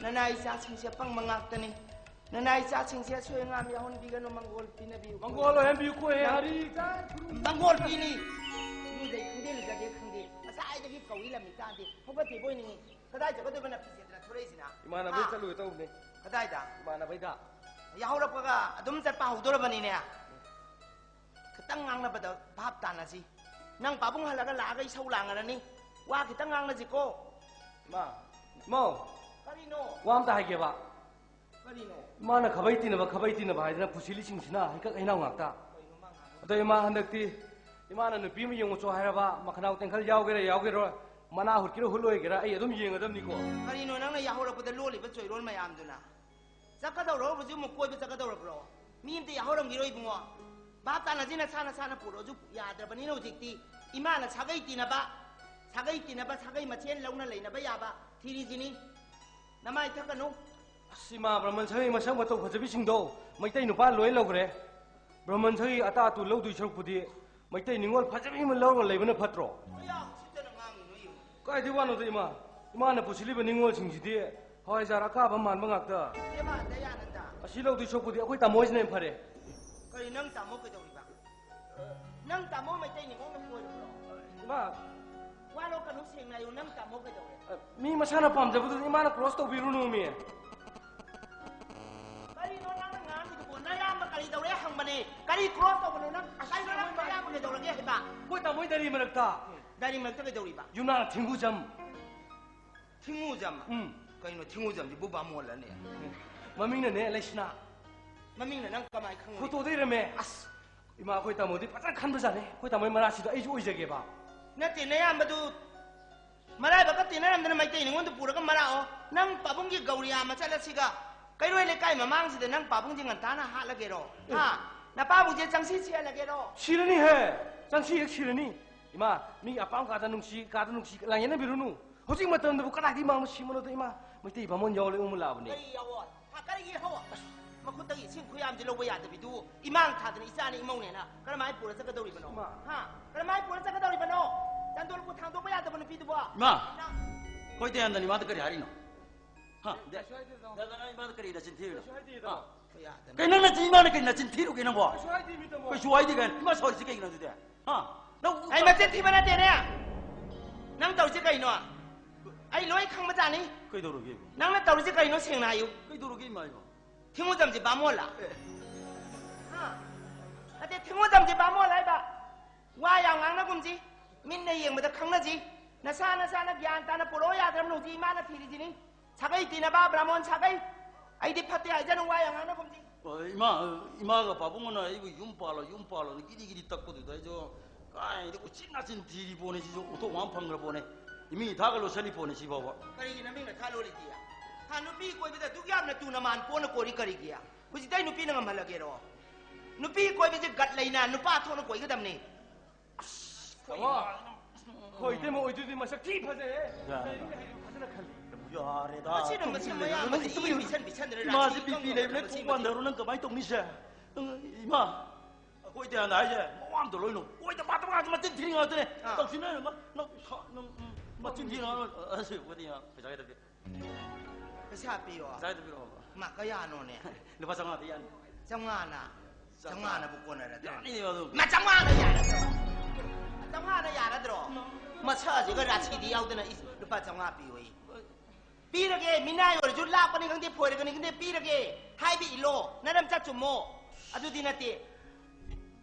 ꯅꯅꯥ ꯏꯆꯥꯁꯤꯡꯁꯦ ꯑꯄꯪꯕ ꯉꯥꯛꯇꯅꯤ꯫ ꯅꯅꯥ ꯏꯆꯥꯁꯤꯡꯁꯦ ꯑꯁꯣꯏ ꯑꯉꯥꯝ ꯌꯥꯎꯍꯟꯕꯤꯒꯅꯨ, ꯃꯪꯒꯣꯜ ꯄꯤꯅꯕꯤꯌꯨ꯫ ꯃꯪꯒꯣꯜ ꯑꯣꯏꯍꯟꯕꯤꯌꯨꯀꯣ, ꯍꯦ ꯍꯔꯤ꯫ ꯃꯪꯒꯣꯜ ꯄꯤꯅꯤ꯫ ꯂꯨꯖꯩ ꯈꯪꯗꯦ, ꯂꯨꯖꯗꯦ ꯈꯪꯗꯦ, ꯉꯁꯥꯏꯗꯒꯤ ꯀꯧꯏ ꯂꯝꯃꯤ ꯇꯥꯗꯦ꯫ ꯍꯧꯒꯠꯇ꯭ꯔꯤꯕꯣꯏ ꯅꯤꯡꯉꯤ꯫ ꯀꯗꯥꯏ ꯆꯠꯀꯗꯣꯏꯕ ꯅꯐꯤꯁꯦꯠꯇꯅ ꯊꯣꯔꯛꯏꯁꯤꯅ? ꯏꯃꯥꯟꯅꯕꯩ ꯍꯥ? ꯆꯠꯂꯨꯒꯦ ꯇꯧꯕꯅꯦ꯫ ꯀꯗꯥꯏꯗ? ꯏꯃꯥꯟꯅꯕꯩꯗ꯫ ꯌꯥꯍꯧꯔꯛꯄꯒ ꯑꯗꯨꯝ ꯆꯠꯄ ꯍꯧꯗꯣꯔꯕꯅꯤꯅꯦ꯫ ꯈꯤꯇꯪ ꯉꯥꯡꯅꯕꯗ ꯚꯥꯞ ꯇꯥꯅꯁꯤ꯫ ꯅꯪ ꯄꯥꯕꯨꯡ ꯍꯜꯂꯒ ꯂꯥꯛꯑꯒ ꯏꯁꯧ ꯂꯥꯡꯉꯔꯅꯤ꯫ ꯋꯥ ꯈꯤꯇꯪ ꯉꯥꯡꯅꯁꯤꯀꯣ꯫ ꯏꯃꯥ, ꯏꯃꯧ, ꯀꯔꯤꯅꯣ? ꯋꯥ ꯑꯝꯇ ꯍꯥꯏꯒꯦꯕ꯫ ꯀꯔꯤꯅꯣ? ꯏꯃꯥꯅ ꯈꯥꯕꯩ ꯇꯤꯟꯅꯕ, ꯈꯥꯕꯩ ꯇꯤꯟꯅꯕ ꯍꯥꯏꯗꯅ ꯄꯨꯁꯤꯜꯂꯤꯁꯤꯡꯁꯤꯅ ꯍꯩꯀꯛ ꯍꯩꯅꯥꯎ ꯉꯥꯛꯇ꯫ ꯀꯩꯅꯣ ꯃꯥ ꯉꯥꯡꯉꯤꯗꯣ? ꯑꯗꯣ ꯏꯃꯥ, ꯍꯟꯗꯛꯇꯤ ꯏꯃꯥꯅ ꯅꯨꯄꯤ ꯑꯃ ꯌꯦꯡꯉꯨꯆꯣ ꯍꯥꯏꯔꯕ, ꯃꯈꯅꯥꯎ ꯇꯦꯡꯈꯜ ꯌꯥꯎꯒꯦꯔꯥ ꯌꯥꯎꯒꯦꯔꯣ, ꯃꯅꯥ ꯍꯨꯠꯀꯦꯔꯥ ꯍꯨꯠꯂꯣꯏꯒꯦꯔꯥ, ꯑꯩ ꯑꯗꯨꯝ ꯌꯦꯡꯉꯗꯕꯅꯤꯀꯣ꯫ ꯀꯔꯤꯅꯣ ꯅꯪꯅ ꯌꯥꯍꯧꯔꯛꯄꯗ ꯂꯣꯜꯂꯤꯕ ꯆꯣꯏꯔꯣꯜ ꯃꯌꯥꯝꯗꯨꯅ? ꯆꯠꯀꯗꯧꯔꯣ? ꯍꯧꯖꯤꯛ ꯑꯃꯨꯛ ꯀꯣꯏꯕ ꯆꯠꯀꯗꯧꯔꯕ꯭ꯔꯣ? ꯃꯤ ꯑꯝꯇ ꯌꯥꯍꯧꯔꯝꯈꯤꯔꯣꯏ ꯏꯕꯨꯡꯉꯣ꯫ ꯚꯥꯞ ꯇꯥꯅꯁꯤ ꯅꯁꯥ ꯅꯁꯥꯅ ꯄꯨꯔꯛꯑꯁꯨ ꯌꯥꯗ꯭ꯔꯕꯅꯤꯅ ꯍꯧꯖꯤꯛꯇꯤ꯫ ꯏꯃꯥꯅ ꯁꯥꯒꯩ ꯇꯤꯟꯅꯕ, ꯁꯥꯒꯩ ꯇꯤꯟꯅꯕ, ꯁꯥꯒꯩ ꯃꯁꯦꯟ ꯂꯧꯅ ꯂꯩꯅꯕ ꯌꯥꯕ ꯊꯤꯔꯤꯁꯤꯅꯤ꯫ ꯅꯃꯥꯏ ꯊꯛꯀꯅꯨ꯫ ꯑꯁ, ꯏꯃꯥ, ꯕ꯭ꯔꯍꯃꯟ ꯁꯥꯒꯩ ꯃꯁꯛ ꯃꯇꯧ ꯐꯖꯕꯤꯁꯤꯡꯗꯣ ꯃꯩꯇꯩ ꯅꯨꯄꯥ ꯂꯣꯏ ꯂꯧꯈ꯭ꯔꯦ꯫ ꯕ꯭ꯔꯍꯃꯟ ꯁꯥꯒꯩ ꯑꯇꯥ ꯑꯇꯨ ꯂꯧꯗꯣꯏ ꯁꯔꯨꯛꯄꯨꯗꯤ ꯃꯩꯇꯩ ꯅꯤꯉꯣꯜ ꯐꯖꯕꯤ ꯑꯃ ꯂꯧꯔꯒ ꯂꯩꯕꯅ ꯐꯠꯇ꯭ꯔꯣ? ꯀꯌꯥ ꯎꯁꯤꯠꯇꯅ ꯉꯥꯡꯉꯤꯅꯣ ꯌꯦꯡꯉꯨ꯫ ꯀꯥꯏꯗꯩ ꯋꯥꯅꯣꯗ ꯏꯃꯥ? ꯏꯃꯥꯅ ꯄꯨꯁꯤꯜꯂꯤꯕ ꯅꯤꯉꯣꯜꯁꯤꯡꯁꯤꯗꯤ ꯍꯋꯥꯏꯖꯥꯔ ꯑꯀꯥꯕ ꯃꯥꯟꯕ ꯉꯥꯛꯇ꯫ ꯏꯕꯦꯝꯃ ꯗꯌꯥꯅꯟꯗ꯫ ꯑꯁꯤ ꯂꯧꯗꯣꯏ ꯁꯔꯨꯛꯄꯨꯗꯤ ꯑꯩꯈꯣꯏ ꯇꯥꯃꯣ ꯍꯣꯏꯁꯤꯅ ꯍꯦꯟꯅ ꯐꯔꯦ꯫ ꯀꯔꯤ, ꯅꯪ ꯇꯥꯃꯣ ꯀꯩꯗꯧꯔꯤꯕ? ꯅꯪ ꯇꯥꯃꯣ ꯃꯩꯇꯩ ꯅꯤꯉꯣꯜꯅ ꯀꯣꯏꯔꯕ꯭ꯔꯣ? ꯏꯃꯥ꯫ ꯋꯥ ꯂꯣꯠꯀꯅꯨ, ꯁꯦꯡꯅ ꯍꯥꯏꯌꯨ, ꯅꯪ ꯇꯥꯃꯣ ꯀꯩꯗꯧꯔꯦ? ꯑ, ꯃꯤ ꯃꯁꯥꯅ ꯄꯥꯝꯖꯕꯗꯨꯗꯤ ꯏꯃꯥꯅ ꯀ꯭ꯔꯣꯁ ꯇꯧꯕꯤꯔꯨꯅꯨ ꯃꯤ꯫ ꯀꯔꯤꯅꯣ ꯅꯪꯅ ꯉꯥꯡꯉꯤꯗꯨꯕꯣ? ꯅꯌꯥꯝꯕ ꯀꯔꯤ ꯇꯧꯔꯦ ꯍꯪꯕꯅꯦ꯫ ꯀꯔꯤ ꯀ꯭ꯔꯣꯁ ꯇꯧꯕꯅꯣ ꯅꯪ? ꯑꯁ, ꯅꯪ ꯅꯌꯥꯝꯕ ꯀꯩꯗꯧꯔꯒꯦ ꯍꯥꯏꯕ? ꯑꯩꯈꯣꯏ ꯇꯥꯃꯣꯏ ꯗꯥꯏꯔꯤ ꯃꯔꯛꯇ꯫ ꯗꯥꯏꯔꯤ ꯃꯔꯛꯇ ꯀꯩꯗꯧꯔꯤꯕ? ꯌꯨꯝꯅꯥꯛ ꯊꯤꯡꯒꯨꯖꯝ꯫ ꯊꯤꯡꯉꯨꯖꯝ? ꯎꯝ꯫ ꯀꯩꯅꯣ ꯊꯤꯡꯉꯨꯖꯝꯁꯤꯕꯨ ꯕꯥꯃꯣꯟꯂꯅꯦ? ꯃꯃꯤꯡꯅꯅꯦ ꯂꯩꯁꯅꯥ꯫ ꯃꯃꯤꯡꯅ ꯅꯪ ꯀꯃꯥꯏ ꯈꯪꯉꯨꯔꯤꯕ? ꯐꯣꯇꯣꯗ ꯏꯔꯝꯃꯦ꯫ ꯑꯁ, ꯏꯃꯥ, ꯑꯩꯈꯣꯏ ꯇꯥꯃꯣꯗꯤ ꯐꯖꯅ ꯈꯟꯕꯖꯥꯠꯅꯦ꯫ ꯑꯩꯈꯣꯏ ꯇꯥꯃꯣꯏ ꯃꯔꯥꯁꯤꯗꯣ ꯑꯩꯁꯨ ꯑꯣꯏꯖꯒꯦꯕ꯫ ꯅꯠꯇꯦ, ꯅꯌꯥꯝꯕꯗꯨ ꯃꯔꯥꯏꯕꯛꯀ ꯇꯤꯟꯅꯔꯝꯗꯅ ꯃꯩꯇꯩ ꯅꯤꯉꯣꯟꯗ ꯄꯨꯔꯒ ꯃꯔꯥꯛꯑꯣ꯫ ꯅꯪ ꯄꯥꯕꯨꯡꯒꯤ ꯒꯧꯔꯤ ꯑꯃ ꯆꯠꯂꯁꯤꯒ ꯀꯩꯔꯣꯏ ꯂꯩꯀꯥꯏ ꯃꯃꯥꯡꯁꯤꯗ ꯅꯪ ꯄꯥꯕꯨꯡꯁꯦ ꯉꯟꯇꯥꯅ ꯍꯥꯠꯂꯒꯦꯔꯣ? ꯑꯦ꯫ ꯍꯥ? ꯅꯄꯥꯕꯨꯡꯁꯦ ꯆꯪꯁꯤ ꯁꯤꯍꯜꯂꯒꯦꯔꯣ? ꯁꯤꯔꯅꯤ ꯍꯦ! ꯆꯪꯁꯤ ꯍꯦꯛ ꯁꯤꯔꯅꯤ꯫ ꯏꯃꯥ, ꯃꯤ ꯑꯄꯥꯝ ꯀꯥꯗ ꯅꯨꯡꯁꯤ, ꯀꯥꯗ ꯅꯨꯡꯁꯤ ꯂꯥꯡꯌꯦꯠꯅꯕꯤꯔꯨꯅꯨ꯫ ꯍꯧꯖꯤꯛ ꯃꯇꯝꯗꯕꯨ ꯀꯗꯥꯏꯗꯒꯤ ꯃꯥꯡꯕ ꯁꯤꯕꯅꯣꯗ ꯏꯃꯥ? ꯃꯩꯇꯩ ꯕꯥꯃꯣꯟ ꯌꯥꯎ ꯂꯩ ꯎꯃꯨ ꯂꯥꯛꯑꯕꯅꯦ꯫ ꯀꯔꯤ ꯌꯥꯎꯑꯣ? ꯀꯔꯤꯒꯤ ꯍꯣ? ꯃꯈꯨꯠꯇꯒꯤ ꯏꯁꯤꯡ ꯈꯨꯌꯥꯝꯁꯤ ꯂꯧꯕ ꯌꯥꯗꯕꯤꯗꯨ, ꯏꯃꯥꯡ ꯊꯥꯗꯅ ꯏꯆꯥꯅꯤ ꯏꯃꯧꯅꯦꯅ ꯀꯔꯝꯍꯥꯏꯅ ꯄꯨꯔ ꯆꯠꯀꯗꯧꯔꯤꯕꯅꯣ? ꯏꯃꯥ꯫ ꯍꯥ? ꯀꯔꯝꯍꯥꯏꯅ ꯄꯨꯔ ꯆꯠꯀꯗꯧꯔꯤꯕꯅꯣ? ꯆꯥꯟꯗꯣꯜ ꯈꯨꯠ ꯊꯥꯡꯗꯣꯛꯄ ꯌꯥꯗꯕ ꯅꯨꯄꯤꯗꯨꯕꯣ? ꯏꯃꯥ! ꯅꯪ ꯍꯣꯏ, ꯗꯌꯥꯅꯟꯗꯅꯤ, ꯏꯃꯥꯗ ꯀꯔꯤ ꯍꯥꯏꯔꯤꯅꯣ? ꯍꯥ? ꯀꯩꯁꯨ ꯍꯥꯏꯗꯦ, ꯇꯥꯃꯣ꯫ ꯗꯌꯥꯅꯟꯗ, ꯏꯃꯥꯗ ꯀꯔꯤ ꯅꯆꯤꯟ ꯊꯤꯔꯤꯅꯣ? ꯀꯩꯁꯨ ꯍꯥꯏꯗꯦ, ꯍꯥ? ꯇꯥꯃꯣ꯫ ꯀꯩ ꯅꯪ ꯅꯆꯤꯟ, ꯏꯃꯥꯅ ꯀꯩ ꯅꯆꯤꯟ ꯊꯤꯔꯨꯒꯦ ꯅꯪꯕꯣ? ꯀꯩꯁꯨ ꯍꯥꯏꯗꯦ, ꯃꯤ ꯇꯥꯃꯣ꯫ ꯀꯩꯁꯨ ꯍꯥꯏꯗꯦ ꯀꯥꯏꯅ? ꯏꯃꯥ ꯁꯥꯎꯔꯤꯁꯤ ꯀꯩꯒꯤꯅꯣ ꯑꯗꯨꯗꯤ? ꯍꯥ? ꯅꯪ ꯑꯩ ꯃꯆꯤꯟ ꯊꯤꯕ ꯅꯠꯇꯦꯅꯦ꯫ ꯅꯪ ꯇꯧꯔꯤꯁꯤ ꯀꯩꯅꯣ? ꯑꯩ ꯂꯣꯏ ꯈꯪꯕꯖꯥꯠꯅꯤ꯫ ꯀꯩꯗꯧꯔꯒꯦ? ꯅꯪꯅ ꯇꯧꯔꯤꯁꯤ ꯀꯩꯅꯣ, ꯁꯦꯡꯅ ꯍꯥꯏꯌꯨ꯫ ꯀꯩꯗꯧꯔꯒꯦ, ꯏꯃꯥ ꯏꯕꯣ? ꯊꯤꯉꯨꯖꯝꯁꯤ ꯕꯥꯃꯣꯟꯂ? ꯑꯦ꯫ ꯍꯥ? ꯅꯠꯇꯦ, ꯊꯤꯉꯨꯖꯝꯁꯤ ꯕꯥꯃꯣꯟꯂ ꯍꯥꯏꯕ? ꯋꯥ ꯌꯥꯝ ꯉꯥꯡꯅꯒꯨꯝꯁꯤ, ꯃꯤꯠꯅ ꯌꯦꯡꯕꯗ ꯈꯪꯅꯁꯤ꯫ ꯅꯁꯥ ꯅꯁꯥꯅ ꯒ꯭ꯌꯥꯟ ꯇꯥꯅ ꯄꯨꯔꯛꯑꯣ ꯌꯥꯗ꯭ꯔꯕꯅ ꯍꯧꯖꯤꯛ ꯏꯃꯥꯅ ꯊꯤꯔꯤꯁꯤꯅꯤ꯫ ꯁꯥꯒꯩ ꯇꯤꯟꯅꯕ ꯕ꯭ꯔꯥꯃꯣꯟ ꯁꯥꯒꯩ꯫ ꯑꯩꯗꯤ ꯐꯠꯇꯦ ꯍꯥꯏꯖꯅꯨ, ꯋꯥ ꯌꯥꯝ ꯉꯥꯡꯅꯒꯨꯝꯁꯤ꯫ ꯑ, ꯏꯃꯥ, ꯏꯃꯥꯒ ꯄꯥꯕꯨꯡꯒꯅ ꯑꯩꯕꯨ "ꯌꯨꯝ ꯄꯥꯜꯂꯣ, ꯌꯨꯝ ꯄꯥꯜꯂꯣꯅ" ꯒꯤꯔꯤ ꯒꯤꯔꯤ ꯇꯛꯄꯗꯨꯗ ꯑꯩꯁꯨ ꯀꯥꯏꯗ ꯎꯆꯤꯟ ꯅꯥꯆꯤꯟ ꯊꯤꯔꯤ ꯄꯣꯠꯅꯤ, ꯁꯤꯁꯨ ꯎꯊꯣꯛ ꯋꯥꯝ ꯐꯪꯈ꯭ꯔ ꯄꯣꯠꯅꯤ꯫ ꯏꯃꯤ ꯏꯊꯥꯒ ꯂꯣꯠꯁꯜꯂꯤ ꯄꯣꯠꯅꯤ ꯁꯤꯐꯥꯎꯕ꯫ ꯀꯔꯤꯒꯤ ꯅꯃꯤꯡ ꯅꯊꯥ ꯂꯣꯜꯂꯤꯗꯤ? ꯍꯥ, ꯅꯨꯄꯤ ꯀꯣꯏꯕꯗ ꯑꯗꯨꯛ ꯌꯥꯝꯅ ꯇꯨꯅ ꯃꯥꯟ ꯄꯣꯟꯅ ꯀꯣꯏꯔꯤ ꯀꯔꯤꯒꯤ? ꯍꯧꯖꯤꯛꯇꯩ ꯅꯨꯄꯤꯅ ꯉꯝꯍꯜꯂꯒꯦꯔꯣ? ꯅꯨꯄꯤ ꯀꯣꯏꯕꯁꯦ ꯒꯠ ꯂꯩꯅ ꯅꯨꯄꯥ ꯊꯣꯛꯅ ꯀꯣꯏꯒꯗꯕꯅꯤ꯫ ꯑꯁ, ꯇꯥꯃꯣ, ꯑꯩꯈꯣꯏ ꯏꯇꯩꯃ ꯑꯣꯏꯗꯣꯏꯗꯤ ꯃꯁꯛ ꯊꯤ ꯐꯖꯩꯍꯦ꯫ ꯌꯥꯔꯦ꯫ ꯂꯩꯔꯤꯒ ꯍꯩꯔꯨ ꯐꯖꯅ ꯈꯜꯂꯤ꯫ ꯌꯥꯔꯦꯗ꯫ ꯃꯁꯤꯅ ꯃꯁꯤ ꯃꯌꯥꯝ ꯅꯪ ꯃꯁꯤ ꯇꯨꯃꯤꯟ ꯏ ꯂꯩꯌꯨ꯫ ꯄꯤꯁꯟ ꯄꯤꯁꯟꯗꯅ ꯏꯃꯥꯁꯤ ꯔꯥꯁꯤ ꯕꯤ ꯄꯤ ꯀꯪꯗꯅ ꯂꯩꯕꯅꯦ, ꯃꯁꯤ ꯊꯣꯡ ꯃꯁꯤ ꯄꯥꯟꯊꯔꯣ, ꯅꯪ ꯀꯃꯥꯏꯅ ꯇꯧꯅꯤ ꯁꯦ? ꯅꯪ, ꯏꯃꯥ, ꯑꯩꯈꯣꯏ ꯏꯇꯩꯃꯗ ꯍꯥꯏꯁꯦ ꯃꯋꯥ ꯑꯝꯇ ꯂꯣꯏꯅꯣ꯫ ꯑꯣꯏꯗ ꯄꯥꯗꯕ ꯉꯥꯛꯇ, ꯃꯆꯤꯟ ꯊꯤꯔꯤ ꯉꯥꯛꯇꯅꯦ꯫ ꯑꯥ꯫ ꯇꯧꯁꯤꯟꯅꯔꯦ, ꯃꯥ, ꯅꯪ, ꯅꯪ, ꯎꯝ, ꯃꯆꯤꯟ ꯊꯤꯔꯤ ꯉꯥꯛꯇ꯫ ꯑꯁ, ꯄꯩꯁꯥ ꯈꯤꯇ ꯄꯤꯔꯛꯑꯣ꯫ ꯄꯩꯁꯥ ꯄꯤꯌꯣ꯫ ꯄꯩꯁꯥ ꯈꯤꯇ ꯄꯤꯔꯛꯑꯣ꯫ ꯃꯥ ꯀꯌꯥꯅꯣꯅꯦ? ꯂꯨꯄꯥ ꯆꯥꯝꯃꯉꯥꯗꯤ ꯌꯥꯅꯤ꯫ ꯆꯥꯝꯃꯉꯥꯅ? ꯆꯥꯝꯃꯉꯥꯅꯕꯨ ꯀꯣꯟꯅꯔꯗ꯭ꯔꯣ? ꯌꯥꯅꯤꯅꯦ, ꯑꯗꯨ꯫ ꯃꯥ ꯆꯥꯝꯃꯉꯥꯅ ꯌꯥꯔꯗ꯭ꯔꯣ? ꯆꯥꯝꯃꯉꯥꯅ ꯌꯥꯔꯗ꯭ꯔꯣ? ꯃꯁꯛ ꯑꯁꯤꯒ ꯔꯥꯁꯤꯗꯤ ꯌꯥꯎꯗꯅ, ꯏꯁ, ꯂꯨꯄꯥ ꯆꯥꯝꯃꯉꯥ ꯄꯤꯌꯣꯌꯦ꯫ ꯄꯤꯔꯒꯦ, ꯃꯤꯅꯥꯏ ꯑꯣꯏꯔꯁꯨ ꯂꯥꯞꯄꯅꯤ ꯈꯪꯗꯦ, ꯐꯣꯏꯔꯒꯅꯤ ꯈꯪꯗꯦ, ꯄꯤꯔꯒꯦ꯫ ꯍꯥꯏꯕ ꯏꯜꯂꯣ, ꯅꯔꯝ ꯆꯠ ꯆꯨꯝꯃꯣ꯫ ꯑꯗꯨꯗꯤ ꯅꯠꯇꯦ꯫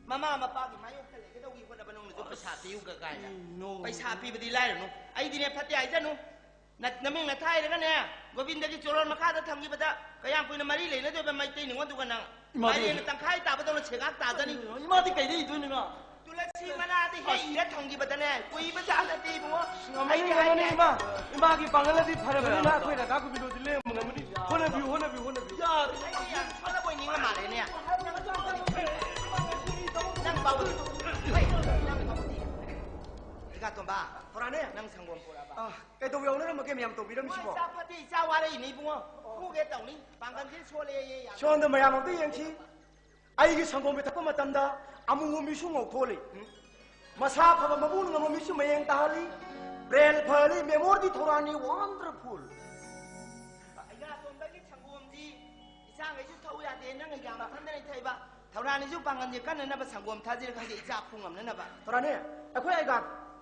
ꯃꯃꯥ ꯃꯄꯥꯒꯤ ꯃꯥꯌꯣꯛꯇ ꯂꯩꯒꯗꯧꯒꯤ ꯍꯣꯠꯅꯕ ꯅꯪꯅꯁꯨ ꯄꯩꯁꯥ ꯄꯤꯌꯨꯒ ꯀꯥꯏꯅ꯫ ꯀꯩꯅꯣ? ꯄꯩꯁꯥ ꯄꯤꯕꯗꯤ ꯂꯥꯏꯔꯅꯨ꯫ ꯑꯩꯗꯤꯅꯦ, ꯐꯠꯇꯦ ꯍꯥꯏꯖꯅꯨ꯫ ꯅ-, ꯅꯃꯤꯡ ꯅꯊꯥ ꯍꯩꯔꯒꯅꯦ, ꯒꯣꯕꯤꯟꯗꯒꯤ ꯆꯣꯔꯣꯟ ꯃꯈꯥꯗ ꯊꯝꯈꯤꯕꯗ ꯀꯌꯥꯝ ꯀꯨꯏꯅ ꯃꯔꯤ ꯂꯩꯅꯗꯣꯏꯕ ꯃꯩꯇꯩ ꯅꯤꯉꯣꯜꯗꯨꯒ ꯅꯪ? ꯏꯃꯥꯗꯤ ꯃꯥꯏꯔꯦꯟꯅ ꯇꯪꯈꯥꯏ ꯇꯥꯕꯗꯧꯅ ꯁꯦꯒꯥꯛ ꯇꯥꯖꯅꯤ꯫ ꯏꯃꯥꯗꯤ ꯀꯩꯗ ꯏꯗꯣꯏꯅꯣ, ꯏꯃꯥ? ꯇꯨꯂꯁꯤ ꯃꯅꯥꯗ ꯍꯦꯛ ꯏꯔ ꯊꯝꯈꯤꯕꯗꯅꯦ, ꯀꯨꯏꯕ ꯖꯥꯠ ꯅꯠꯇꯦ ꯏꯕꯨꯡꯉꯣ꯫ ꯉꯝꯃꯅꯤ, ꯑꯩꯗꯤ ꯉꯝꯃꯅꯤ, ꯍꯥꯏꯔꯦ꯫ ꯏꯃꯥ꯫ ꯏꯃꯥꯒꯤ ꯄꯥꯡꯒꯜꯅꯗꯤ ꯐꯔꯕꯅꯤꯅ ꯑꯩꯈꯣꯏ ꯔꯥꯙꯥ ꯒꯣꯕꯤꯟꯗꯣꯗꯤ ꯂꯦꯡꯕ ꯉꯝꯃꯅꯤ꯫ ꯍꯣꯠꯅꯕꯤꯌꯨ, ꯍꯣꯠꯅꯕꯤꯌꯨ, ꯍꯣꯠꯅꯕꯤꯌꯨ꯫ ꯌꯥꯔꯦ꯫ ꯑꯩꯗꯤ ꯌꯥꯝ ꯁꯣꯜꯂꯕꯣꯏ ꯅꯤꯡꯉ ꯃꯥꯜꯂꯦꯅꯦ꯫ ꯅꯪ ꯄꯥꯕꯨꯡ꯫ ꯍꯩ, ꯅꯪ ꯄꯥꯕꯨꯡꯗꯤ꯫ ꯏꯀꯥꯇꯣꯝꯕ, ꯐꯣꯔꯥꯅꯦ꯫ ꯅꯪ ꯁꯪꯒꯣꯝ ꯄꯨꯔꯛꯑꯕ? ꯑꯥ, ꯀꯩꯗꯧꯕ ꯇꯧꯅꯔꯝꯃꯒꯦ ꯃꯌꯥꯝ ꯇꯧꯕꯤꯔꯝꯃꯤꯁꯤꯕꯣ? ꯏꯆꯥ ꯐꯠꯇꯦ, ꯏꯆꯥ ꯋꯥꯔꯛꯏꯅꯦ ꯏꯕꯨꯡꯉꯣ꯫ ꯐꯨꯒꯦ ꯇꯧꯅꯤ, ꯄꯥꯡꯒꯜꯁꯦ ꯁꯣꯜꯂꯦꯌꯦ, ꯌꯥꯗꯦ꯫ ꯁꯣꯝꯗ ꯃꯌꯥꯝ ꯑꯝꯇ ꯌꯦꯡꯁꯤ꯫ ꯑꯩꯒꯤ ꯁꯪꯒꯣꯝ ꯄꯤꯊꯛꯄ ꯃꯇꯝꯗ ꯑꯃꯨꯕ ꯃꯤꯁꯨ ꯉꯧꯊꯣꯛꯍꯜꯂꯤ꯫ ꯃꯁꯥ ꯐꯕ ꯃꯕꯨꯛ ꯉꯝꯕ ꯃꯤꯁꯨ ꯃꯌꯦꯡ ꯇꯥꯍꯜꯂꯤ꯫ ꯕ꯭ꯔꯦꯟ ꯐꯍꯜꯂꯤ꯫ ꯃꯦꯃꯣꯔꯤꯗꯤ ꯊꯧꯔꯥꯅꯤ ꯋꯥꯟꯗꯔꯐꯨꯜ꯫ ꯑꯩꯒꯤ ꯑꯇꯣꯝꯕꯒꯤ ꯁꯪꯒꯣꯝꯁꯤ ꯏꯆꯥꯈꯩꯁꯨ ꯊꯛꯎ ꯌꯥꯗꯦ, ꯅꯪ ꯑꯩꯒ ꯃꯊꯟꯗꯅ ꯊꯛꯏꯕ꯫ ꯊꯧꯔꯥꯅꯤꯁꯨ ꯄꯥꯡꯒꯜꯁꯦ ꯀꯟꯅꯅꯕ ꯁꯪꯒꯣꯝ ꯊꯥꯖꯤꯔ ꯈꯪꯗꯦ, ꯏꯆꯥ ꯐꯨ ꯉꯝꯅꯅꯕ꯫ ꯊꯧꯔꯥꯅꯤ, ꯑꯩꯈꯣꯏ ꯑꯩꯒꯥ꯫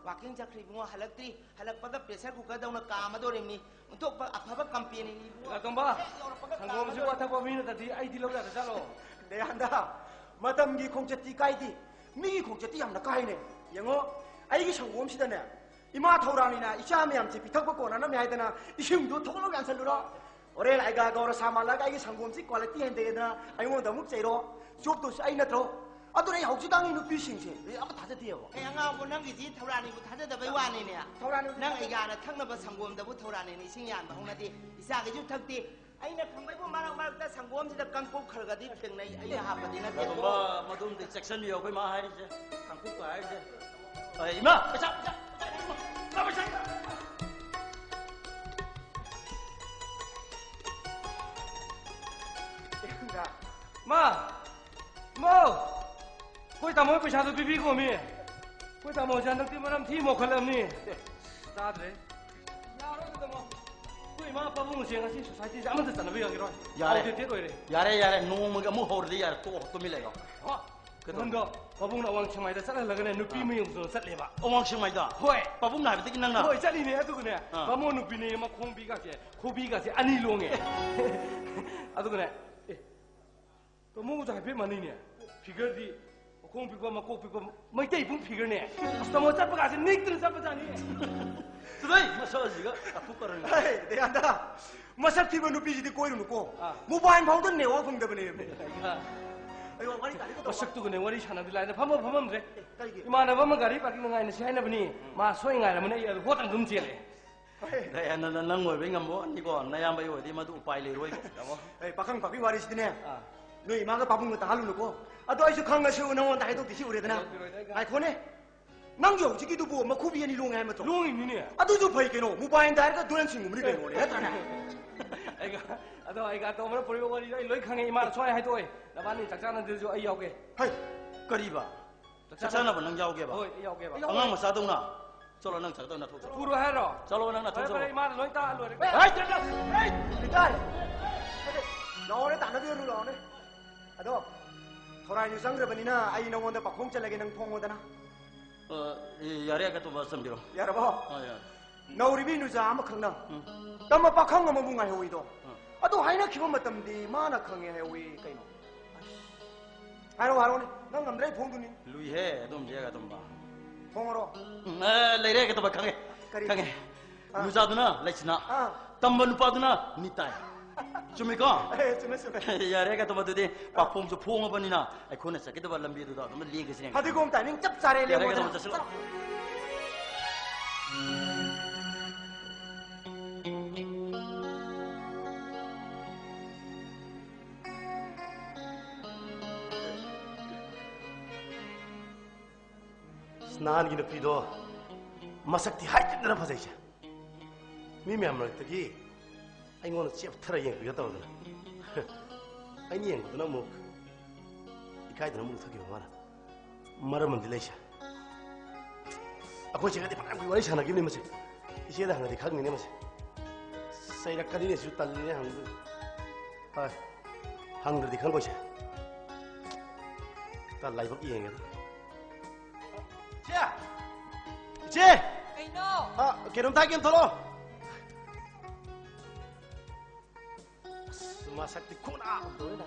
ꯋꯥꯀꯤꯡ ꯆꯠꯈ꯭ꯔꯤ ꯏꯕꯨꯡꯉꯣ, ꯍꯜꯂꯛꯇ꯭ꯔꯤ꯫ ꯍꯜꯂꯛꯄꯗ ꯄ꯭ꯔꯦꯁꯔ ꯀꯨꯀꯔꯗꯧꯅ ꯀꯥꯝꯃꯗꯣꯔꯤꯕꯅꯤ꯫ ꯑꯣꯟꯊꯣꯛꯄ ꯑꯐꯕ ꯀꯝꯄꯦꯅꯤꯅꯤ ꯏꯕꯨꯡꯉꯣ꯫ ꯂꯥꯇꯣꯝꯕ, ꯍꯦꯛ ꯌꯧꯔꯛꯄꯒ ꯁꯪꯒꯣꯝꯁꯤꯕꯨ ꯀꯥꯝꯃꯗꯣꯔꯤꯕꯅꯤ꯫ ꯑꯊꯛꯄ ꯃꯤꯅ ꯊꯛꯇꯤ ꯑꯩꯗꯤ ꯂꯧ ꯌꯥꯗ ꯆꯠꯂꯣ꯫ ꯗꯌꯥꯟꯗ, ꯃꯇꯝꯒꯤ ꯈꯣꯡꯆꯠꯇꯤ ꯀꯥꯏꯗꯦ꯫ ꯃꯤꯒꯤ ꯈꯣꯡꯆꯠꯇꯤ ꯌꯥꯝꯅ ꯀꯥꯏꯅꯦ꯫ ꯌꯦꯡꯉꯣ, ꯑꯩꯒꯤ ꯁꯪꯒꯣꯝꯁꯤꯗꯅꯦ, ꯏꯃꯥ ꯊꯧꯔꯥꯅꯤꯅ ꯏꯆꯥ ꯃꯌꯥꯝꯁꯦ ꯄꯤꯊꯛꯄ ꯀꯣꯟꯅꯅꯕꯅꯦ ꯍꯥꯏꯗꯅ ꯏꯁꯤꯡꯗꯣ ꯊꯣꯛꯂꯥꯎ ꯌꯥꯟꯁꯜꯂꯨꯔꯣ꯫ ꯍꯣꯔꯦꯟ ꯑꯩꯒ ꯒꯧꯔ ꯁꯥ ꯃꯥꯜꯂꯒ ꯑꯩꯒꯤ ꯁꯪꯒꯣꯝꯁꯤ ꯀ꯭ꯋꯥꯂꯤꯇꯤ ꯍꯟꯊꯩꯑꯅ ꯑꯩꯉꯣꯟꯗ ꯑꯃꯨꯛ ꯆꯩꯔꯣ꯫ ꯆꯣꯞꯇꯣꯏꯁꯤ ꯑꯩ ꯅꯠꯇ꯭ꯔꯣ? ꯑꯗꯨꯅ ꯑꯩ ꯍꯧꯖꯤꯛꯀꯥꯟꯒꯤ ꯅꯨꯄꯤꯁꯤꯡꯁꯦ ꯑꯩ ꯑꯃ ꯊꯥꯖꯗꯦꯕ꯫ ꯑꯦ, ꯑꯉꯥꯡꯕꯨ, ꯅꯪꯒꯤꯗꯤ ꯊꯧꯔꯥꯅꯤꯕꯨ ꯊꯥꯖꯗꯕꯩ ꯋꯥꯅꯤꯅꯦ꯫ ꯊꯧꯔꯥꯅꯤ ꯅꯪ ꯑꯩꯒꯥꯅ ꯊꯛꯅꯕ ꯁꯪꯒꯣꯝꯗꯕꯨ ꯊꯧꯔꯥꯅꯤꯅ ꯏꯁꯤꯡ ꯌꯥꯟꯕ ꯍꯧꯅꯗꯦ꯫ ꯏꯆꯥꯒꯤꯁꯨ ꯊꯛꯇꯦ꯫ ꯑꯩꯅ ꯈꯪꯕꯩꯕꯨ ꯃꯔꯛ ꯃꯔꯛꯇ ꯁꯪꯒꯣꯝꯁꯤꯗ ꯀꯥꯡꯄꯣꯛ ꯈꯔꯒꯗꯤ ꯊꯦꯡꯅꯩ꯫ ꯑꯩꯅ ꯍꯥꯞꯄꯗꯤ ꯅꯠꯇꯦꯀꯣ꯫ ꯑꯗꯨꯒꯨꯝꯕ ꯃꯗꯨꯝꯗꯤ ꯆꯦꯛꯁꯤꯟꯕꯤꯌꯣ, ꯑꯩꯈꯣꯏ ꯃꯥ ꯍꯥꯏꯔꯤꯁꯦ꯫ ꯀꯥꯡꯄꯣꯛꯀ ꯍꯥꯏꯔꯤꯁꯦ꯫ ꯑꯦ, ꯏꯃꯥ, ꯄꯩꯁꯥ, ꯄꯩꯁꯥ, ꯄꯩꯁꯥ, ꯄꯩꯁꯥ, ꯄꯩꯁꯥ꯫ ꯃꯥ! ꯃꯥ! ꯑꯩꯈꯣꯏ ꯇꯥꯃꯣ ꯄꯩꯁꯥꯗꯣ ꯄꯤꯕꯤꯈꯣꯃꯤ꯫ ꯑꯩꯈꯣꯏ ꯇꯥꯃꯣꯁꯦ ꯍꯟꯗꯛꯇꯤ ꯃꯔꯝ ꯊꯤ ꯃꯣꯛꯈꯠꯂꯕꯅꯤ꯫ ꯇꯥꯗ꯭ꯔꯦ꯫ ꯌꯥꯔꯣꯏꯗ, ꯇꯥꯃꯣ꯫ ꯑꯩꯈꯣꯏ ꯏꯃꯥ ꯄꯥꯕꯨꯡꯁꯦ ꯉꯁꯤ ꯁꯣꯁꯥꯏꯇꯤꯁꯦ ꯑꯃꯠꯇ ꯆꯠꯅꯕ ꯌꯥꯒꯤꯔꯣꯏ꯫ ꯌꯥꯔꯦ꯫ ꯑꯥꯎꯠꯗꯦꯇꯦꯠ ꯑꯣꯏꯔꯦ꯫ ꯌꯥꯔꯦ, ꯌꯥꯔꯦ꯫ ꯅꯣꯡꯃꯒꯤ ꯑꯃꯨꯛ ꯍꯧꯔꯗꯤ ꯌꯥꯔꯦ꯫ ꯇꯣꯛꯑꯣ, ꯇꯨꯃꯤꯟ ꯂꯩꯌꯣ꯫ ꯍꯣ꯫ ꯀꯩꯗꯧꯔꯦ? ꯅꯪꯗꯣ ꯄꯥꯕꯨꯡꯅ ꯑꯋꯥꯡ ꯁꯦꯛꯃꯥꯏꯗ ꯆꯠꯍꯜꯂꯒꯅꯦ, ꯅꯨꯄꯤ ꯑꯥ꯫ ꯃꯌꯨꯝꯗꯣ ꯆꯠꯂꯦꯕ꯫ ꯑꯋꯥꯡ ꯁꯦꯛꯃꯥꯏꯗ? ꯍꯣꯏ꯫ ꯄꯥꯕꯨꯡꯅ ꯍꯥꯏꯕꯗꯒꯤ ꯅꯪꯅ? ꯍꯣꯏ, ꯆꯠꯂꯤꯅꯦ꯫ ꯑꯗꯨꯒꯅꯦ, ꯑꯥ꯫ ꯕꯥꯃꯣꯟ ꯅꯨꯄꯤꯅꯦ, ꯃꯈꯣꯡꯕꯤꯒꯁꯦ, ꯈꯨꯕꯤꯒꯁꯦ ꯑꯅꯤ ꯂꯣꯡꯉꯦ꯫ ꯑꯗꯨꯒꯅꯦ, ꯑꯦ, ꯇꯥꯃꯣꯒꯁꯨ ꯍꯥꯏꯐꯦꯠ ꯃꯥꯟꯅꯩꯅꯦ꯫ ꯐꯤꯒꯔꯗꯤ ꯃꯈꯣꯡ ꯄꯤꯛꯄ, ꯃꯀꯣꯛ ꯄꯤꯛꯄ, ꯃꯩꯇꯩ ꯏꯕꯨꯡ ꯐꯤꯒꯔꯅꯦ꯫ ꯑꯁ, ꯇꯥꯃꯣ ꯆꯠꯄ ꯀꯥꯁꯦ ꯅꯤꯛꯇꯅ ꯆꯠꯄꯖꯥꯠꯅꯤ꯫ ꯆꯠꯂꯣꯍꯦ, ꯃꯁꯛ ꯑꯁꯤꯒ ꯀꯥꯇꯨ ꯀꯥꯔꯟꯒ꯫ ꯍꯦ, ꯗꯌꯥꯟꯗ, ꯃꯁꯛ ꯊꯤꯕ ꯅꯨꯄꯤꯁꯤꯗꯤ ꯀꯣꯏꯔꯨꯅꯨꯀꯣ꯫ ꯑꯥ꯫ ꯃꯣꯕꯥꯏꯜ ꯐꯥꯎꯗ ꯅꯦꯠꯋꯥꯛ ꯐꯪꯗꯕꯅꯦ꯫ ꯑꯩ ꯋꯥꯔꯤ ꯇꯥꯔꯤ ꯀꯩꯗꯧꯕ? ꯃꯁꯛꯇꯨꯒꯅꯦ ꯋꯥꯔꯤ ꯁꯥꯟꯅꯕꯗꯤ ꯂꯥꯏꯗ ꯐꯝꯕ ꯐꯝꯃꯝꯗ꯭ꯔꯦ꯫ ꯀꯔꯤꯒꯤ? ꯏꯃꯥꯟꯅꯕ ꯑꯃ ꯒꯥꯔꯤ ꯄꯥꯔꯀꯤꯡꯗ ꯉꯥꯏꯅꯁꯤ ꯍꯥꯏꯅꯕꯅꯤ꯫ ꯃꯥ ꯁꯣꯏ ꯉꯥꯏꯔꯝꯃꯅꯤ, ꯑꯩ ꯑꯗꯨ ꯍꯣꯠꯅ ꯑꯗꯨꯝ ꯆꯦꯜꯂꯦ꯫ ꯍꯣꯏ꯫ ꯅꯌꯥ-, ꯅ-, ꯅ-, ꯅꯪ ꯑꯣꯏꯕꯩ ꯉꯝꯕ ꯋꯥꯅꯤꯀꯣ, ꯅꯌꯥꯝꯕꯩ ꯑꯣꯏꯔꯗꯤ ꯃꯗꯨ ꯎꯄꯥꯏ ꯂꯩꯔꯣꯏꯕꯣ꯫ ꯇꯥꯃꯣ꯫ ꯑꯦ, ꯄꯥꯈꯪ ꯄꯥꯈꯪ ꯋꯥꯔꯤꯁꯤꯗꯤꯅꯦ, ꯑꯥ꯫ ꯅꯣꯏ ꯏꯃꯥꯒ ꯄꯥꯕꯨꯡꯒ ꯇꯥꯍꯜꯂꯨꯅꯨꯀꯣ꯫ ꯑꯗꯣ ꯑꯩꯁꯨ ꯈꯪꯉꯁꯨ ꯅꯉꯣꯟꯗ ꯍꯥꯏꯗꯣꯛꯇꯤ ꯁꯤ ꯎꯔꯦꯗꯅ꯫ ꯍꯥꯏꯗꯣꯛꯄꯤꯔꯣꯏꯗ ꯑꯩ꯫ ꯉꯥꯏꯈꯣꯅꯦ꯫ ꯅꯪꯒꯤ ꯍꯧꯖꯤꯛꯀꯤꯗꯨꯕꯨ ꯃꯈꯨꯕꯤ ꯑꯅꯤ ꯂꯣꯡꯉꯦ ꯍꯥꯏ ꯅꯠꯇ꯭ꯔꯣ? ꯂꯣꯡꯉꯤꯅꯤꯅꯦ꯫ ꯑꯗꯨꯁꯨ ꯐꯩ ꯀꯩꯅꯣ, ꯃꯣꯕꯥꯏꯜꯗ ꯍꯥꯏꯔꯒ ꯗꯨꯔꯟꯁꯤꯡꯒꯨꯝꯕꯅꯤ ꯀꯩꯅꯣꯅꯦ, ꯅꯠꯇ꯭ꯔꯅꯦ? ꯑꯩꯒ, ꯑꯗꯣ ꯑꯩꯒ ꯑꯇꯣꯝꯕꯅ ꯄꯨꯔꯛꯏꯕ ꯋꯥꯔꯤꯗꯣ ꯑꯩ ꯂꯣꯏ ꯈꯪꯉꯦ꯫ ꯏꯃꯥꯅ ꯁꯨꯃꯥꯏꯅ ꯍꯥꯏꯗꯣꯛꯑꯦ, "ꯅꯕꯥꯅꯤ ꯆꯥꯛ ꯆꯥꯅꯗ꯭ꯔꯁꯨ ꯑꯩ ꯌꯥꯎꯒꯦ"꯫ ꯍꯩ, ꯀꯔꯤꯕ? ꯆꯥꯛ ꯆꯥꯅꯕ ꯅꯪ ꯌꯥꯎꯒꯦꯕ? ꯍꯣꯏ, ꯑꯩ ꯌꯥꯎꯒꯦꯕ꯫ ꯑꯉꯥꯡ ꯃꯆꯥꯗꯧꯅ? ꯆꯠꯂꯣ, ꯅꯪ ꯆꯠꯀꯗꯧ ꯅꯊꯧ ꯆꯠꯂꯣ꯫ ꯄꯨꯔꯣ ꯍꯥꯏꯔꯣ? ꯆꯠꯂꯣ, ꯅꯪ ꯅꯊꯧ ꯐꯔꯦ, ꯐꯔꯦ, ꯆꯠꯂꯣ꯫ ꯏꯃꯥꯅ ꯂꯣꯏ ꯇꯥꯛꯑ ꯂꯣꯏꯔꯦ꯫ ꯍꯩ! ꯍꯩ! ꯂꯤꯇꯥꯏ! ꯂꯥꯛꯑꯣꯅꯦ, ꯇꯥꯟꯅꯕꯤꯔꯨ ꯂꯥꯛꯑꯣꯅꯦ꯫ ꯑꯗꯣ, ꯊꯣꯔꯥꯏꯁꯨ ꯆꯪꯈ꯭ꯔꯕꯅꯤꯅ ꯑꯩ ꯅꯉꯣꯟꯗ ꯄꯥꯈꯣꯡ ꯆꯠꯂꯒꯦ, ꯅꯪ ꯐꯣꯡꯉꯣꯗꯅ꯫ ꯑ, ꯌꯥꯔꯦ, ꯑꯇꯣꯝꯕ ꯆꯟꯕꯤꯔꯣ꯫ ꯌꯥꯔꯕꯣ? ꯑ, ꯌꯥꯔꯦ꯫ ꯅꯧꯔꯤꯕꯤ ꯅꯨꯖꯥ ꯑꯃꯈꯛꯅ ꯎꯝ꯫ ꯇꯝꯕ ꯄꯥꯈꯪ ꯑꯃꯕꯨ ꯉꯥꯏꯍꯧꯋꯤꯗꯣ꯫ ꯎꯝ꯫ ꯑꯗꯨ ꯍꯥꯏꯅꯈꯤꯕ ꯃꯇꯝꯗꯤ ꯃꯥꯅ ꯈꯪꯉꯦ ꯍꯥꯏꯍꯧꯋꯤ ꯀꯩꯅꯣ? ꯍꯥꯏꯔꯣ, ꯍꯥꯏꯔꯣꯅꯦ꯫ ꯅꯪ ꯉꯝꯗ꯭ꯔꯦ ꯑꯩ ꯐꯣꯡꯗꯨꯅꯤ꯫ ꯂꯨꯏꯍꯦ, ꯑꯗꯨꯝꯗꯤ ꯑꯇꯣꯝꯕ꯫ ꯐꯣꯡꯉꯔꯣ? ꯎꯝ, ꯑ, ꯂꯩꯔꯦ, ꯑꯇꯣꯝꯕ, ꯈꯪꯉꯦ꯫ ꯀꯔꯤ? ꯈꯪꯉꯦ꯫ ꯑꯥ꯫ ꯅꯨꯖꯥꯗꯨꯅ ꯂꯩꯁꯤꯅꯥ꯫ ꯑꯥ꯫ ꯇꯝꯕ ꯅꯨꯄꯥꯗꯨꯅ ꯅꯤꯇꯥꯏ꯫ ꯆꯨꯝꯃꯤꯀꯣ? ꯑꯦ, ꯆꯨꯝꯃꯦ, ꯆꯨꯝꯃꯦ꯫ ꯌꯥꯔꯦ, ꯑꯇꯣꯝꯕ, ꯑꯗꯨꯗꯤ ꯄꯥꯈꯣꯡꯁꯨ ꯐꯣꯡꯉꯕꯅꯤꯅ ꯑꯩꯈꯣꯏꯅ ꯆꯠꯀꯗꯕ ꯂꯝꯕꯤꯗꯨꯗ ꯑꯗꯨꯝ ꯂꯦꯡꯒꯦꯁꯤꯅꯦ꯫ ꯐꯗꯤꯒꯣꯝ ꯇꯥꯏꯃꯤꯡ ꯆꯞ ꯆꯥꯔꯦ, ꯌꯥꯔꯦ, ꯂꯦꯡꯉꯣꯗꯅ꯫ ꯑꯇꯣꯝꯕ, ꯆꯠꯁꯤꯜꯂꯣ꯫ ꯆꯠꯂꯣ꯫ ꯑꯁ, ꯅꯍꯥꯟꯒꯤ ꯅꯨꯄꯤꯗꯣ ꯃꯁꯛꯇꯤ ꯍꯥꯏꯖꯤꯟꯗꯅ ꯐꯖꯩꯁꯦ꯫ ꯃꯤ ꯃꯌꯥꯝ ꯃꯔꯛꯇꯒꯤ ꯑꯩꯉꯣꯟꯗ ꯆꯦꯞꯊꯔ ꯌꯦꯡꯕꯤꯒ ꯇꯧꯗꯅ꯫ ꯑꯩꯅ ꯌꯦꯡꯕꯗꯨꯅ ꯑꯃꯨꯛ ꯏꯀꯥꯏꯗꯅ ꯑꯃꯨꯛ ꯎꯊꯈꯤꯕ ꯃꯥꯅ꯫ ꯃꯔꯝ ꯑꯃꯗꯤ ꯂꯩꯁꯦ꯫ ꯑꯩꯈꯣꯏ ꯆꯦꯒꯗꯤ ꯐꯅꯌꯥꯝ ꯀꯨꯏ ꯋꯥꯔꯤ ꯁꯥꯟꯅꯈꯤꯕꯅꯤ ꯃꯁꯦ꯫ ꯏꯆꯦꯗ ꯍꯪꯉꯗꯤ ꯈꯪꯅꯤꯅꯦ ꯃꯁꯦ꯫ ꯆꯩꯔꯛꯀꯅꯤꯅꯦ ꯁꯤꯁꯨ, ꯇꯜꯂꯤꯅꯦ ꯍꯪꯕꯗ꯫ ꯍꯣꯏ, ꯍꯪꯗ꯭ꯔꯗꯤ ꯈꯪꯉꯣꯏꯁꯦ꯫ ꯇ ꯂꯥꯏꯕꯛ ꯌꯦꯡꯒꯦ꯫ ꯏꯆꯦ! ꯏꯆꯦ! ꯀꯩꯅꯣ? ꯑ, ꯀꯩꯅꯣꯝꯇ ꯍꯥꯏꯒꯦ, ꯊꯣꯛꯂꯛꯑꯣ꯫ ꯑꯁ, ꯃꯁꯛꯇꯤ ꯈꯨꯅꯥ ꯇꯧꯋꯦꯗ꯫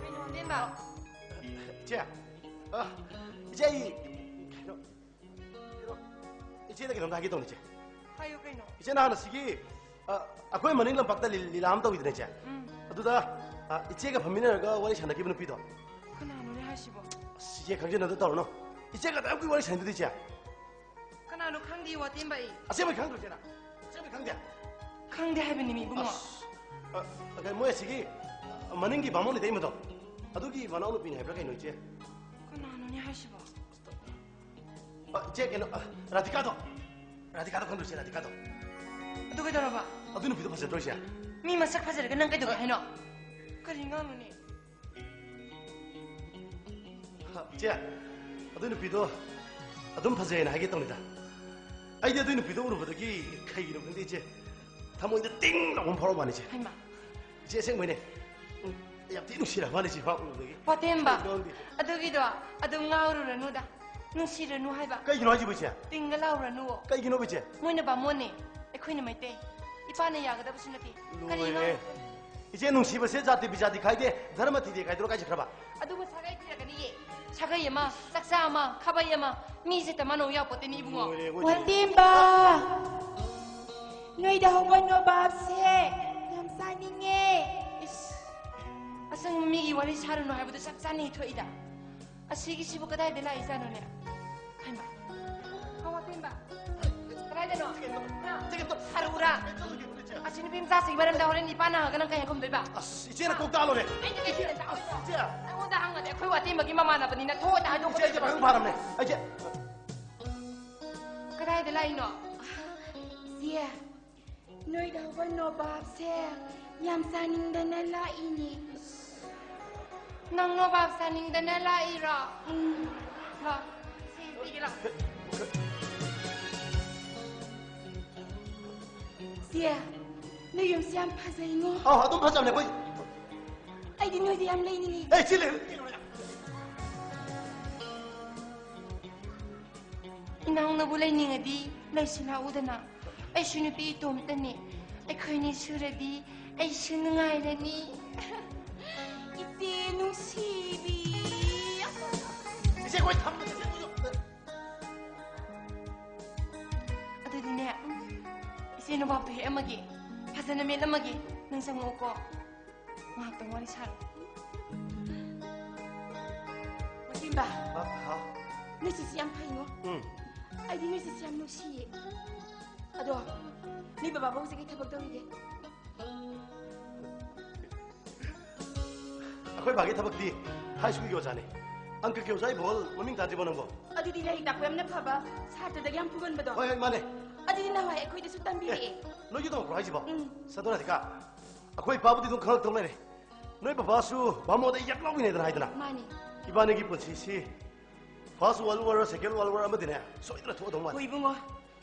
ꯀꯩꯅꯣ, ꯑꯕꯦꯝꯃ? ꯏꯆꯦ, ꯑ, ꯏꯆꯦ, ꯑꯩ ꯀꯩꯅꯣ, ꯀꯩꯅꯣ, ꯏꯆꯦꯗ ꯀꯩꯅꯣꯝꯇ ꯍꯥꯏꯒꯦ ꯇꯧꯅꯤ, ꯏꯆꯦ꯫ ꯍꯥꯏꯌꯨ ꯀꯩꯅꯣ꯫ ꯏꯆꯦ, ꯅꯍꯥꯟ ꯑꯁꯤꯒꯤ, ꯑ, ꯑꯩꯈꯣꯏ ꯃꯅꯤꯡ ꯂꯝꯄꯥꯛꯇ ꯂꯤ-, ꯂꯤꯂꯥ ꯑꯃ ꯇꯧꯋꯤꯗꯅ, ꯏꯆꯦ? ꯎꯝ꯫ ꯑꯗꯨꯗ, ꯑ, ꯏꯆꯦꯒ ꯐꯝꯃꯤꯟꯅꯔꯒ ꯋꯥꯔꯤ ꯁꯥꯟꯅꯈꯤꯕ ꯅꯨꯄꯤꯗꯣ꯫ ꯀꯅꯥꯅꯣꯅꯦ ꯍꯥꯏꯁꯤꯕꯣ? ꯑꯁ, ꯏꯆꯦ, ꯈꯪꯖꯟꯅꯗ ꯇꯧꯔꯅꯨ꯫ ꯏꯆꯦꯒ ꯑꯗꯨꯌꯥꯝ ꯀꯨꯏ ꯋꯥꯔꯤ ꯁꯥꯟꯅꯗꯨꯗꯤ, ꯏꯆꯦ? ꯀꯅꯥꯅꯣ ꯈꯪꯗꯦ, ꯋꯥꯇꯦꯝꯕ ꯑꯩ꯫ ꯑꯁꯦꯡꯕꯩ ꯈꯪꯗ꯭ꯔꯣ, ꯏꯆꯦ, ꯅꯪ? ꯁꯦꯝꯕ ꯈꯪꯗꯦ? ꯈꯪꯗꯦ ꯍꯥꯏꯕꯅꯤ, ꯃꯤ ꯏꯕꯨꯡꯉꯣ꯫ ꯑꯁ, ꯑ, ꯀꯩꯅꯣ, ꯃꯣꯏ ꯑꯁꯤꯒꯤ ꯃꯅꯤꯡꯒꯤ ꯕꯥꯃꯣꯟ ꯂꯩꯇꯩꯃꯗꯣ, ꯑꯗꯨꯒꯤ ꯃꯅꯥꯎꯅꯨꯄꯤꯅꯤ ꯍꯥꯏꯕ꯭ꯔꯥ ꯀꯩꯅꯣ, ꯏꯆꯦ? ꯀꯅꯥꯅꯣꯅꯦ ꯍꯥꯏꯁꯤꯕꯣ? ꯑ, ꯏꯆꯦ, ꯀꯩꯅꯣ, ꯑ, ꯔꯥꯙꯤꯀꯥꯗꯣ꯫ ꯔꯥꯙꯤꯀꯥꯗꯣ ꯈꯪꯗ꯭ꯔꯣ, ꯏꯆꯦ? ꯔꯥꯙꯤꯀꯥꯗꯣ꯫ ꯑꯗꯨ ꯀꯩꯗꯧꯔꯕ? ꯑꯗꯨ ꯅꯨꯄꯤꯗꯣ ꯐꯖꯗ꯭ꯔꯣ, ꯏꯆꯦ? ꯃꯤ ꯃꯁꯛ ꯐꯖꯔꯒ ꯅꯪ ꯀꯩꯗꯧꯒꯦ ꯍꯥꯏꯅꯣ? ꯀꯔꯤ ꯉꯥꯡꯅꯨꯅꯦ? ꯍ, ꯏꯆꯦ, ꯑꯗꯨ ꯅꯨꯄꯤꯗꯣ ꯑꯗꯨꯝ ꯐꯖꯩꯌꯦꯅ ꯍꯥꯏꯒꯦ ꯇꯧꯅꯤꯗ꯫ ꯑꯩꯗꯤ ꯑꯗꯨ ꯅꯨꯄꯤꯗꯣ ꯎꯔꯨꯕꯗꯒꯤ ꯀꯩꯒꯤꯅꯣ ꯈꯪꯗꯦ, ꯏꯆꯦ, ꯊꯃꯣꯏꯗ ꯇꯤꯡ ꯂꯥꯎꯕ ꯑꯃ ꯐꯥꯎꯔꯛꯄ ꯋꯥꯅꯤ, ꯏꯆꯦ꯫ ꯍꯩꯃꯥ꯫ ꯏꯆꯦ, ꯑꯁꯦꯡꯕꯩꯅꯦ꯫ ꯎꯝ, ꯌꯥꯝ ꯊꯤ ꯅꯨꯡꯁꯤꯔꯕ ꯋꯥꯅꯤ, ꯏꯆꯦ, ꯐꯥꯎ ꯎꯔꯨꯕꯗꯒꯤ꯫ ꯋꯥꯇꯦꯝꯕ, ꯀꯩꯅꯣ ꯈꯪꯗꯦ꯫ ꯑꯗꯨꯒꯤꯗꯣ ꯑꯗꯨꯝ ꯉꯥꯎꯔꯨꯔꯅꯨꯗ꯫ ꯅꯨꯡꯁꯤꯔꯅꯨ ꯍꯥꯏꯕ꯫ ꯀꯩꯒꯤꯅꯣ ꯍꯥꯏꯁꯤꯕꯨ, ꯏꯆꯦ? ꯇꯤꯡꯒ ꯂꯥꯎꯔꯅꯨ꯫ ꯀꯩꯒꯤꯅꯣꯕ, ꯏꯆꯦ? ꯃꯣꯏꯅ ꯕꯥꯃꯣꯟꯅꯦ, ꯑꯩꯈꯣꯏꯅ ꯃꯩꯇꯩ꯫ ꯏꯄꯥꯅ ꯌꯥꯒꯗꯕꯁꯨ ꯅꯠꯇꯦ꯫ ꯀꯔꯤ ꯂꯣꯏꯔꯦ꯫ ꯉꯥꯡ- ꯏꯆꯦ, ꯅꯨꯡꯁꯤꯕꯁꯦ ꯖꯥꯇꯤ ꯕꯤꯖꯥꯇꯤ ꯈꯥꯏꯗꯦ, ꯙꯔꯃ ꯊꯤꯗꯦ ꯈꯥꯏꯗꯣꯔ ꯀꯥꯏ ꯆꯠꯈ꯭ꯔꯕ? ꯑꯗꯨꯕꯨ ꯁꯥꯒꯩ ꯊꯤꯔꯛꯀꯅꯤꯌꯦ꯫ ꯁꯥꯒꯩ ꯑꯃ, ꯆꯥꯛꯆꯥ ꯑꯃ, ꯈꯥꯕꯩ ꯑꯃ, ꯃꯤꯁꯦ ꯇꯃꯥꯟꯅꯧ ꯌꯥꯄꯣꯠꯇꯦꯅꯦ, ꯏꯕꯨꯡꯉꯣ꯫ ꯂꯣꯏꯔꯦ, ꯑꯩꯈꯣꯏꯗꯤ꯫ ꯋꯥꯇꯦꯝꯕ! ꯅꯣꯏꯗ ꯍꯧꯕ ꯅꯣꯕꯥꯞꯁꯦ ꯌꯥꯝ ꯆꯥꯅꯤꯡꯉꯦ꯫ ꯏꯁ, ꯑꯁꯪꯕ ꯃꯤꯒꯤ ꯋꯥꯔꯤ ꯁꯥꯔꯨꯅꯨ ꯍꯥꯏꯕꯗꯨ ꯆꯞ ꯆꯥꯅ ꯊꯣꯛꯏꯗ꯫ ꯑꯁꯤꯒꯤꯁꯤꯕꯨ ꯀꯗꯥꯏꯗ ꯂꯥꯛꯏꯖꯥꯠꯅꯣꯅꯦ? ꯍꯩꯃꯥ꯫ ꯍꯥꯎ, ꯑꯇꯦꯟꯕ꯫ ꯀꯗꯥꯏꯗꯅꯣ? ꯍꯥ? ꯁꯥꯔꯛꯎꯔꯥ? ꯑꯁꯤ ꯅꯨꯄꯤ ꯃꯆꯥꯁꯤꯒꯤ ꯃꯔꯝꯗ ꯍꯣꯔꯦꯟ ꯏꯄꯥꯅ ꯍꯪꯉꯒ ꯅꯪ ꯀꯩ ꯍꯥꯏ ꯈꯨꯝꯗꯣꯏꯕ? ꯑꯁ, ꯏꯆꯦꯅ ꯀꯣꯛ ꯇꯥꯛꯂꯣꯅꯦ꯫ ꯑꯩꯅ ꯀꯩ ꯊꯤꯅ ꯇꯥꯛꯑꯣꯏꯅꯣ? ꯏꯆꯦ꯫ ꯑꯩꯉꯣꯟꯗ ꯍꯪꯉꯗꯤ ꯑꯩꯈꯣꯏ ꯋꯥꯇꯦꯝꯕꯒꯤ ꯃꯃꯥꯟꯅꯕꯅꯤꯅ ꯊꯣꯛꯑꯣꯗ ꯍꯥꯏꯗꯣꯛꯄ ꯏꯆꯦ, ꯏꯆꯦ, ꯅꯠꯇ꯭ꯔꯣ? ꯄꯥꯈꯪ ꯐꯥꯔꯝꯅꯦ꯫ ꯏꯆꯦ꯫ ꯀꯗꯥꯏꯗ ꯂꯥꯛꯏꯅꯣ? ꯏꯆꯦ, ꯅꯣꯏꯗ ꯍꯧꯕ ꯅꯣꯕꯥꯞꯁꯦ ꯌꯥꯝ ꯆꯥꯅꯤꯡꯗꯅ ꯂꯥꯛꯏꯅꯦ꯫ ꯅꯪ ꯅꯣꯕꯥꯞ ꯆꯥꯅꯤꯡꯗꯅ ꯂꯥꯛꯏꯔꯣ? ꯎꯝ꯫ ꯂꯥꯛ, ꯁꯤ ꯄꯤꯒꯦ ꯂꯥꯛ꯫ ꯆꯦ, ꯅꯣꯏ ꯌꯨꯝꯁꯦ ꯌꯥꯝ ꯐꯖꯩꯉꯣ꯫ ꯑꯧ, ꯑꯗꯨꯝ ꯐꯖꯕꯅꯦ ꯑꯩꯈꯣꯏ꯫ ꯑꯩꯗꯤ ꯅꯣꯏꯗ ꯌꯥꯝ ꯂꯩꯅꯤꯡꯉꯤ꯫ ꯑꯦ, ꯁꯤ ꯂꯩ꯫ ꯏꯅꯥꯎꯅꯕꯨ ꯂꯩꯅꯤꯡꯉꯗꯤ ꯂꯩꯁꯤ ꯂꯥꯛꯎꯗꯅ꯫ ꯑꯩꯁꯨ ꯅꯨꯄꯤ ꯏꯇꯣꯝꯇꯅꯤ꯫ ꯑꯩꯈꯣꯏꯅꯤ ꯁꯨꯔꯗꯤ ꯑꯩꯁꯨ ꯅꯨꯡꯉꯥꯏꯔꯅꯤ꯫ ꯏꯆꯦ ꯅꯨꯡꯁꯤꯕꯤ꯫ ꯏꯆꯦ, ꯑꯩꯈꯣꯏ ꯊꯝꯃꯒꯦ, ꯏꯆꯦ, ꯑꯩꯈꯣꯏꯁꯨ꯫ ꯑꯗꯨꯗꯤꯅꯦ, ꯏꯆꯦ ꯅꯣꯕꯥꯞꯇꯣ ꯍꯦꯛꯑꯝꯃꯒꯦ꯫ ꯐꯖꯅ ꯃꯦꯠꯂꯝꯃꯒꯦ꯫ ꯅꯪ ꯆꯪꯉꯛꯑꯣꯀꯣ꯫ ꯉꯥꯏꯍꯥꯛꯇꯪ ꯋꯥꯔꯤ ꯁꯥꯔꯣ꯫ ꯃꯇꯤꯝꯕ, ꯑ, ꯍꯥꯎ꯫ ꯅꯣꯏ ꯆꯤꯆꯦ ꯌꯥꯝ ꯐꯩꯉꯣ꯫ ꯎꯝ꯫ ꯑꯩꯗꯤ ꯅꯣꯏ ꯆꯤꯆꯦ ꯌꯥꯝ ꯅꯨꯡꯁꯤꯌꯦ꯫ ꯑꯗꯣ, ꯅꯣꯏ ꯕꯕꯥꯕꯨ ꯍꯧꯖꯤꯛ ꯀꯩ ꯊꯕꯛ ꯇꯧꯔꯤꯒꯦ? ꯑꯩꯈꯣꯏ ꯕꯥꯒꯤ ꯊꯕꯛꯇꯤ ꯍꯥꯏ ꯁ꯭ꯀꯨꯜꯒꯤ ꯑꯣꯖꯥꯅꯤ꯫ ꯑꯪꯀꯒꯤ ꯑꯣꯖꯥ ꯏꯕꯣꯍꯜ ꯃꯃꯤꯡ ꯇꯥꯗ꯭ꯔꯤꯕꯣ ꯅꯪꯕꯣ? ꯑꯗꯨꯗꯤ ꯂꯥꯏꯔꯤꯛ ꯇꯥꯛꯄ ꯌꯥꯝꯅ ꯐꯕ, ꯁꯥꯇ꯭ꯔꯗꯒ ꯌꯥꯝ ꯐꯨꯒꯟꯕꯗꯣ꯫ ꯍꯣꯏ, ꯍꯣꯏ, ꯃꯥꯅꯦ꯫ ꯑꯗꯨꯗꯤ ꯅꯍꯥꯟꯋꯥꯏ ꯑꯩꯈꯣꯏꯗꯁꯨ ꯇꯝꯕꯤꯔꯛꯑꯦ꯫ ꯅꯣꯏꯒꯤ ꯇꯧꯔꯛꯄ꯭ꯔꯣ ꯍꯥꯏꯁꯤꯕꯣ? ꯎꯝ꯫ ꯁꯗꯣ ꯔꯥꯙꯤꯀꯥ, ꯑꯩꯈꯣꯏ ꯏꯄꯥꯕꯨꯗꯤ ꯑꯗꯨꯝ ꯈꯪꯉꯛꯇꯧ ꯂꯩꯔꯦ꯫ ꯅꯣꯏ ꯕꯕꯥꯁꯨ ꯚꯥꯃꯣꯗ ꯌꯥꯝ ꯂꯥꯎꯕꯤꯅꯦꯗꯅ ꯍꯥꯏꯗꯅ꯫ ꯃꯥꯅꯦ꯫ ꯏꯕꯥꯅꯤꯒꯤ ꯄꯨꯟꯁꯤꯁꯤ First World War, Second World War ꯑꯃꯗꯤꯅꯦ ꯁꯣꯏꯗꯅ ꯊꯣꯛꯑꯗꯧ ꯃꯥꯜꯂꯦ꯫ ꯍꯣꯏ ꯏꯕꯨꯡꯉꯣ,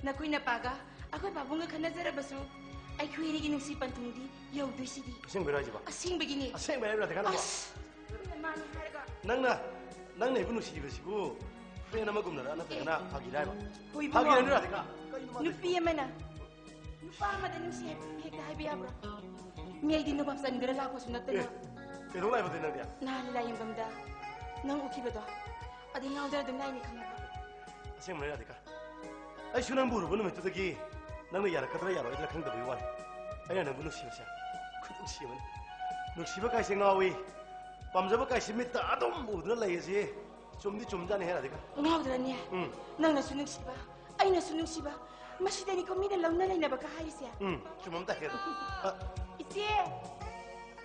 ꯅꯈꯣꯏ ꯅꯄꯥꯒ ꯑꯩꯈꯣꯏ ꯄꯥꯕꯨꯡꯒ ꯈꯠꯅꯖꯔꯕꯁꯨ ꯑꯩꯈꯣꯏ ꯑꯅꯤꯒꯤ ꯅꯨꯡꯁꯤ ꯄꯟꯊꯨꯡꯗꯤ ꯌꯧꯗꯣꯏꯁꯤꯗꯤ꯫ ꯑꯁꯦꯡꯕꯩꯔꯣ ꯍꯥꯏꯁꯤꯕꯣ? ꯑꯁꯦꯡꯕꯒꯤꯅꯦ꯫ ꯑꯁꯦꯡꯕꯩ ꯍꯥꯏꯕ ꯅꯠꯇꯦ ꯀꯥꯟꯅꯕ꯫ ꯑꯁ! ꯃꯥꯅꯤ ꯍꯥꯏꯔꯒ꯫ ꯅꯪꯅ, ꯅꯪꯅ ꯑꯩꯕꯨ ꯅꯨꯡꯁꯤꯔꯤꯕꯁꯤꯕꯨ friend ꯑꯃꯒꯨꯝꯅꯔ ꯅꯠꯇ꯭ꯔꯒꯅ ꯑꯦ꯫ ꯐꯥꯒꯤꯔ ꯍꯥꯏꯕ? ꯍꯣꯏ ꯏꯕꯨꯡꯉꯣ꯫ ꯐꯥꯒꯤꯔꯅꯤ ꯔꯥꯙꯤꯀꯥ? ꯀꯩꯅꯣ ꯃꯥ ꯅꯨꯄꯤ ꯇꯧꯔꯤꯁꯤꯕꯣ? ꯑꯃꯅ ꯅꯨꯄꯥ ꯑꯃꯗ ꯅꯨꯡꯁꯤ ꯍꯦꯛ-, ꯍꯦꯛꯇ ꯍꯥꯏꯕ ꯌꯥꯕ꯭ꯔꯣ? ꯃꯤ ꯑꯩꯗꯤ ꯅꯨꯄꯥ ꯆꯟꯈ꯭ꯔ ꯂꯥꯛꯄꯁꯨ ꯅꯠꯇꯅ꯫ ꯑꯦ, ꯀꯩꯗꯧ ꯂꯥꯛꯏꯕ ꯑꯗꯨꯗꯤ ꯅꯪꯗꯤ? ꯅꯍꯥꯟ ꯂꯤꯂꯥ ꯌꯦꯡꯐꯝꯗ ꯅꯪ ꯎꯈꯤꯕꯗꯣ, ꯑꯗꯩ ꯉꯥꯎꯗꯅ ꯑꯗꯨꯝ ꯂꯥꯛꯏꯅꯤ ꯈꯪꯉꯕ? ꯑꯁꯦꯡꯕꯅꯦ ꯔꯥꯙꯤꯀꯥ, ꯑꯩꯁꯨ ꯅꯪꯕꯨ ꯎꯔꯨꯕ ꯅꯨꯃꯤꯠꯇꯨꯗꯒꯤ ꯅꯪꯅ ꯌꯥꯔꯛꯀꯗ꯭ꯔꯥ ꯌꯥꯔꯣꯏꯗ꯭ꯔꯥ ꯈꯪꯗꯕꯒꯤ ꯋꯥꯅꯤ꯫ ꯑꯩꯅ ꯅꯪꯕꯨ ꯅꯨꯡꯁꯤꯕꯁꯦ ꯈꯨꯅꯨꯡꯁꯤ ꯑꯃꯅꯤ꯫ ꯅꯨꯡꯁꯤꯕ ꯀꯥꯏꯁꯦ ꯉꯥꯎꯏ, ꯄꯥꯝꯖꯕ ꯀꯥꯏꯁꯦ ꯃꯤꯠꯇ ꯑꯗꯨꯝ ꯎꯗꯨꯅ ꯂꯩ ꯑꯁꯤ ꯆꯨꯝꯗꯤ ꯆꯨꯝꯖꯥꯠꯅꯤ ꯍꯦ ꯔꯥꯙꯤꯀꯥ꯫ ꯉꯥꯎꯗ꯭ꯔꯅꯦ? ꯎꯝ꯫ ꯅꯪꯅꯁꯨ ꯅꯨꯡꯁꯤꯕ, ꯑꯩꯅꯁꯨ ꯅꯨꯡꯁꯤꯕ, ꯃꯁꯤꯗꯅꯤꯀꯣ ꯃꯤꯅ ꯂꯧꯅ ꯂꯩꯅꯕꯒ ꯍꯥꯏꯔꯤꯁꯦ꯫ ꯎꯝ, ꯆꯨꯝꯃꯝ ꯇꯥꯏ ꯑꯗꯣ꯫ ꯑ, ꯏꯆꯦ!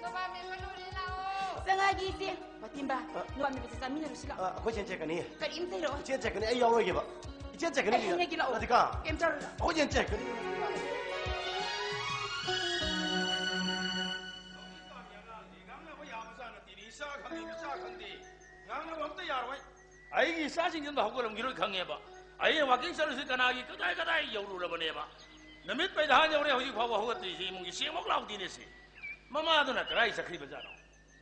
ꯅꯣꯕꯥꯞ ꯃꯦꯠꯄ ꯂꯣꯏꯔꯦ, ꯂꯥꯛꯑꯣ꯫ ꯆꯪꯉꯛꯑꯒꯦ, ꯏꯆꯦ꯫ ꯄꯥꯇꯤꯝꯕ, ꯑ, ꯅꯣꯕꯥꯞ ꯃꯦꯠꯄꯁꯦ ꯆꯥꯃꯤꯟꯅꯔꯨꯁꯤ ꯂꯥꯛꯑꯣ꯫ ꯑ, ꯑꯩꯈꯣꯏ ꯆꯦꯟ ꯆꯠꯀꯅꯤ꯫ ꯀꯔꯤꯝꯇ ꯂꯩꯔꯛꯑꯣ꯫ ꯏꯆꯦ ꯆꯠꯀꯅꯤ, ꯑꯩ ꯌꯥꯎꯔꯣꯏꯒꯦꯕ꯫ ꯏꯆꯦ ꯆꯠꯀꯅꯤ꯫ ꯑꯩ ꯍꯥꯏꯅꯒꯦ ꯂꯥꯛꯑꯣ꯫ ꯔꯥꯙꯤꯀꯥ꯫ ꯀꯩꯝ ꯆꯥꯔꯨꯅꯨ꯫ ꯑꯩꯈꯣꯏ ꯆꯦꯟ ꯆꯠꯀꯅꯤ꯫ ꯍꯧꯖꯤꯛꯀꯥꯟꯒꯤ ꯑꯉꯥꯡꯗꯤ ꯉꯥꯡꯅꯕ ꯌꯥꯕꯖꯥꯠ ꯅꯠꯇꯦꯅꯦ꯫ ꯏꯆꯥ ꯈꯪꯗꯦ, ꯃꯤꯆꯥ ꯈꯪꯗꯦ꯫ ꯉꯥꯡꯅꯕ ꯑꯝꯇ ꯌꯥꯔꯣꯏ꯫ ꯑꯩꯒꯤ ꯏꯆꯥꯁꯤꯡꯁꯤꯅ ꯍꯧꯒꯠꯂꯝꯈꯤꯔꯣꯏ ꯈꯪꯉꯦꯕ꯫ ꯑꯩꯅ walking ꯆꯠꯂꯨꯁꯤ ꯀꯅꯥꯒꯤ ꯀꯗꯥꯏ ꯀꯗꯥꯏ ꯌꯧꯔꯨꯔꯕꯅꯦꯕ꯫ ꯅꯨꯃꯤꯠ ꯃꯩꯗꯥꯟ ꯌꯧꯔꯦ, ꯍꯧꯖꯤꯛ ꯐꯥꯎꯕ ꯍꯧꯒꯠꯇ꯭ꯔꯤꯁꯤ ꯏꯃꯨꯡꯒꯤ ꯆꯦꯡꯃꯛ ꯂꯥꯎꯗꯦꯅꯦ ꯁꯤ꯫ ꯃꯃꯥꯗꯨꯅ ꯀꯗꯥꯏ ꯆꯠꯈ꯭ꯔꯤꯕꯖꯥꯠꯅꯣ?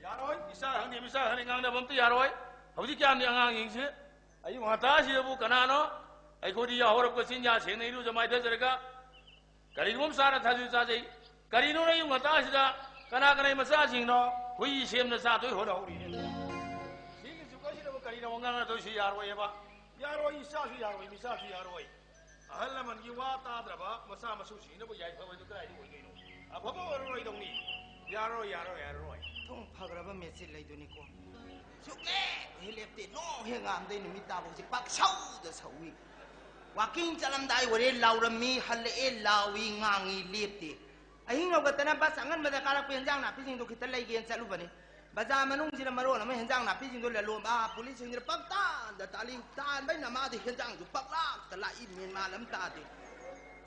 ꯌꯥꯔꯣꯏ, ꯏꯆꯥ ꯈꯪꯗꯦ, ꯃꯤꯆꯥ ꯈꯪꯗꯦ, ꯉꯥꯡꯅꯕ ꯑꯝꯇ ꯌꯥꯔꯣꯏ꯫ ꯍꯧꯖꯤꯛꯀꯥꯟꯗꯤ ꯑꯉꯥꯡꯁꯤꯡꯁꯤ ꯑꯌꯨꯛ ꯉꯟꯇꯥꯁꯤꯗꯕꯨ ꯀꯅꯥꯅꯣ? ꯑꯩꯈꯣꯏꯗꯤ ꯌꯥꯍꯧꯔꯛꯄ ꯆꯤꯟꯖꯥꯛ ꯁꯦꯡꯅ ꯏꯔꯨꯖ ꯃꯥꯏꯊꯖꯔꯒ ꯀꯔꯤꯒꯨꯝꯕ ꯆꯥꯔ ꯊꯥꯖꯨ ꯆꯥꯖꯩ꯫ ꯀꯔꯤꯅꯣ ꯑꯌꯨꯛ ꯉꯟꯇꯥꯁꯤꯗ ꯀꯅꯥ ꯀꯅꯥꯒꯤ ꯃꯆꯥꯁꯤꯡꯅꯣ ꯍꯨꯏ ꯁꯦꯝꯅ ꯆꯥꯗꯣꯏ ꯍꯣꯠꯅꯍꯧꯔꯤꯅꯦ? ꯁꯤꯒꯤ ꯖꯨꯒꯁꯤꯗꯕꯨ ꯀꯔꯤꯅꯣ ꯉꯥꯡꯅꯗꯣꯏꯁꯤ? ꯌꯥꯔꯣꯏꯑꯕ꯫ ꯌꯥꯔꯣꯏ, ꯏꯆꯥꯁꯨ ꯌꯥꯔꯣꯏ, ꯃꯤꯆꯥꯁꯨ ꯌꯥꯔꯣꯏ꯫ ꯑꯍꯜ ꯂꯃꯟꯒꯤ ꯋꯥ ꯇꯥꯗ꯭ꯔꯕ ꯃꯆꯥ ꯃꯁꯨꯁꯤꯡꯅꯕꯨ ꯌꯥꯏꯐꯕꯗꯨ ꯀꯗꯥꯏꯗ ꯑꯣꯏꯗꯣꯏꯅꯣ? ꯑꯐꯕ ꯑꯣꯏꯔꯔꯣꯏꯗꯧꯅꯤ꯫ ꯌꯥꯔꯣꯏ, ꯌꯥꯔꯣꯏ, ꯌꯥꯔꯔꯣꯏ꯫ ꯊꯣꯡ ꯐꯈ꯭ꯔꯕ ꯃꯦꯆꯤꯟ ꯂꯩꯗꯨꯅꯤꯀꯣ꯫ ꯁꯨꯛꯂꯦꯞ ꯍꯦꯛ ꯂꯦꯞꯇꯦ, ꯅꯣꯡ ꯍꯦꯛ ꯉꯥꯝꯗꯩ ꯅꯨꯃꯤꯠ ꯇꯥꯕ ꯍꯧꯖꯤꯛ ꯄꯥꯛꯁꯧꯗ ꯁꯧꯏ꯫ ꯋꯥꯀꯤꯡ ꯆꯠꯂꯝꯗꯥꯏ ꯑꯣꯏꯔꯦ, ꯂꯥꯎꯔꯝꯃꯤ, ꯍꯜꯂꯛꯑꯦ, ꯂꯥꯎꯏ, ꯉꯥꯡꯉꯤ, ꯂꯦꯞꯇꯦ꯫ ꯑꯍꯤꯡ ꯍꯧꯒꯠꯇꯅ ꯕꯁ ꯑꯉꯟꯕꯗ ꯀꯥꯔꯛꯄ ꯍꯦꯟꯖꯥꯡ ꯅꯥꯄꯤꯁꯤꯡꯗꯣ ꯈꯤꯇ ꯂꯩꯒꯦꯅ ꯆꯠꯂꯨꯕꯅꯤ꯫ ꯕꯖꯥꯔ ꯃꯅꯨꯡꯁꯤꯗ ꯃꯔꯣꯜ ꯑꯃ ꯍꯦꯟꯖꯥꯡ ꯅꯥꯄꯤꯁꯤꯡꯗꯣ ꯂꯂꯣꯟꯕ, ꯑꯥ, ꯄꯨꯂꯤꯁꯁꯤꯡꯁꯤꯅ ꯄꯪꯇꯥꯟꯗ ꯇꯥꯜꯂꯤ, ꯇꯥꯟꯕꯩ ꯅꯃꯥꯗꯤ ꯍꯦꯟꯖꯥꯡꯁꯨ ꯄꯪꯂꯥꯛꯇ ꯂꯥꯛꯏ, ꯃꯦꯟ ꯃꯥꯟ ꯑꯃ ꯇꯥꯗꯦ꯫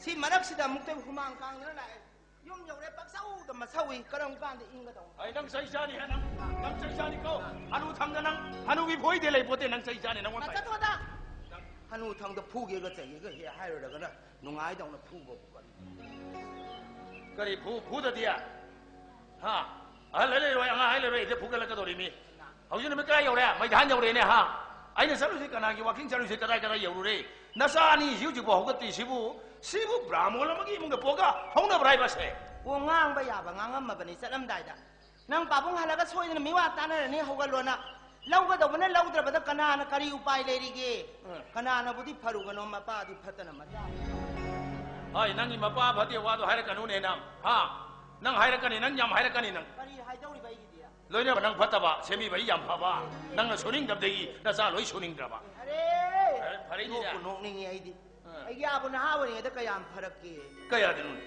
ꯁꯤ ꯃꯔꯛꯁꯤꯗ ꯑꯃꯨꯛꯇ ꯍꯨꯃꯥꯡ ꯀꯥꯡꯗꯅ ꯂꯥꯛꯑꯦ꯫ ꯌꯨꯝ ꯌꯧꯔꯦ, ꯄꯪꯁꯧꯗ ꯃꯁꯧꯏ, ꯀꯔꯝ ꯀꯥꯟꯗ ꯏꯪꯒꯗꯧꯅꯣ? ꯑꯩ ꯅꯪ ꯆꯩ ꯆꯥꯅꯤ ꯍꯦ, ꯅꯪ, ꯅꯪ ꯆꯩ ꯆꯥꯅꯤ ꯀꯣ꯫ ꯍꯅꯨ ꯊꯪꯗ ꯅꯪ, ꯍꯅꯨꯒꯤ ꯐꯣꯏꯗꯦ ꯂꯩ ꯄꯣꯠꯇꯦ, ꯅꯪ ꯆꯩ ꯆꯥꯅꯤ, ꯅꯪꯉꯣꯟꯗ꯫ ꯅꯆꯠꯇꯣꯗ! ꯍꯅꯨ ꯊꯪꯗ ꯐꯨꯒꯦꯒ ꯆꯩꯒꯦꯒ ꯍꯦꯛ ꯍꯥꯏꯔꯨꯔꯒꯅ ꯅꯨꯡꯉꯥꯏꯗꯧꯅ ꯐꯨꯕꯕꯨ ꯀꯔꯤ? ꯀꯔꯤ ꯐꯨ-, ꯐꯨꯗꯗꯤ? ꯍꯥ? ꯑꯍꯜ ꯍꯥꯏ ꯂꯩꯔꯣꯏ, ꯑꯉꯥꯡ ꯍꯥꯏ ꯂꯩꯔꯣꯏ, ꯍꯦꯛꯇ ꯐꯨꯒꯠꯂꯛꯀꯗꯧꯔꯤꯃꯤ꯫ ꯍꯧꯖꯤꯛ ꯅꯨꯃꯤꯠ ꯀꯗꯥꯏ ꯌꯧꯔꯦ? ꯃꯩꯙꯥꯟ ꯌꯧꯔꯦꯅꯦ, ꯍꯥ? ꯑꯩꯅ ꯆꯠꯂꯨꯁꯤ ꯀꯅꯥꯒꯤ ꯋꯥꯀꯤꯡ ꯆꯠꯂꯨꯁꯤ ꯀꯗꯥꯏ ꯀꯗꯥꯏ ꯌꯧꯔꯨꯔꯦ? ꯅꯆꯥ ꯑꯅꯤꯁꯤ ꯍꯧꯖꯤꯛꯐꯥꯎ ꯍꯧꯒꯠꯇ꯭ꯔꯤꯁꯤꯕꯨ, ꯁꯤꯕꯨ ꯕ꯭ꯔꯥꯍꯃꯣꯟ ꯑꯃꯒꯤ ꯏꯃꯨꯡꯗ ꯄꯣꯛꯑꯒ ꯍꯧꯅꯕ꯭ꯔꯥ ꯍꯥꯏꯕꯁꯦ? ꯑꯣ, ꯉꯥꯡꯕ ꯌꯥꯕ ꯉꯥꯡꯉꯝꯃꯕꯅꯤ ꯆꯠꯂꯝꯗꯥꯏꯗ꯫ ꯅꯪ ꯄꯥꯕꯨꯡ ꯍꯜꯂꯒ ꯁꯣꯏꯗꯅ ꯃꯤꯋꯥ ꯇꯥꯅꯔꯅꯤ, ꯍꯧꯒꯠꯂꯣꯅ꯫ ꯂꯧꯒꯗꯧꯕꯅ ꯂꯧꯗ꯭ꯔꯕꯗ ꯀꯅꯥꯅ ꯀꯔꯤ ꯎꯄꯥꯏ ꯂꯩꯔꯤꯒꯦ? ꯎꯝ꯫ ꯀꯅꯥꯅꯕꯨꯗꯤ ꯐꯔꯨꯒꯅꯣ, ꯃꯄꯥꯗꯤ ꯐꯠꯇꯅ ꯃꯆꯥ꯫ ꯍꯣꯏ, ꯅꯪꯒꯤ ꯃꯄꯥ ꯐꯠꯇꯦ ꯋꯥꯗꯣ ꯍꯥꯏꯔꯛꯀꯅꯨꯅꯦ ꯅꯪ, ꯍꯥ? ꯅꯪ ꯍꯥꯏꯔꯛꯀꯅꯤ, ꯅꯪ ꯌꯥꯝ ꯍꯥꯏꯔꯛꯀꯅꯤ ꯅꯪ꯫ ꯀꯔꯤ ꯍꯥꯏꯗꯧꯔꯤꯕ ꯑꯩꯒꯤꯗꯤ? ꯂꯣꯏꯅ ꯅꯪ ꯐꯠꯇꯕ, ꯁꯦꯝꯕꯤꯕ ꯑꯩ ꯌꯥꯝ ꯐꯕ, ꯅꯪꯅ ꯁꯨꯅꯤꯡꯗꯕꯗꯒꯤ ꯅꯆꯥ ꯂꯣꯏ ꯁꯨꯅꯤꯡꯗ꯭ꯔꯕ꯫ ꯑꯔꯦ! ꯐꯔꯦ, ꯐꯔꯦꯅꯦ꯫ ꯅꯣꯛꯄꯨ ꯅꯣꯛꯅꯤꯡꯉꯦ ꯑꯩꯗꯤ꯫ ꯑꯥ꯫ ꯑꯩꯒꯤ ꯑꯥꯕꯨ ꯅꯍꯥ ꯑꯣꯏꯔꯤꯉꯩꯗ ꯀꯌꯥꯝ ꯐꯔꯛꯀꯦ꯫ ꯀꯌꯥꯗꯅꯣꯅꯦ?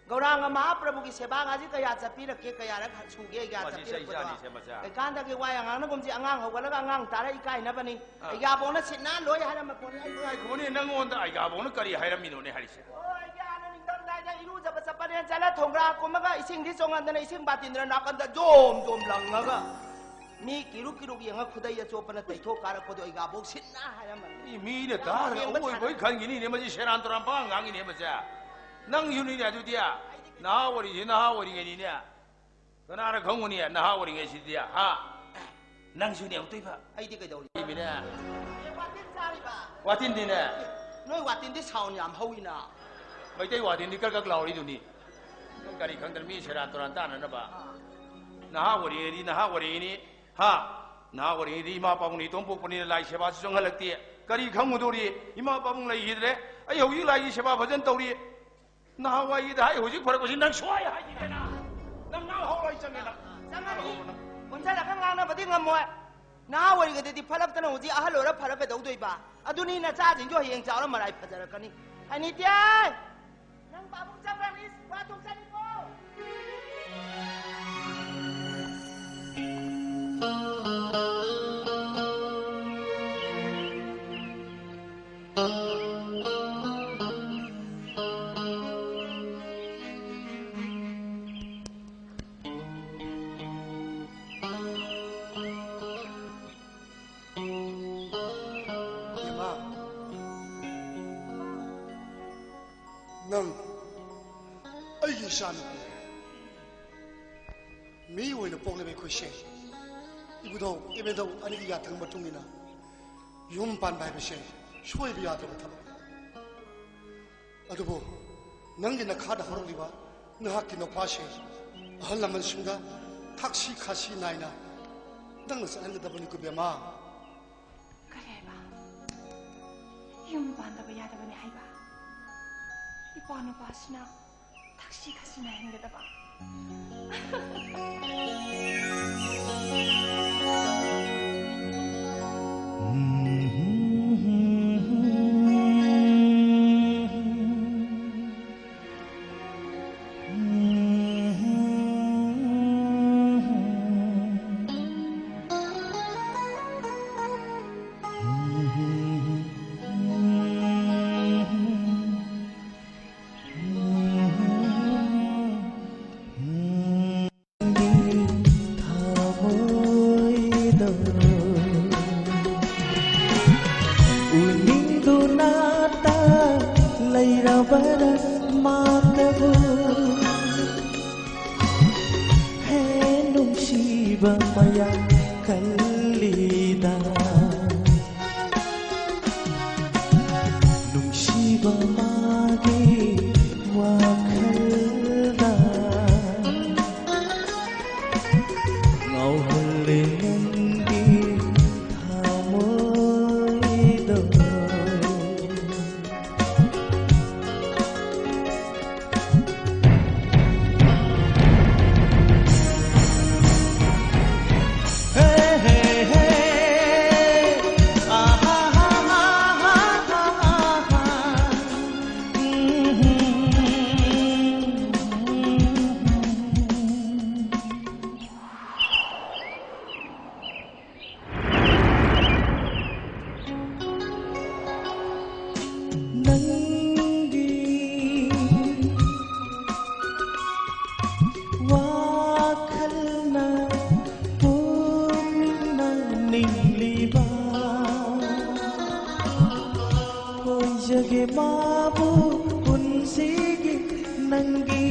ꯒꯧꯔꯥꯡꯒ ꯃꯍꯥꯄ꯭ꯔꯚꯨꯒꯤ ꯁꯦꯕꯥꯒꯁꯤ ꯀꯌꯥ ꯆꯠꯄꯤꯔꯛꯀꯦ, ꯀꯌꯥꯔꯛ ꯁꯨꯒꯦ ꯑꯩꯒ ꯃꯁꯤ ꯆꯠꯄꯤꯔꯛꯄꯗꯣ? ꯆꯩ ꯆꯥꯅꯤ, ꯁꯦ ꯃꯆꯥ꯫ ꯀꯩꯀꯥꯟꯗꯒꯤ ꯋꯥ ꯌꯥꯝ ꯉꯥꯡꯅꯒꯨꯝꯁꯤ, ꯑꯉꯥꯡ ꯍꯧꯒꯠꯂꯒ ꯑꯉꯥꯡ ꯇꯥꯔ ꯏꯀꯥꯏꯅꯕꯅꯤ꯫ ꯑꯥ꯫ ꯑꯩꯒꯤ ꯑꯥꯕꯣꯛꯅ ꯁꯤꯠ ꯅꯥꯟ ꯂꯣꯏ ꯍꯥꯏꯔꯝꯃꯄꯣꯠꯅꯤ꯫ ꯑꯩ ꯉꯥꯏꯈꯣꯅꯦ, ꯅꯪꯉꯣꯟꯗ ꯑꯩꯒꯤ ꯑꯥꯕꯣꯛꯅ ꯀꯔꯤ ꯍꯥꯏꯔꯝꯃꯤꯅꯣꯅꯦ ꯍꯥꯏꯔꯤꯁꯦ? ꯑꯣ, ꯑꯩꯒꯤ ꯑꯥꯅ ꯅꯤꯡꯊꯝꯊꯥꯗ ꯏꯔꯨꯖꯕ ꯆꯠꯄꯅꯦꯅ ꯆꯠꯂ ꯊꯣꯡꯒ꯭ꯔꯥ ꯀꯨꯝꯃꯒ ꯏꯁꯤꯡꯗꯤ ꯆꯣꯡꯍꯟꯗꯅ ꯏꯁꯤꯡ ꯕꯥꯇꯤꯟꯗꯨꯅ ꯅꯥꯀꯟꯗ ꯖꯣꯝ ꯖꯣꯝ ꯂꯪꯉꯒ ꯃꯤ ꯀꯤꯔꯨꯛ ꯀꯤꯔꯨꯛ ꯌꯦꯡꯉ ꯈꯨꯗꯩ ꯑꯆꯣꯠꯄꯅ ꯇꯩꯊꯣꯛ ꯀꯥꯔꯛꯄꯗꯣ ꯑꯩꯒ ꯑꯕꯣꯛ ꯁꯤꯠꯅ ꯍꯥꯏꯔꯝꯃꯅꯤ꯫ ꯃꯤ-, ꯃꯤꯅ ꯌꯥꯝ ꯇꯥꯔꯒ ꯌꯦꯡꯕ ꯑꯋꯣꯏꯕꯣꯏ ꯁꯥꯟꯅ- ꯈꯟꯈꯤꯅꯤꯅꯦ, ꯃꯁꯤ ꯁꯦꯔꯥꯟ ꯇꯨꯔꯥꯟ ꯄꯉꯥꯡ ꯉꯥꯡꯉꯤꯅꯦ ꯃꯁꯦ꯫ ꯅꯪꯁꯨꯅꯤꯅꯦ ꯑꯗꯨꯗꯤ꯫ ꯅꯍꯥ ꯑꯣꯏꯔꯤꯁꯤ ꯅꯍꯥ ꯑꯣꯏꯔꯤꯉꯩꯅꯤꯅꯦ꯫ ꯀꯅꯥꯅ ꯈꯪꯉꯨꯅꯤ ꯅꯍꯥ ꯑꯣꯏꯔꯤꯉꯩꯁꯤꯗꯤ, ꯍꯥ? ꯅꯪꯁꯨꯅꯦ ꯑꯃꯨꯛꯇꯣꯏꯕ꯫ ꯑꯩꯗꯤ ꯀꯩꯗꯧꯔꯤ? ꯃꯤꯅꯦ꯫ ꯑꯦ, ꯋꯥꯇꯤꯟ ꯆꯥꯔꯤꯕ? ꯋꯥꯇꯤꯟꯗꯤꯅꯦ꯫ ꯅꯣꯏ ꯋꯥꯇꯤꯟꯗꯤ ꯁꯥꯎꯟ ꯌꯥꯝ ꯍꯧꯏꯅ꯫ ꯃꯩꯇꯩ ꯋꯥꯇꯤꯟꯗꯤ ꯀꯛ ꯀꯛ ꯂꯥꯎꯔꯤꯗꯨꯅꯤ꯫ ꯅꯪ ꯀꯔꯤ ꯈꯪꯗꯅ ꯃꯤ ꯁꯦꯔꯥꯟ ꯇꯨꯔꯥꯟ ꯇꯥꯅꯅꯕ? ꯅꯍꯥ ꯑꯣꯏꯔꯤꯉꯩꯗꯤ ꯅꯍꯥ ꯑꯣꯏꯔꯤꯉꯩꯅꯤ꯫ ꯍꯥ? ꯅꯍꯥ ꯑꯣꯏꯔꯤꯉꯩꯗꯤ ꯏꯃꯥ ꯄꯥꯕꯨꯡꯅ ꯏꯇꯣꯝ ꯄꯣꯛꯄꯅꯤꯅ ꯂꯥꯏ ꯁꯦꯕꯥꯁꯨ ꯆꯪꯍꯜꯂꯛꯇꯦ꯫ ꯀꯔꯤ ꯈꯪꯉꯨꯗꯣꯔꯤ? ꯏꯃꯥ ꯄꯥꯕꯨꯡ ꯂꯩꯈꯤꯗ꯭ꯔꯦ꯫ ꯑꯩ ꯍꯧꯖꯤꯛ ꯂꯥꯏꯒꯤ ꯁꯦꯕꯥ ꯐꯖꯅ ꯇꯧꯔꯤ꯫ ꯅꯍꯥꯟꯋꯥꯏꯒꯤꯗ ꯍꯥꯏ, ꯍꯧꯖꯤꯛ ꯐꯔꯛꯄꯁꯤ ꯅꯪ ꯁꯨꯡꯍꯥꯏ ꯍꯥꯏꯈꯤꯗꯦꯅ꯫ ꯅꯪ ꯉꯥꯡꯍꯧꯔꯣꯏ ꯆꯪꯉꯦ ꯅꯪ꯫ ꯆꯪꯉꯅꯤ꯫ ꯄꯨꯟꯁꯤꯜꯂꯒ ꯉꯥꯡꯅꯕꯗꯤ ꯉꯝꯃꯣꯏ꯫ ꯅꯍꯥ ꯑꯣꯏꯔꯤꯉꯩꯗꯗꯤ ꯐꯠꯂꯛꯇꯅ ꯍꯧꯖꯤꯛ ꯑꯍꯜ ꯑꯣꯏꯔ ꯐꯔ ꯀꯩꯗꯧꯗꯣꯏꯕ? ꯑꯗꯨꯅꯤ, ꯅꯆꯥꯁꯤꯡꯁꯨ ꯍꯌꯦꯡ ꯆꯥꯎꯔ ꯃꯔꯥꯏ ꯐꯖꯔꯛꯀꯅꯤ꯫ ꯑꯅꯤꯇꯤ! ꯅꯪ ꯄꯥꯕꯨꯡ ꯆꯪꯈ꯭ꯔꯅꯤ, ꯋꯥ ꯊꯣꯛꯆꯅꯤꯀꯣ꯫ ꯏꯃꯥ, ꯅꯪ ꯑꯩꯒꯤ ꯏꯆꯥꯅꯨꯄꯤ꯫ ꯃꯤ ꯑꯣꯏꯅ ꯄꯣꯛꯂꯤꯕ ꯑꯩꯈꯣꯏꯁꯦ ꯏꯕꯨꯙꯧ ꯏꯕꯦꯟꯙꯧ ꯑꯅꯤꯒꯤ ꯌꯥꯊꯪ ꯃꯇꯨꯡ ꯏꯟꯅ ꯌꯨꯝ ꯄꯥꯟꯕ ꯍꯥꯏꯕꯁꯦ ꯁꯣꯏꯕ ꯌꯥꯗ꯭ꯔꯕ ꯊꯕꯛꯅꯤ꯫ ꯑꯗꯨꯕꯨ ꯅꯪꯒꯤ ꯅꯈꯥꯗ ꯍꯧꯔꯛꯂꯤꯕ ꯅꯍꯥꯛꯀꯤ ꯅꯨꯄꯥꯁꯦ ꯑꯍꯜ ꯂꯃꯟꯁꯤꯡꯗ ꯊꯛꯁꯤ ꯈꯥꯁꯤ ꯅꯥꯏꯅ ꯅꯪꯅ ꯆꯠꯍꯟꯒꯗꯕꯅꯤꯀꯣ ꯏꯕꯦꯝꯃ꯫ ꯀꯔꯤ ꯍꯥꯏꯕ? ꯌꯨꯝ ꯄꯥꯟꯗꯕ ꯌꯥꯗꯕꯅꯤ ꯍꯥꯏꯕ? ꯏꯄ꯭ꯋꯥ ꯅꯨꯄꯥꯁꯤꯅ ꯊꯛꯁꯤ ꯈꯥꯁꯤ ꯅꯥꯏꯍꯟꯒꯗꯕ? ꯊꯃꯣꯏꯗꯣ ꯎꯅꯤꯡꯗꯨꯅꯇ ꯂꯩꯔꯕꯔ ꯃꯥꯇꯕꯨ ꯍꯦ ꯅꯨꯡꯁꯤꯕ ꯃꯌꯥꯝ ꯀꯜꯂꯤꯗ꯫ ꯅꯨꯡꯁꯤꯕ ꯃꯥꯒꯤ ꯋꯥꯈꯜꯗ ꯉꯥꯎꯍꯜꯂꯦ ꯅꯪꯒꯤ ꯊꯃꯣꯏꯗꯣ꯫ ꯍꯦ, ꯍꯦ, ꯍꯤꯡꯂꯤꯕ ꯀꯣꯏꯖꯒꯦ ꯃꯥꯕꯨ ꯄꯨꯟꯁꯤꯒꯤ ꯅꯪꯒꯤ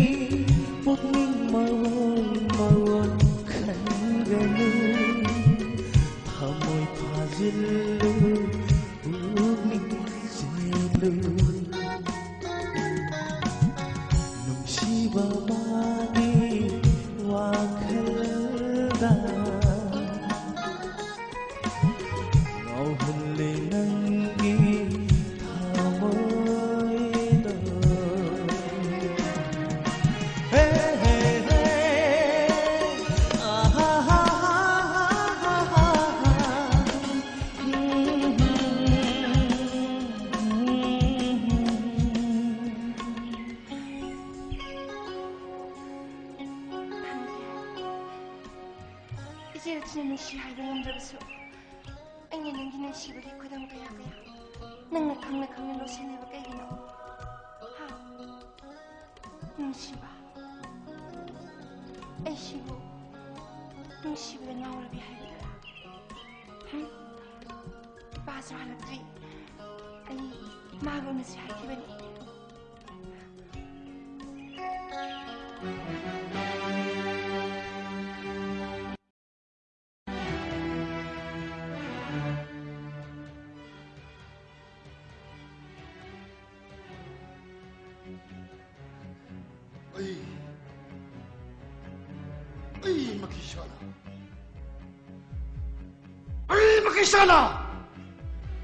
ꯄꯨꯛꯅꯤꯡ ꯃꯑꯣꯡ ꯃꯑꯣꯡ ꯈꯟꯒꯅꯨ ꯊꯃꯣꯏ ꯐꯥꯖꯤꯜꯂꯨ ꯄꯨꯛꯅꯤꯡ ꯆꯦꯜꯂꯨ ꯅꯨꯡꯁꯤꯕ ꯃꯥꯒꯤ ꯋꯥꯈꯜꯗ ꯉꯥꯎꯍꯜꯂꯦ ꯅꯪꯒꯤ ꯊꯃꯣꯏꯗꯣ꯫ ꯍꯦ, ꯍꯦ, ꯍꯦ꯫ ꯏꯆꯦ ꯏꯆꯤꯟ ꯅꯨꯡꯁꯤ ꯍꯥꯏꯕ ꯉꯝꯗ꯭ꯔꯕꯁꯨ ꯑꯩꯅ ꯅꯪꯒꯤ ꯅꯨꯡꯁꯤꯕꯒꯤ ꯈꯨꯗꯝ ꯀꯌꯥ ꯀꯌꯥ ꯅꯪꯅ ꯈꯪꯅ ꯈꯪꯅ ꯂꯣꯠꯁꯤꯟꯂꯤꯕ ꯀꯩꯒꯤꯅꯣ? ꯍꯥ? ꯅꯨꯡꯁꯤꯕ, ꯑꯩꯁꯤꯕꯨ ꯅꯨꯡꯁꯤꯕꯗ ꯉꯥꯎꯔꯕꯤ ꯍꯥꯏꯕꯗꯨꯔꯥ? ꯍꯝ? ꯏꯄꯥꯁꯨ ꯍꯜꯂꯛꯇ꯭ꯔꯤ꯫ ꯑꯩ ꯃꯥꯒ ꯎꯅꯁꯤ ꯍꯥꯏꯈꯤꯕꯅꯤ꯫ ꯑꯩ, ꯑꯩ ꯃꯈꯩꯁꯥꯅ, ꯑꯩ ꯃꯈꯩꯁꯥꯅ꯫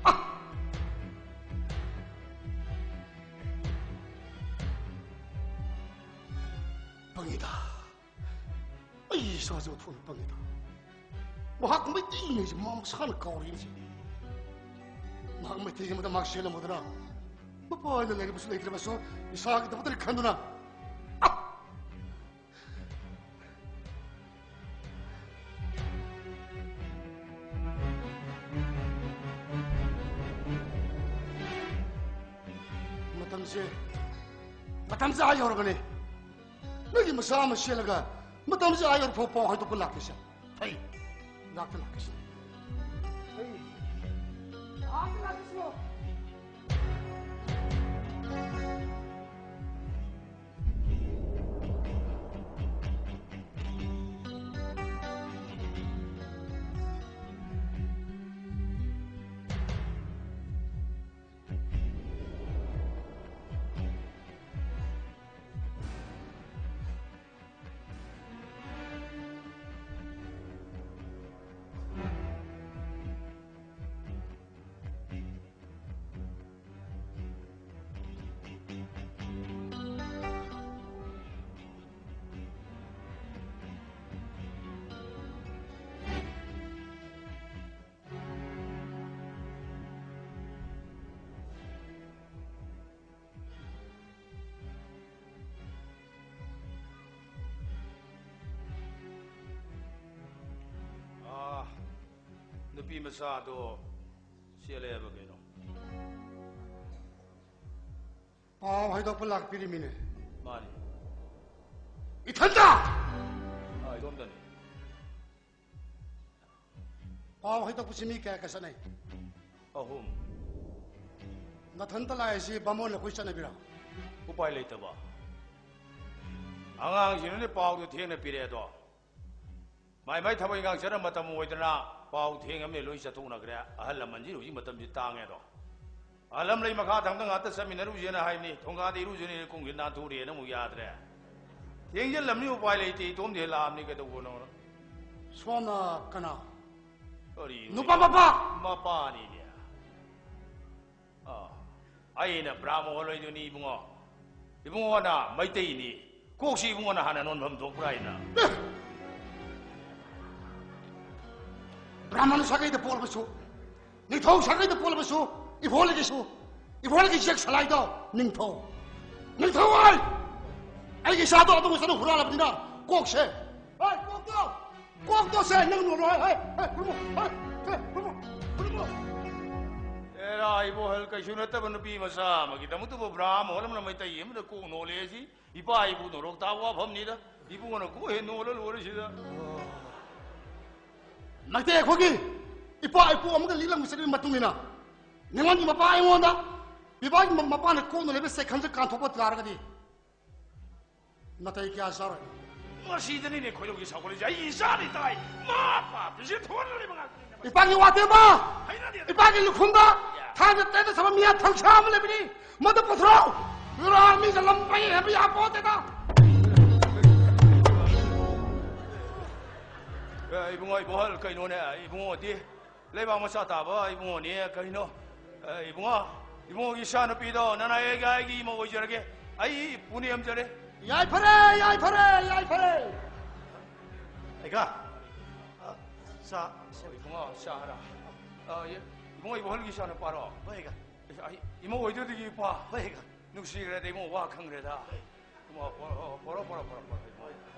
ꯑ! ꯄꯪꯉꯤꯗ꯫ ꯑꯩ ꯏꯁꯥꯁꯦ ꯑꯣꯟꯊꯣꯛꯅ ꯄꯪꯉꯤꯗ꯫ ꯃꯍꯥꯛ ꯃꯩꯇꯩꯅꯤ ꯍꯥꯏꯁꯦ ꯃꯥ ꯃꯁꯥꯅ ꯀꯥꯎꯔꯤꯅꯤ꯫ ꯃꯍꯥꯛ ꯃꯩꯇꯩ ꯑꯃꯗ ꯃꯍꯥꯛ ꯆꯦꯜꯂꯝꯃꯗꯅ ꯃꯄꯥ ꯑꯣꯏꯅ ꯂꯩꯔꯕꯁꯨ ꯂꯩꯇ꯭ꯔꯕꯁꯨ ꯏꯁꯥꯒꯤꯗꯃꯛꯇꯅꯤ ꯈꯟꯗꯨꯅ꯫ ꯑ! ꯃꯇꯝꯁꯦ, ꯃꯇꯝꯁꯦ ꯑꯥ ꯌꯧꯔꯕꯅꯦ꯫ ꯅꯣꯏꯒꯤ ꯃꯆꯥ ꯑꯃ ꯆꯦꯜꯂꯒ ꯃꯇꯝꯁꯦ ꯑꯥ ꯌꯧꯔꯐꯥꯎ ꯄꯥꯎ ꯍꯥꯏꯗꯣꯛꯄ ꯂꯥꯛꯇ꯭ꯔꯤꯁꯦ꯫ ꯑꯩ ꯂꯥꯛꯇ ꯂꯥꯛꯀꯦꯁꯦ꯫ ꯑꯥ, ꯅꯨꯄꯤ ꯃꯆꯥꯗꯣ ꯆꯦꯜꯂꯦ ꯍꯥꯏꯕ ꯀꯩꯅꯣ? ꯄꯥꯎ ꯍꯥꯏꯗꯣꯛꯄ ꯂꯥꯛꯄꯤꯔꯤꯃꯤꯅꯦ꯫ ꯃꯥꯅꯤ꯫ ꯏꯊꯟꯇ? ꯑꯥ, ꯏꯇꯣꯝꯇꯅꯤ꯫ ꯄꯥꯎ ꯍꯥꯏꯗꯣꯛꯄꯁꯤ ꯃꯤ ꯀꯌꯥ ꯀꯌꯥ ꯆꯠꯅꯩ? ꯑꯍꯨꯝ꯫ ꯅꯊꯟꯇ ꯂꯥꯛꯏꯁꯤ ꯕꯥꯃꯣꯟ ꯑꯩꯈꯣꯏ ꯆꯠꯅꯕꯤꯔꯣ? ꯎꯄꯥꯏ ꯂꯩꯇꯕ꯫ ꯑꯉꯥꯡꯁꯤꯡꯅꯅꯦ ꯄꯥꯎꯗꯨ ꯊꯦꯡꯅ ꯄꯤꯔꯛꯑꯦ ꯑꯗꯣ꯫ ꯃꯥꯏ ꯃꯥꯏ ꯊꯕꯛ ꯏꯪꯈꯥꯡ ꯆꯠꯅ ꯃꯇꯝ ꯑꯣꯏꯗꯅ ꯄꯥꯎ ꯊꯦꯡꯉꯕꯅꯤ, ꯂꯣꯏ ꯆꯠꯊꯣꯛꯅꯈ꯭ꯔꯦ꯫ ꯑꯍꯜ ꯂꯃꯟꯁꯤ ꯍꯧꯖꯤꯛ ꯃꯇꯝꯁꯤ ꯇꯥꯡꯉꯦ ꯑꯗꯣ꯫ ꯑꯍꯜ ꯂꯝ ꯂꯩ ꯃꯈꯥ ꯊꯪꯕꯗ ꯉꯥꯛꯇ ꯆꯠꯃꯤꯟꯅꯔꯨꯁꯦꯅ ꯍꯥꯏꯕꯅꯤ꯫ ꯊꯣꯡꯒꯥꯗ ꯏꯔꯨꯖꯅꯤ ꯀꯨꯝꯒꯤ ꯅꯥꯟꯊꯣꯔꯛꯑꯦꯅ ꯑꯃꯨꯛ ꯌꯥꯗ꯭ꯔꯦ꯫ ꯊꯦꯡꯖꯤꯜꯂꯝꯅꯤ, ꯎꯄꯥꯏ ꯂꯩꯇꯦ, ꯏꯇꯣꯝꯗ ꯍꯦꯛ ꯂꯥꯛꯑꯕꯅꯤ ꯀꯩꯗꯧꯕꯅꯣ꯫ ꯁꯣꯝꯅ ꯀꯅꯥ? ꯀꯔꯤꯅꯣ? ꯅꯨꯄꯥ ꯃꯄꯥ! ꯃꯄꯥꯅꯤꯅꯦ꯫ ꯑꯥ, ꯑꯩꯅ ꯕ꯭ꯔꯥꯍꯃꯣꯟ ꯑꯣꯏꯗꯣꯏꯅꯤ ꯏꯕꯨꯡꯉꯣ꯫ ꯏꯕꯨꯡꯉꯣꯅ ꯃꯩꯇꯩꯅꯤ꯫ ꯀꯣꯛꯁꯤ ꯏꯕꯨꯡꯉꯣꯅ ꯍꯥꯟꯅ ꯅꯣꯟꯐꯝ ꯊꯣꯛꯄ꯭ꯔꯥ ꯍꯥꯏꯅ꯫ ꯑꯦ! ꯕ꯭ꯔꯥꯍꯃꯟ ꯁꯥꯒꯩꯗ ꯄꯣꯛꯂꯕꯁꯨ, ꯅꯤꯡꯊꯧ ꯁꯥꯒꯩꯗ ꯄꯣꯛꯂꯕꯁꯨ, ꯏꯕꯣꯂꯒꯤꯁꯨ, ꯏꯕꯣꯂꯒꯤ ꯆꯦꯛ ꯁꯂꯥꯏꯗꯣ ꯅꯤꯡꯊꯧ꯫ ꯅꯤꯡꯊꯧ ꯑꯣꯏ! ꯑꯩꯒꯤ ꯏꯆꯥꯗꯣ ꯑꯗꯨꯒ ꯆꯠꯅ ꯍꯨꯔꯥꯜꯂꯕꯅꯤꯅ ꯀꯣꯛꯁꯦ꯫ ꯍꯣꯏ, ꯀꯣꯛꯇꯣ! ꯀꯣꯛꯇꯣ ꯁꯦ ꯅꯪ ꯅꯣꯜꯂꯣ, ꯍꯦ, ꯍꯦ, ꯍꯦ, ꯈꯨꯔꯨꯝꯃꯣ, ꯍꯦ, ꯍꯦ, ꯈꯨꯔꯨꯝꯃꯣ, ꯈꯨꯔꯨꯝꯃꯣ꯫ ꯑꯦꯔꯥ, ꯏꯕꯣꯍꯜ ꯀꯩꯁꯨ ꯅꯠꯇꯕ ꯅꯨꯄꯤ ꯃꯆꯥ ꯑꯃꯒꯤꯗꯃꯛꯇꯕꯨ ꯕ꯭ꯔꯥꯍꯃꯣꯟ ꯑꯃꯅ ꯃꯩꯇꯩ ꯑꯃꯗ ꯀꯣꯛ ꯅꯣꯜꯂꯦ ꯁꯤ ꯏꯄꯥ ꯏꯄꯨ ꯅꯣꯔꯣꯛ ꯇꯥꯕ ꯋꯥꯐꯝꯅꯤꯗ꯫ ꯏꯕꯨꯡꯉꯣꯅ ꯀꯣꯛ ꯍꯦꯛ ꯅꯣꯜꯂ ꯂꯣꯏꯔꯦ ꯁꯤꯗ꯫ ꯃꯩꯇꯩ ꯑꯩꯈꯣꯏꯒꯤ ꯏꯄꯥ ꯏꯄꯨ ꯑꯃꯒ ꯂꯤꯛꯂꯝꯕ ꯆꯠꯅꯕꯤ ꯃꯇꯨꯡ ꯏꯟꯅ ꯅꯤꯉꯣꯜꯒꯤ ꯃꯄꯥ ꯑꯩꯉꯣꯟꯗ ꯄꯤꯕꯥꯒꯤ ꯃ-, ꯃꯄꯥꯅ ꯀꯣꯛꯅ ꯂꯩꯕ ꯁꯦꯈꯟꯁꯦ ꯀꯥꯟꯊꯣꯛꯄ ꯇꯥꯔꯒꯗꯤ ꯅꯥꯇꯩ ꯀꯌꯥ ꯆꯥꯔꯣꯏ꯫ ꯃꯁꯤꯗꯅꯤꯅꯦ ꯈꯣꯏꯗꯧꯒꯤ ꯁꯥꯎꯒꯠꯂꯤꯁꯦ꯫ ꯑꯩ ꯏꯆꯥꯅꯤ ꯇꯥꯏ꯫ ꯃꯥ ꯄꯥꯞꯇꯨꯁꯦ ꯊꯣꯛꯍꯜꯂ ꯂꯩꯕ ꯉꯥꯛꯇꯅꯤꯅꯦ꯫ ꯏꯄꯥꯒꯤ ꯋꯥꯇꯦꯝꯕ! ꯍꯩꯅꯗꯦ꯫ ꯏꯄꯥꯒꯤ ꯂꯨꯈꯨꯝꯗ ꯊꯥꯡꯅ ꯇꯩꯅ ꯁꯥꯕ ꯃꯤꯌꯥ ꯊꯪꯁꯥ ꯑꯃ ꯂꯩꯕꯅꯤ꯫ ꯃꯗꯨ ꯄꯨꯊꯣꯔꯛꯎ꯫ ꯂꯨꯔꯥ ꯃꯤꯁꯦ ꯂꯝ ꯄꯩ ꯍꯥꯏꯕ ꯌꯥꯄꯣꯠꯇꯦꯗ꯫ ꯑꯦ, ꯏꯕꯨꯡꯉꯣ, ꯏꯕꯣꯍꯜ, ꯀꯩꯅꯣꯅꯦ, ꯏꯕꯨꯡꯉꯣꯗꯤ? ꯂꯩꯕꯥꯛ ꯃꯆꯥ ꯇꯥꯕ ꯏꯕꯨꯡꯉꯣꯅꯦ, ꯀꯩꯅꯣ? ꯑꯦ, ꯏꯕꯨꯡꯉꯣ, ꯏꯕꯨꯡꯉꯣꯒꯤ ꯏꯆꯥ ꯅꯨꯄꯤꯗꯣ ꯅꯅꯥꯏꯒ ꯑꯩꯒꯤ ꯏꯃꯧ ꯑꯣꯏꯖꯔꯒꯦ꯫ ꯑꯩ ꯏꯄꯨ ꯅꯦꯝꯖꯔꯦ꯫ ꯌꯥꯏꯐꯔꯦ, ꯌꯥꯏꯐꯔꯦ, ꯌꯥꯏꯐꯔꯦ꯫ ꯑꯩꯒ, ꯑ, ꯆꯥ, ꯏꯕꯨꯡꯉꯣ, ꯆꯥꯔ꯫ ꯑ, ꯏ-, ꯏꯕꯨꯡꯉꯣ, ꯏꯕꯣꯍꯜꯒꯤ ꯏꯆꯥ ꯅꯨꯄꯥꯔꯣ? ꯍꯣꯏ, ꯑꯩꯒ꯫ ꯑꯩ ꯏꯃꯧ ꯑꯣꯏꯗꯣꯏꯗꯨꯒꯤ ꯏꯄꯥ꯫ ꯍꯣꯏ, ꯑꯩꯒ꯫ ꯅꯨꯡꯁꯤꯈ꯭ꯔꯦꯗ ꯏꯕꯨꯡꯉꯣ, ꯋꯥ ꯈꯪꯈ꯭ꯔꯦꯗ꯫ ꯏꯕꯨꯡꯉꯣ, ꯄꯣꯔꯣ, ꯄꯣꯔꯣ, ꯄꯣꯔꯣ, ꯄꯣꯔꯣ, ꯄꯣꯔꯣ, ꯏꯕꯨꯡꯉꯣ꯫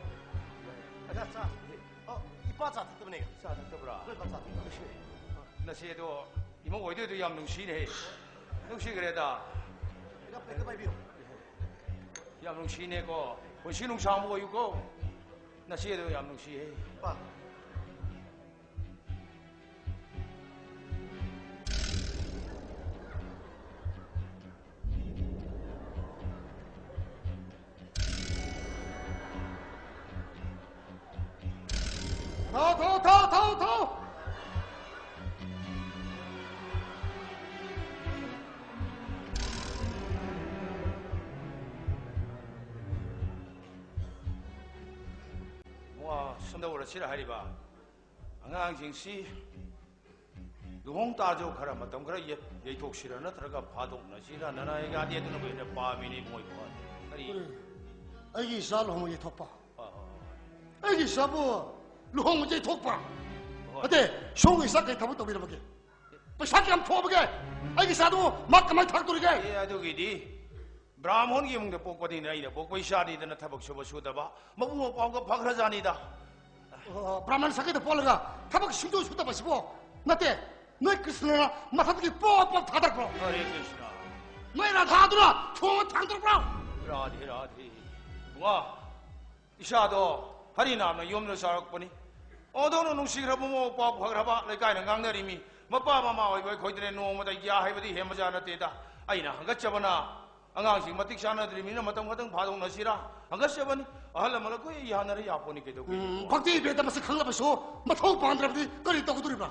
ꯑꯗ ꯆꯥ꯫ ꯑꯣ, ꯏꯄꯥ ꯆꯥ ꯊꯛꯇꯕꯅꯦ꯫ ꯆꯥ ꯊꯛꯇꯕ꯭ꯔꯥ? ꯍꯣꯏ, ꯏꯄꯥ ꯆꯥ ꯊꯛꯇꯕꯅꯦ꯫ ꯅꯆꯦꯗꯣ ꯏꯃꯧ ꯑꯣꯏꯗꯣꯏꯗꯣ ꯌꯥꯝ ꯅꯨꯡꯁꯤꯅꯦ꯫ ꯅꯨꯡꯁꯤꯈ꯭ꯔꯦꯗ꯫ ꯏꯅꯥꯎ ꯄ꯭ꯂꯦꯠꯇ ꯄꯥꯏꯕꯤꯌꯨ꯫ ꯌꯥꯝ ꯅꯨꯡꯁꯤꯅꯦꯀꯣ꯫ ꯄꯨꯟꯁꯤ ꯅꯨꯡꯁꯥꯡꯕ ꯑꯣꯏꯌꯨꯀꯣ꯫ ꯅꯆꯦꯗꯣ ꯌꯥꯝ ꯅꯨꯡꯁꯤꯍꯦ꯫ ꯏꯄꯥ꯫ ꯊꯧ, ꯊꯧ, ꯊꯧ, ꯊꯧ, ꯊꯧ! ꯏꯕꯨꯡꯉꯣ, ꯁꯣꯝꯗ ꯎꯔꯁꯤꯔ ꯍꯥꯏꯔꯤꯕ? ꯑꯉꯥꯡꯁꯤꯡꯁꯤ ꯂꯨꯍꯣꯡ ꯇꯥꯔꯁꯨ ꯈꯔ ꯃꯇꯝ ꯈꯔ ꯌꯩ-, ꯌꯩꯊꯣꯛꯁꯤꯔ ꯅꯠꯇ꯭ꯔꯒ ꯐꯥꯗꯣꯛꯅꯁꯤꯔ? ꯅꯅꯥꯏ ꯌꯥꯗꯦ, ꯑꯗꯨꯅꯕꯨ ꯍꯦꯟꯅ ꯄꯥꯝꯃꯤꯅꯦ ꯏꯕꯨꯡꯉꯣ, ꯏꯕꯨꯡꯉꯣ꯫ ꯀꯔꯤ? ꯎꯝ꯫ ꯑꯩꯒꯤ ꯏꯆꯥ ꯂꯨꯍꯣꯡꯕ ꯌꯩꯊꯣꯛꯄ꯫ ꯍꯣꯏ, ꯍꯣꯏ, ꯍꯣꯏ꯫ ꯑꯩꯒꯤ ꯏꯆꯥꯕꯨ ꯂꯨꯍꯣꯡꯕ ꯌꯩꯊꯣꯛꯄ꯫ ꯍꯣꯏ꯫ ꯅꯠꯇꯦ, ꯁꯣꯝꯒꯤ ꯏꯆꯥ ꯀꯩ ꯊꯕꯛ ꯇꯧꯕꯤꯔꯝꯃꯒꯦ? ꯄꯩꯁꯥ ꯀꯌꯥꯝ ꯊꯣꯛꯑꯕꯒꯦ? ꯑꯩꯒꯤ ꯏꯆꯥꯗꯨ ꯃꯥ ꯀꯃꯥꯏꯅ ꯊꯥꯛꯇꯣꯔꯤꯒꯦ? ꯑꯦ, ꯑꯗꯨꯒꯤꯗꯤ ꯕ꯭ꯔꯥꯍꯃꯣꯟꯒꯤ ꯏꯃꯨꯡꯗ ꯄꯣꯛꯄꯅꯤꯅ ꯑꯩꯅ ꯄꯣꯛꯄ ꯏꯆꯥꯅꯤꯗꯅ ꯊꯕꯛ ꯁꯨꯕ ꯁꯨꯗꯕ, ꯃꯕꯨꯡ ꯃꯧꯄ꯭ꯋꯥꯒ ꯐꯈ꯭ꯔꯖꯥꯅꯤꯗ꯫ ꯑꯣ, ꯕ꯭ꯔꯥꯍꯃꯟ ꯁꯥꯒꯩꯗ ꯄꯣꯛꯂꯒ ꯊꯕꯛ ꯁꯨꯡꯁꯨ ꯁꯨꯗꯕꯁꯤꯕꯣ? ꯅꯠꯇꯦ, ꯅꯣꯏ ꯀ꯭ꯔꯤꯁꯅꯅ ꯃꯊꯛꯇꯒꯤ ꯄꯣꯞ ꯄꯣꯞ ꯊꯥꯗꯔꯛꯄ꯭ꯔꯣ? ꯍꯔꯦ ꯀ꯭ꯔꯤꯁꯅ꯫ ꯅꯣꯏ ꯔꯥꯙꯥꯗꯨꯅ ꯊꯣꯡ ꯊꯥꯡꯗꯣꯔꯛꯄ꯭ꯔꯣ? ꯔꯥꯙꯦ, ꯔꯥꯙꯦ꯫ ꯏꯕꯨꯡꯉꯣ, ꯏꯆꯥꯗꯣ ꯍꯔꯤꯅꯥꯝꯅ ꯌꯣꯝꯗꯨꯅ ꯆꯥꯔꯛꯄꯅꯤ꯫ ꯑꯣꯟꯊꯣꯛꯅ ꯅꯨꯡꯁꯤꯈ꯭ꯔꯕ ꯃꯃꯧ ꯄꯥꯎ ꯐꯈ꯭ꯔꯕ ꯂꯩꯀꯥꯏꯅ ꯉꯥꯡꯅꯔꯤꯃꯤ꯫ ꯃꯄꯥ ꯃꯃꯥ ꯑꯣꯏꯕ ꯑꯩꯈꯣꯏꯗꯅꯦ ꯅꯣꯡꯃꯗ ꯒ꯭ꯌꯥ ꯍꯥꯏꯕꯗꯤ ꯍꯦꯟꯕꯖꯥꯠ ꯅꯠꯇꯦꯗ꯫ ꯑꯩꯅ ꯍꯪꯒꯠꯆꯕꯅ ꯑꯉꯥꯡꯁꯤꯡ ꯃꯇꯤꯛ ꯆꯥꯅꯗ꯭ꯔꯤꯕꯅꯤꯅ ꯃꯇꯝ ꯈꯛꯇꯪ ꯐꯥꯗꯣꯛꯅꯁꯤꯔꯥ ꯍꯪꯒꯠꯆꯕꯅꯤ꯫ ꯑꯍꯜ ꯂꯃꯟ ꯑꯩꯈꯣꯏ ꯌꯥꯅꯔ ꯌꯥꯄꯣꯠꯅꯤ ꯀꯩꯗꯧꯒꯦ? ꯎꯝ, ꯚꯛꯇꯤ ꯏꯕꯦꯟꯇ ꯃꯁꯛ ꯈꯪꯂꯕꯁꯨ ꯃꯊꯧ ꯄꯥꯟꯗ꯭ꯔꯕꯗꯤ ꯀꯔꯤ ꯇꯧꯒꯗꯧꯔꯤꯕ꯭ꯔꯥ?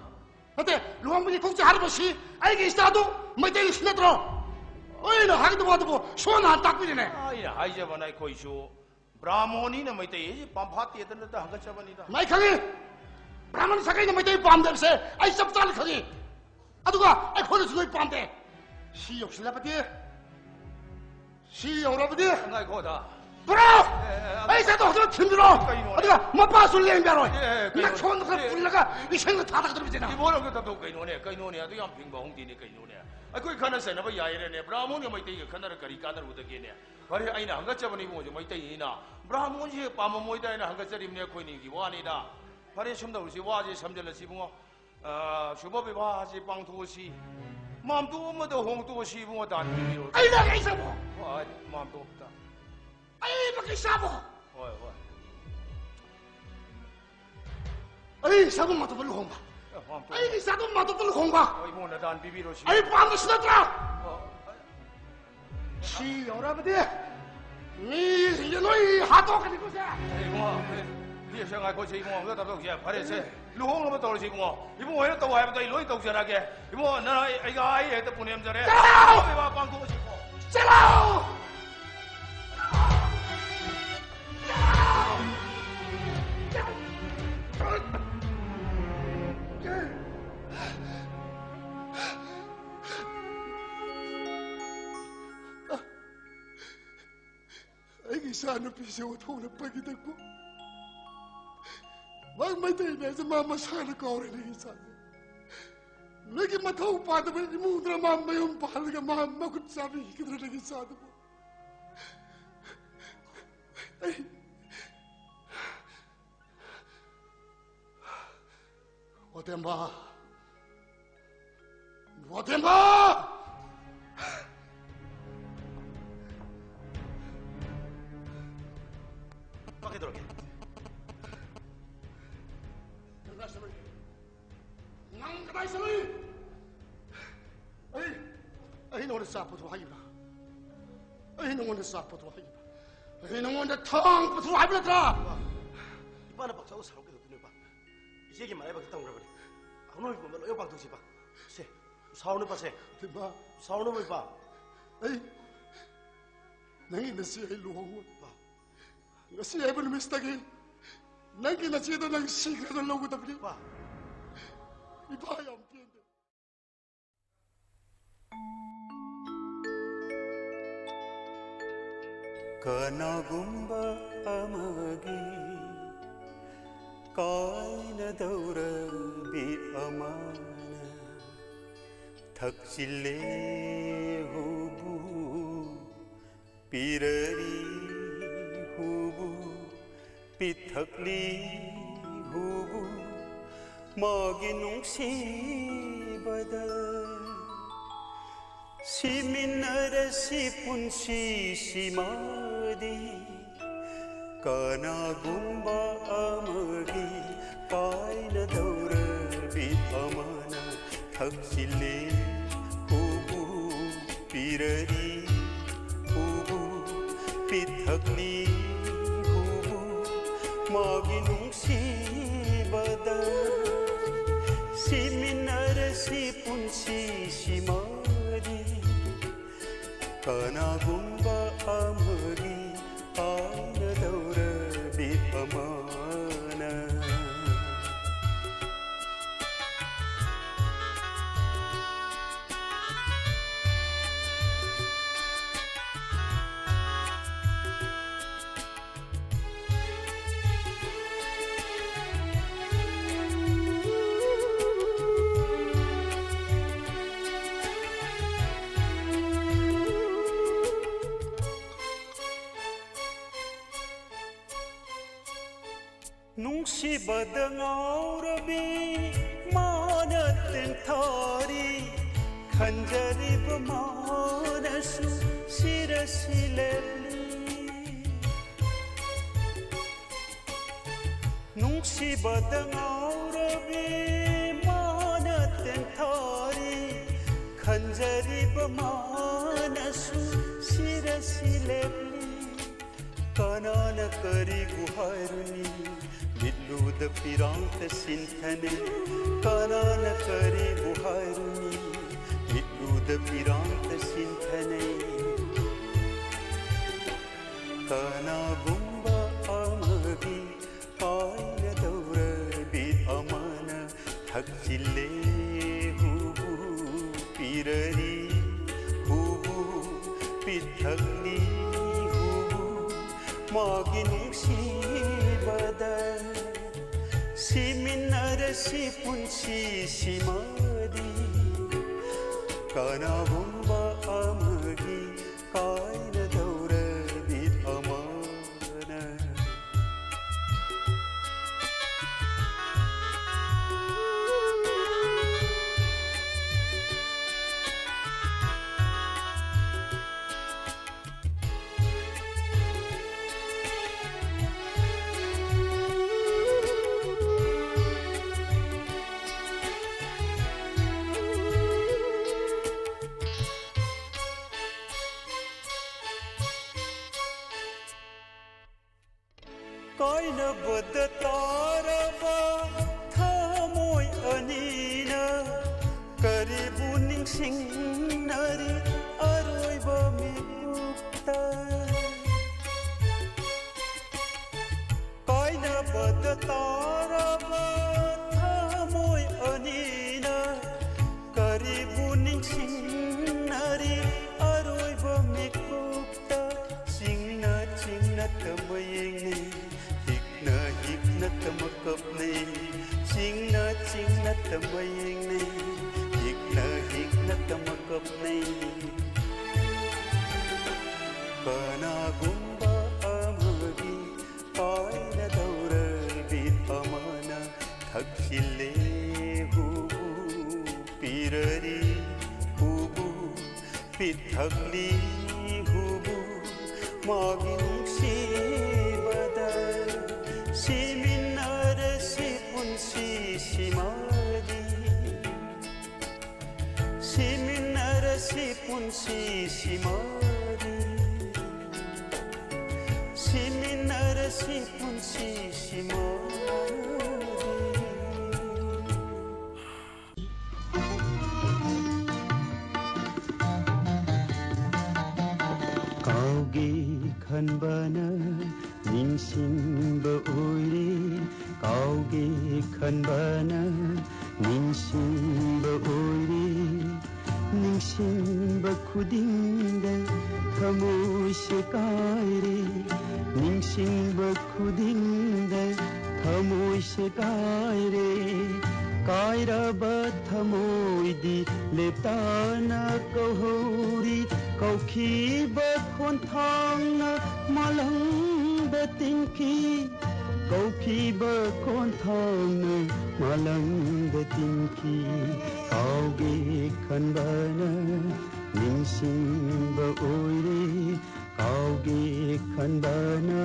ꯅꯠꯇꯦ, ꯂꯨꯍꯣꯡꯕꯒꯤ ꯈꯣꯡꯁꯦ ꯍꯥꯏꯔꯤꯕꯁꯤ ꯑꯩꯒꯤ ꯏꯆꯥꯗꯨ ꯃꯩꯇꯩ ꯅꯠꯇ꯭ꯔꯣ? ꯑꯩꯅ ꯍꯥꯏꯒꯗꯕ ꯑꯗꯨꯕꯨ ꯁꯣꯝꯅ ꯍꯥꯟꯅ ꯇꯥꯛꯄꯤꯔꯦꯅꯦ꯫ ꯑꯩꯅ ꯍꯥꯏꯖꯕꯅ ꯑꯩꯈꯣꯏꯁꯨ ꯕ꯭ꯔꯥꯍꯃꯣꯅꯤꯅ ꯃꯩꯇꯩ ꯑꯩꯁꯦ ꯄꯥꯝꯐꯥꯠꯇꯦꯗꯅ ꯍꯪꯒꯠꯆꯕꯅꯤꯗ꯫ ꯑꯩ ꯈꯪꯉꯤ꯫ ꯕ꯭ꯔꯥꯍꯃꯟ ꯁꯥꯒꯩꯅ ꯃꯩꯇꯩ ꯄꯥꯝꯗꯕꯁꯦ ꯑꯩ ꯆꯞ ꯆꯥꯅ ꯈꯪꯉꯤ꯫ ꯑꯗꯨꯒ ꯑꯩꯈꯣꯏꯅꯁꯨ ꯂꯣꯏ ꯄꯥꯝꯗꯦ꯫ ꯁꯤ ꯌꯧꯁꯤꯜꯂꯕꯗꯤ, ꯁꯤ ꯌꯧꯔꯕꯗꯤ ꯉꯥꯏꯈꯣꯗ꯫ ꯄꯨꯔꯛꯑꯣ! ꯑꯦ, ꯑꯦ, ꯑꯦ, ꯑꯩ ꯆꯠꯇꯣ ꯍꯧꯖꯤꯛ ꯊꯤꯟꯕꯤꯔꯣ꯫ ꯀꯩꯅꯣꯅꯦ? ꯑꯗꯨꯒ ꯃꯄꯥꯁꯨ ꯂꯦꯡꯕ ꯌꯥꯔꯣꯏ꯫ ꯑꯦ, ꯑꯦ, ꯀꯩꯅꯣꯅꯦ? ꯅꯈꯣꯡꯗ ꯈꯔ ꯑꯦ, ꯄꯨꯜꯂꯒ ꯏꯁꯤꯡꯗ ꯊꯥꯗꯒꯗꯧꯔꯤꯕꯁꯤꯅ꯫ ꯏꯕꯣ, ꯅꯪꯁꯨ ꯇꯞ ꯇꯞ, ꯀꯩꯅꯣꯅꯦ? ꯀꯩꯅꯣꯅꯦ? ꯑꯗꯨ ꯌꯥꯝ ꯐꯤꯡꯕ ꯍꯧꯅꯗꯦꯅꯦ, ꯀꯩꯅꯣꯅꯦ? ꯑꯩꯈꯣꯏ ꯈꯠꯅ ꯆꯩꯅꯕ ꯌꯥꯏꯔꯦꯅꯦ꯫ ꯕ꯭ꯔꯥꯍꯃꯣꯟꯒ ꯃꯩꯇꯩꯒ ꯈꯠꯅꯔ ꯀꯔꯤ ꯀꯥꯟꯅꯔꯨꯗꯒꯦꯅꯦ? ꯐꯔꯦ, ꯑꯩꯅ ꯍꯪꯒꯠꯆꯕꯅꯤ ꯏꯕꯨꯡꯉꯣꯁꯦ ꯃꯩꯇꯩꯅꯤꯅ꯫ ꯕ꯭ꯔꯥꯍꯃꯣꯟꯁꯦ ꯄꯥꯝꯃꯝꯃꯣꯏꯗ ꯑꯩꯅ ꯍꯪꯒꯠꯆꯔꯤꯕꯅꯦ, ꯑꯩꯈꯣꯏꯅꯤꯒꯤ ꯋꯥꯅꯤꯗ꯫ ꯐꯔꯦ, ꯁꯨꯝ ꯇꯧꯔꯁꯤ, ꯋꯥꯁꯦ ꯁꯝꯖꯜꯂꯁꯤ ꯏꯕꯨꯡꯉꯣ꯫ ꯑ, ꯁꯨꯕ ꯕꯤꯕꯥꯍꯁꯤ ꯄꯥꯡꯊꯣꯛꯑꯁꯤ꯫ ꯃꯥꯝꯇꯣꯞ ꯑꯃꯗ ꯍꯣꯡꯗꯣꯛꯑꯁꯤ ꯏꯕꯨꯡꯉꯣ, ꯗꯥꯟ ꯄꯤꯕꯤꯔꯣ꯫ ꯑꯩ ꯂꯥꯛꯑꯦ, ꯑꯩ ꯆꯪꯉꯣ꯫ ꯍꯣꯏ, ꯃꯥꯝꯇꯣꯞꯇ꯫ ꯑꯩ ꯃꯀꯩ ꯆꯥꯕꯣ꯫ ꯍꯣꯏ, ꯍꯣꯏ꯫ ꯑꯩ ꯏꯆꯥꯕꯨ ꯃꯥꯝꯇꯣꯞꯇ ꯂꯨꯍꯣꯡꯕ꯫ ꯑꯦ, ꯃꯥꯝꯇꯣꯞ꯫ ꯑꯩꯒꯤ ꯏꯆꯥꯗꯨ ꯃꯥꯝꯇꯣꯞꯇ ꯂꯨꯍꯣꯡꯕ꯫ ꯍꯣꯏ, ꯏꯕꯨꯡꯉꯣ, ꯗꯥꯟ ꯄꯤꯕꯤꯔꯣ ꯁꯤ꯫ ꯑꯩ ꯄꯥꯝꯕꯁꯨ ꯅꯠꯇ꯭ꯔꯥ? ꯑꯣ, ꯑ- ꯁꯤ ꯌꯧꯔꯕꯗꯤ ꯃꯤꯁꯤꯡꯁꯦ ꯂꯣꯏ ꯍꯥꯠꯇꯣꯛꯀꯅꯤꯀꯣ ꯁꯦ꯫ ꯑꯦ, ꯏꯕꯨꯡꯉꯣ, ꯑꯦ, ꯁꯦ, ꯉꯥꯏꯈꯣ, ꯁꯦ, ꯏꯕꯨꯡꯉꯣ, ꯑꯝꯇ ꯇꯞꯊꯣꯛꯁꯦ꯫ ꯐꯔꯦꯁꯦ, ꯂꯨꯍꯣꯡꯅꯕ ꯇꯧꯔꯁꯤ, ꯏꯕꯨꯡꯉꯣ꯫ ꯏꯕꯨꯡꯉꯣ ꯍꯣꯏꯅ ꯇꯧ ꯍꯥꯏꯕꯗꯣ ꯑꯩ ꯂꯣꯏ ꯇꯧꯖꯔꯒꯦ꯫ ꯏꯕꯨꯡꯉꯣ, ꯅꯪ ꯑꯩ, ꯑꯩꯒ ꯑꯩ ꯍꯦꯛꯇ ꯄꯨꯅꯦꯝꯖꯔꯦ꯫ ꯆꯠꯂꯣ! ꯂꯨꯍꯣꯡꯕ ꯏꯃꯥ ꯄꯥꯡꯊꯣꯛꯑꯁꯤꯀꯣ꯫ ꯆꯠꯂꯣ! ꯑꯩꯒꯤ ꯏꯆꯥ ꯅꯨꯄꯤꯁꯦ ꯑꯣꯟꯊꯣꯛꯅ ꯄꯪꯉꯤꯗꯀꯣ꯫ ꯃꯥ ꯃꯩꯇꯩꯅꯦ ꯍꯥꯏꯁꯦ ꯃꯥ ꯃꯁꯥꯅ ꯀꯥꯎꯔꯦ ꯅꯪꯒꯤ ꯏꯆꯥꯁꯦ꯫ ꯅꯪꯒꯤ ꯃꯊꯧ ꯄꯥꯗꯕ ꯏꯃꯨꯡꯗꯨꯗ ꯃꯥ ꯃꯌꯨꯝ ꯄꯥꯜꯂꯒ ꯃꯥ ꯃꯈꯨꯠ ꯆꯥꯕꯤꯒꯗ꯭ꯔꯥ ꯅꯪꯒꯤ ꯏꯆꯥꯗꯨꯕꯨ? ꯑꯩ ꯋꯥꯇꯦꯝꯕ! ꯋꯥꯇꯦꯝꯕ! ꯀꯩꯗꯧꯔꯒꯦ? ꯅꯪ ꯀꯗꯥꯏ ꯆꯠꯂꯨꯏ? ꯑꯩ, ꯑꯩ ꯅꯉꯣꯟꯗ ꯆꯥ ꯄꯨꯊꯣꯛ ꯍꯥꯏꯈꯤꯕ꯭ꯔꯥ? ꯑꯩ ꯅꯉꯣꯟꯗ ꯆꯥ ꯄꯨꯊꯣꯛ ꯍꯥꯏꯈꯤꯕ꯭ꯔꯥ? ꯑꯩ ꯅꯉꯣꯟꯗ ꯊꯥꯡ ꯄꯨꯊꯣꯛ ꯍꯥꯏꯕ ꯅꯠꯇ꯭ꯔꯥ? ꯏꯄꯥꯅ ꯄꯥꯛꯆꯥꯎ ꯁꯥꯎ ꯀꯩꯗꯧꯗꯣꯏꯅꯣ, ꯏꯄꯥ? ꯏꯆꯦꯒꯤ ꯃꯔꯥꯏꯕꯛꯇ ꯇꯝꯈ꯭ꯔꯕꯅꯤ꯫ ꯑꯍꯧꯅꯕꯤ ꯄꯨꯝꯕ ꯂꯣꯏꯅ ꯄꯥꯡꯊꯣꯛꯁꯤ, ꯏꯄꯥ꯫ ꯁꯦ, ꯁꯥꯎꯅꯨ, ꯄꯥꯁꯦ꯫ ꯏꯄꯥ꯫ ꯁꯥꯎꯅꯨ, ꯏꯄꯥ꯫ ꯑꯩ, ꯅꯪꯒꯤ ꯅꯆꯦ ꯑꯩ ꯂꯨꯍꯣꯡꯉꯣꯏ꯫ ꯏꯄꯥ꯫ ꯉꯁꯤ ꯍꯥꯏꯕ ꯅꯨꯃꯤꯠꯇꯒꯤ ꯅꯪꯒꯤ ꯅꯆꯦꯗꯣ ꯅꯪ ꯁꯤꯈ꯭ꯔꯦꯅ ꯂꯧꯒꯗꯕꯅꯤ꯫ ꯏꯄꯥ꯫ ꯏꯄꯥ ꯌꯥꯝ ꯄꯦꯟꯗꯦ꯫ ꯀꯅꯥꯒꯨꯝꯕ ꯑꯃꯒꯤ ꯀꯥꯏꯅꯗꯧꯔꯕꯤ ꯑꯃꯅ ꯊꯛꯆꯤꯜꯂꯦ ꯍꯨꯕꯨ, ꯄꯤꯔꯔꯤ ꯍꯨꯕꯨ, ꯄꯤꯊꯛꯂꯤ ꯍꯨꯕꯨ, ꯃꯥꯒꯤ ꯅꯨꯡꯁꯤꯕꯗ ꯁꯤꯃꯤꯟꯅꯔꯁꯤ ꯄꯨꯟꯁꯤꯁꯤꯃꯗꯤ꯫ ꯀꯅꯥꯒꯨꯝꯕ ꯑꯃꯒꯤ ꯀꯥꯏꯅꯗꯧꯔꯕꯤ ꯑꯃꯅ ꯊꯛꯆꯤꯜꯂꯦ ꯍꯨꯕꯨ, ꯄꯤꯔꯔꯤ ꯍꯨꯕꯨ, ꯄꯤꯊꯛꯂꯤ ꯍꯨꯕꯨ, ꯃꯥꯒꯤ ꯅꯨꯡꯁꯤꯕꯗ ꯁꯤꯃꯤꯟꯅꯔꯁꯤ ꯄꯨꯟꯁꯤꯁꯤꯃꯗꯤ꯫ ꯀꯅꯥꯒꯨꯝꯕ ꯑꯃꯒꯤ ꯀꯥꯏꯅꯗꯧꯔꯕꯤ ꯑꯃꯅ꯫ ꯅꯨꯡꯁꯤꯕꯗ ꯉꯥꯎꯔꯕꯤ ꯃꯥꯅ ꯇꯦꯟꯊꯥꯔꯤ, ꯈꯟꯖꯔꯤꯕ ꯃꯥꯅꯁꯨ ꯁꯤꯔꯁꯤ ꯂꯦꯞꯂꯤ꯫ ꯅꯨꯡꯁꯤꯕꯗ ꯉꯥꯎꯔꯕꯤ ꯃꯥꯅ ꯐꯖꯔꯤꯕ ꯃꯥꯅꯁꯨ ꯁꯤꯔꯁꯤ ꯂꯦꯞꯂꯤ꯫ ꯀꯅꯥꯅ ꯀꯔꯤꯕꯨ ꯍꯥꯏꯔꯨꯅꯤ? ꯃꯤꯠꯂꯨꯗ ꯄꯤꯔꯥꯡꯇ ꯁꯤꯟꯊꯅꯩ꯫ ꯀꯅꯥꯅ ꯀꯔꯤꯕꯨ ꯍꯥꯏꯔꯨꯅꯤ? ꯃꯤꯠꯂꯨꯗ ꯄꯤꯔꯥꯡꯇ ꯁꯤꯟꯊꯅꯩ꯫ ꯀꯅꯥꯒꯨꯝꯕ ꯑꯃꯒꯤ ꯀꯥꯏꯅꯗꯧꯔꯕꯤ ꯑꯃꯅ ꯊꯛꯆꯤꯜꯂꯦ ꯍꯨꯕꯨ ꯄꯤꯔꯔꯤ ꯍꯨꯕꯨ ꯄꯤꯊꯛꯂꯤ ꯍꯨꯕꯨ ꯃꯥꯒꯤ ꯅꯨꯡꯁꯤꯕꯗ ꯁꯤꯃꯤꯟꯅꯔꯁꯤ ꯄꯨꯟꯁꯤꯁꯤꯃꯗꯤ ꯀꯅꯥꯒꯨꯝꯕ ꯑꯃꯒꯤ ꯀꯥꯏꯅꯗꯧꯔꯕꯤ ꯑꯃꯅ꯫ ꯀꯥꯏꯅꯕꯗ ꯇꯥꯔꯕ ꯊꯃꯣꯏ ꯑꯅꯤꯅ ꯀꯔꯤꯕꯨ ꯅꯤꯡꯁꯤꯡꯅꯔꯤ ꯑꯔꯣꯏꯕ ꯃꯤꯀꯨꯞꯇ? ꯀꯥꯏꯅꯕꯗ ꯇꯥꯔꯕ ꯊꯃꯣꯏ ꯑꯅꯤꯅ ꯀꯔꯤꯕꯨ ꯅꯤꯡꯁꯤꯡꯅꯔꯤ ꯑꯔꯣꯏꯕ ꯃꯤꯀꯨꯞꯇ? ꯆꯤꯡꯅ ꯆꯤꯡꯅ ꯇꯝꯕ ꯌꯦꯡꯅꯩ, ꯍꯤꯛꯅ ꯍꯤꯛꯅ ꯇꯝꯕ ꯀꯞꯅꯩ꯫ ꯆꯤꯡꯅ ꯆꯤꯡꯅ ꯇꯝꯕ ꯌꯦꯡꯅꯩ, ꯍꯤꯛꯅ ꯍꯤꯛꯅ ꯇꯝꯕ ꯀꯞꯅꯩ꯫ ꯀꯅꯥꯒꯨꯝꯕ ꯑꯃꯒꯤ ꯀꯥꯏꯅꯗꯧꯔꯕꯤ ꯑꯃꯅ ꯊꯛꯆꯤꯜꯂꯦ ꯍꯨꯕꯨ ꯄꯤꯔꯔꯤ ꯍꯨꯕꯨ ꯄꯤꯊꯛꯂꯤ ꯍꯨꯕꯨ ꯃꯥꯒꯤ ꯅꯨꯡꯁꯤꯕꯗ ꯁꯤꯃꯤꯟꯅꯔꯁꯤ ꯄꯨꯟꯁꯤꯁꯤꯃꯗꯤ ꯁꯤꯃꯤꯟꯅ ꯄꯨꯟꯁꯤꯁꯤ ꯃꯔꯤ, ꯁꯤꯃꯤꯟꯅꯔꯁꯤ ꯄꯨꯟꯁꯤꯁꯤ ꯃꯔꯤ꯫ ꯀꯥꯎꯒꯦ ꯈꯟꯕꯅ ꯅꯤꯡꯁꯤꯡꯕ ꯑꯣꯏꯔꯦ, ꯀꯥꯎꯒꯦ ꯈꯟꯕꯅ ꯅꯤꯡꯁꯤꯡꯕ ꯑꯣꯏꯔꯦ꯫ ꯅꯤꯡꯁꯤꯡꯕ ꯈꯨꯗꯤꯡꯗ ꯊꯃꯣꯏꯁꯦ ꯀꯥꯏꯔꯦ, ꯅꯤꯡꯁꯤꯡꯕ ꯈꯨꯗꯤꯡꯗ ꯊꯃꯣꯏꯁꯦ ꯀꯥꯏꯔꯦ꯫ ꯀꯥꯏꯔꯕ ꯊꯃꯣꯏꯗꯤ ꯂꯦꯞꯇꯅ ꯀꯧꯍꯧꯔꯤ, ꯀꯧꯈꯤꯕ ꯈꯣꯟꯊꯥꯡꯅ ꯃꯥꯂꯪꯗ ꯇꯤꯡꯈꯤ꯫ ꯀꯧꯈꯤꯕ ꯈꯣꯟꯊꯥꯡꯅ ꯃꯥꯂꯪꯗ ꯇꯤꯡꯈꯤ꯫ ꯀꯥꯎꯒꯦ ꯈꯟꯕꯅ ꯅꯤꯡꯁꯤꯡꯕ ꯑꯣꯏꯔꯦ, ꯀꯥꯎꯒꯦ ꯈꯟꯕꯅ꯫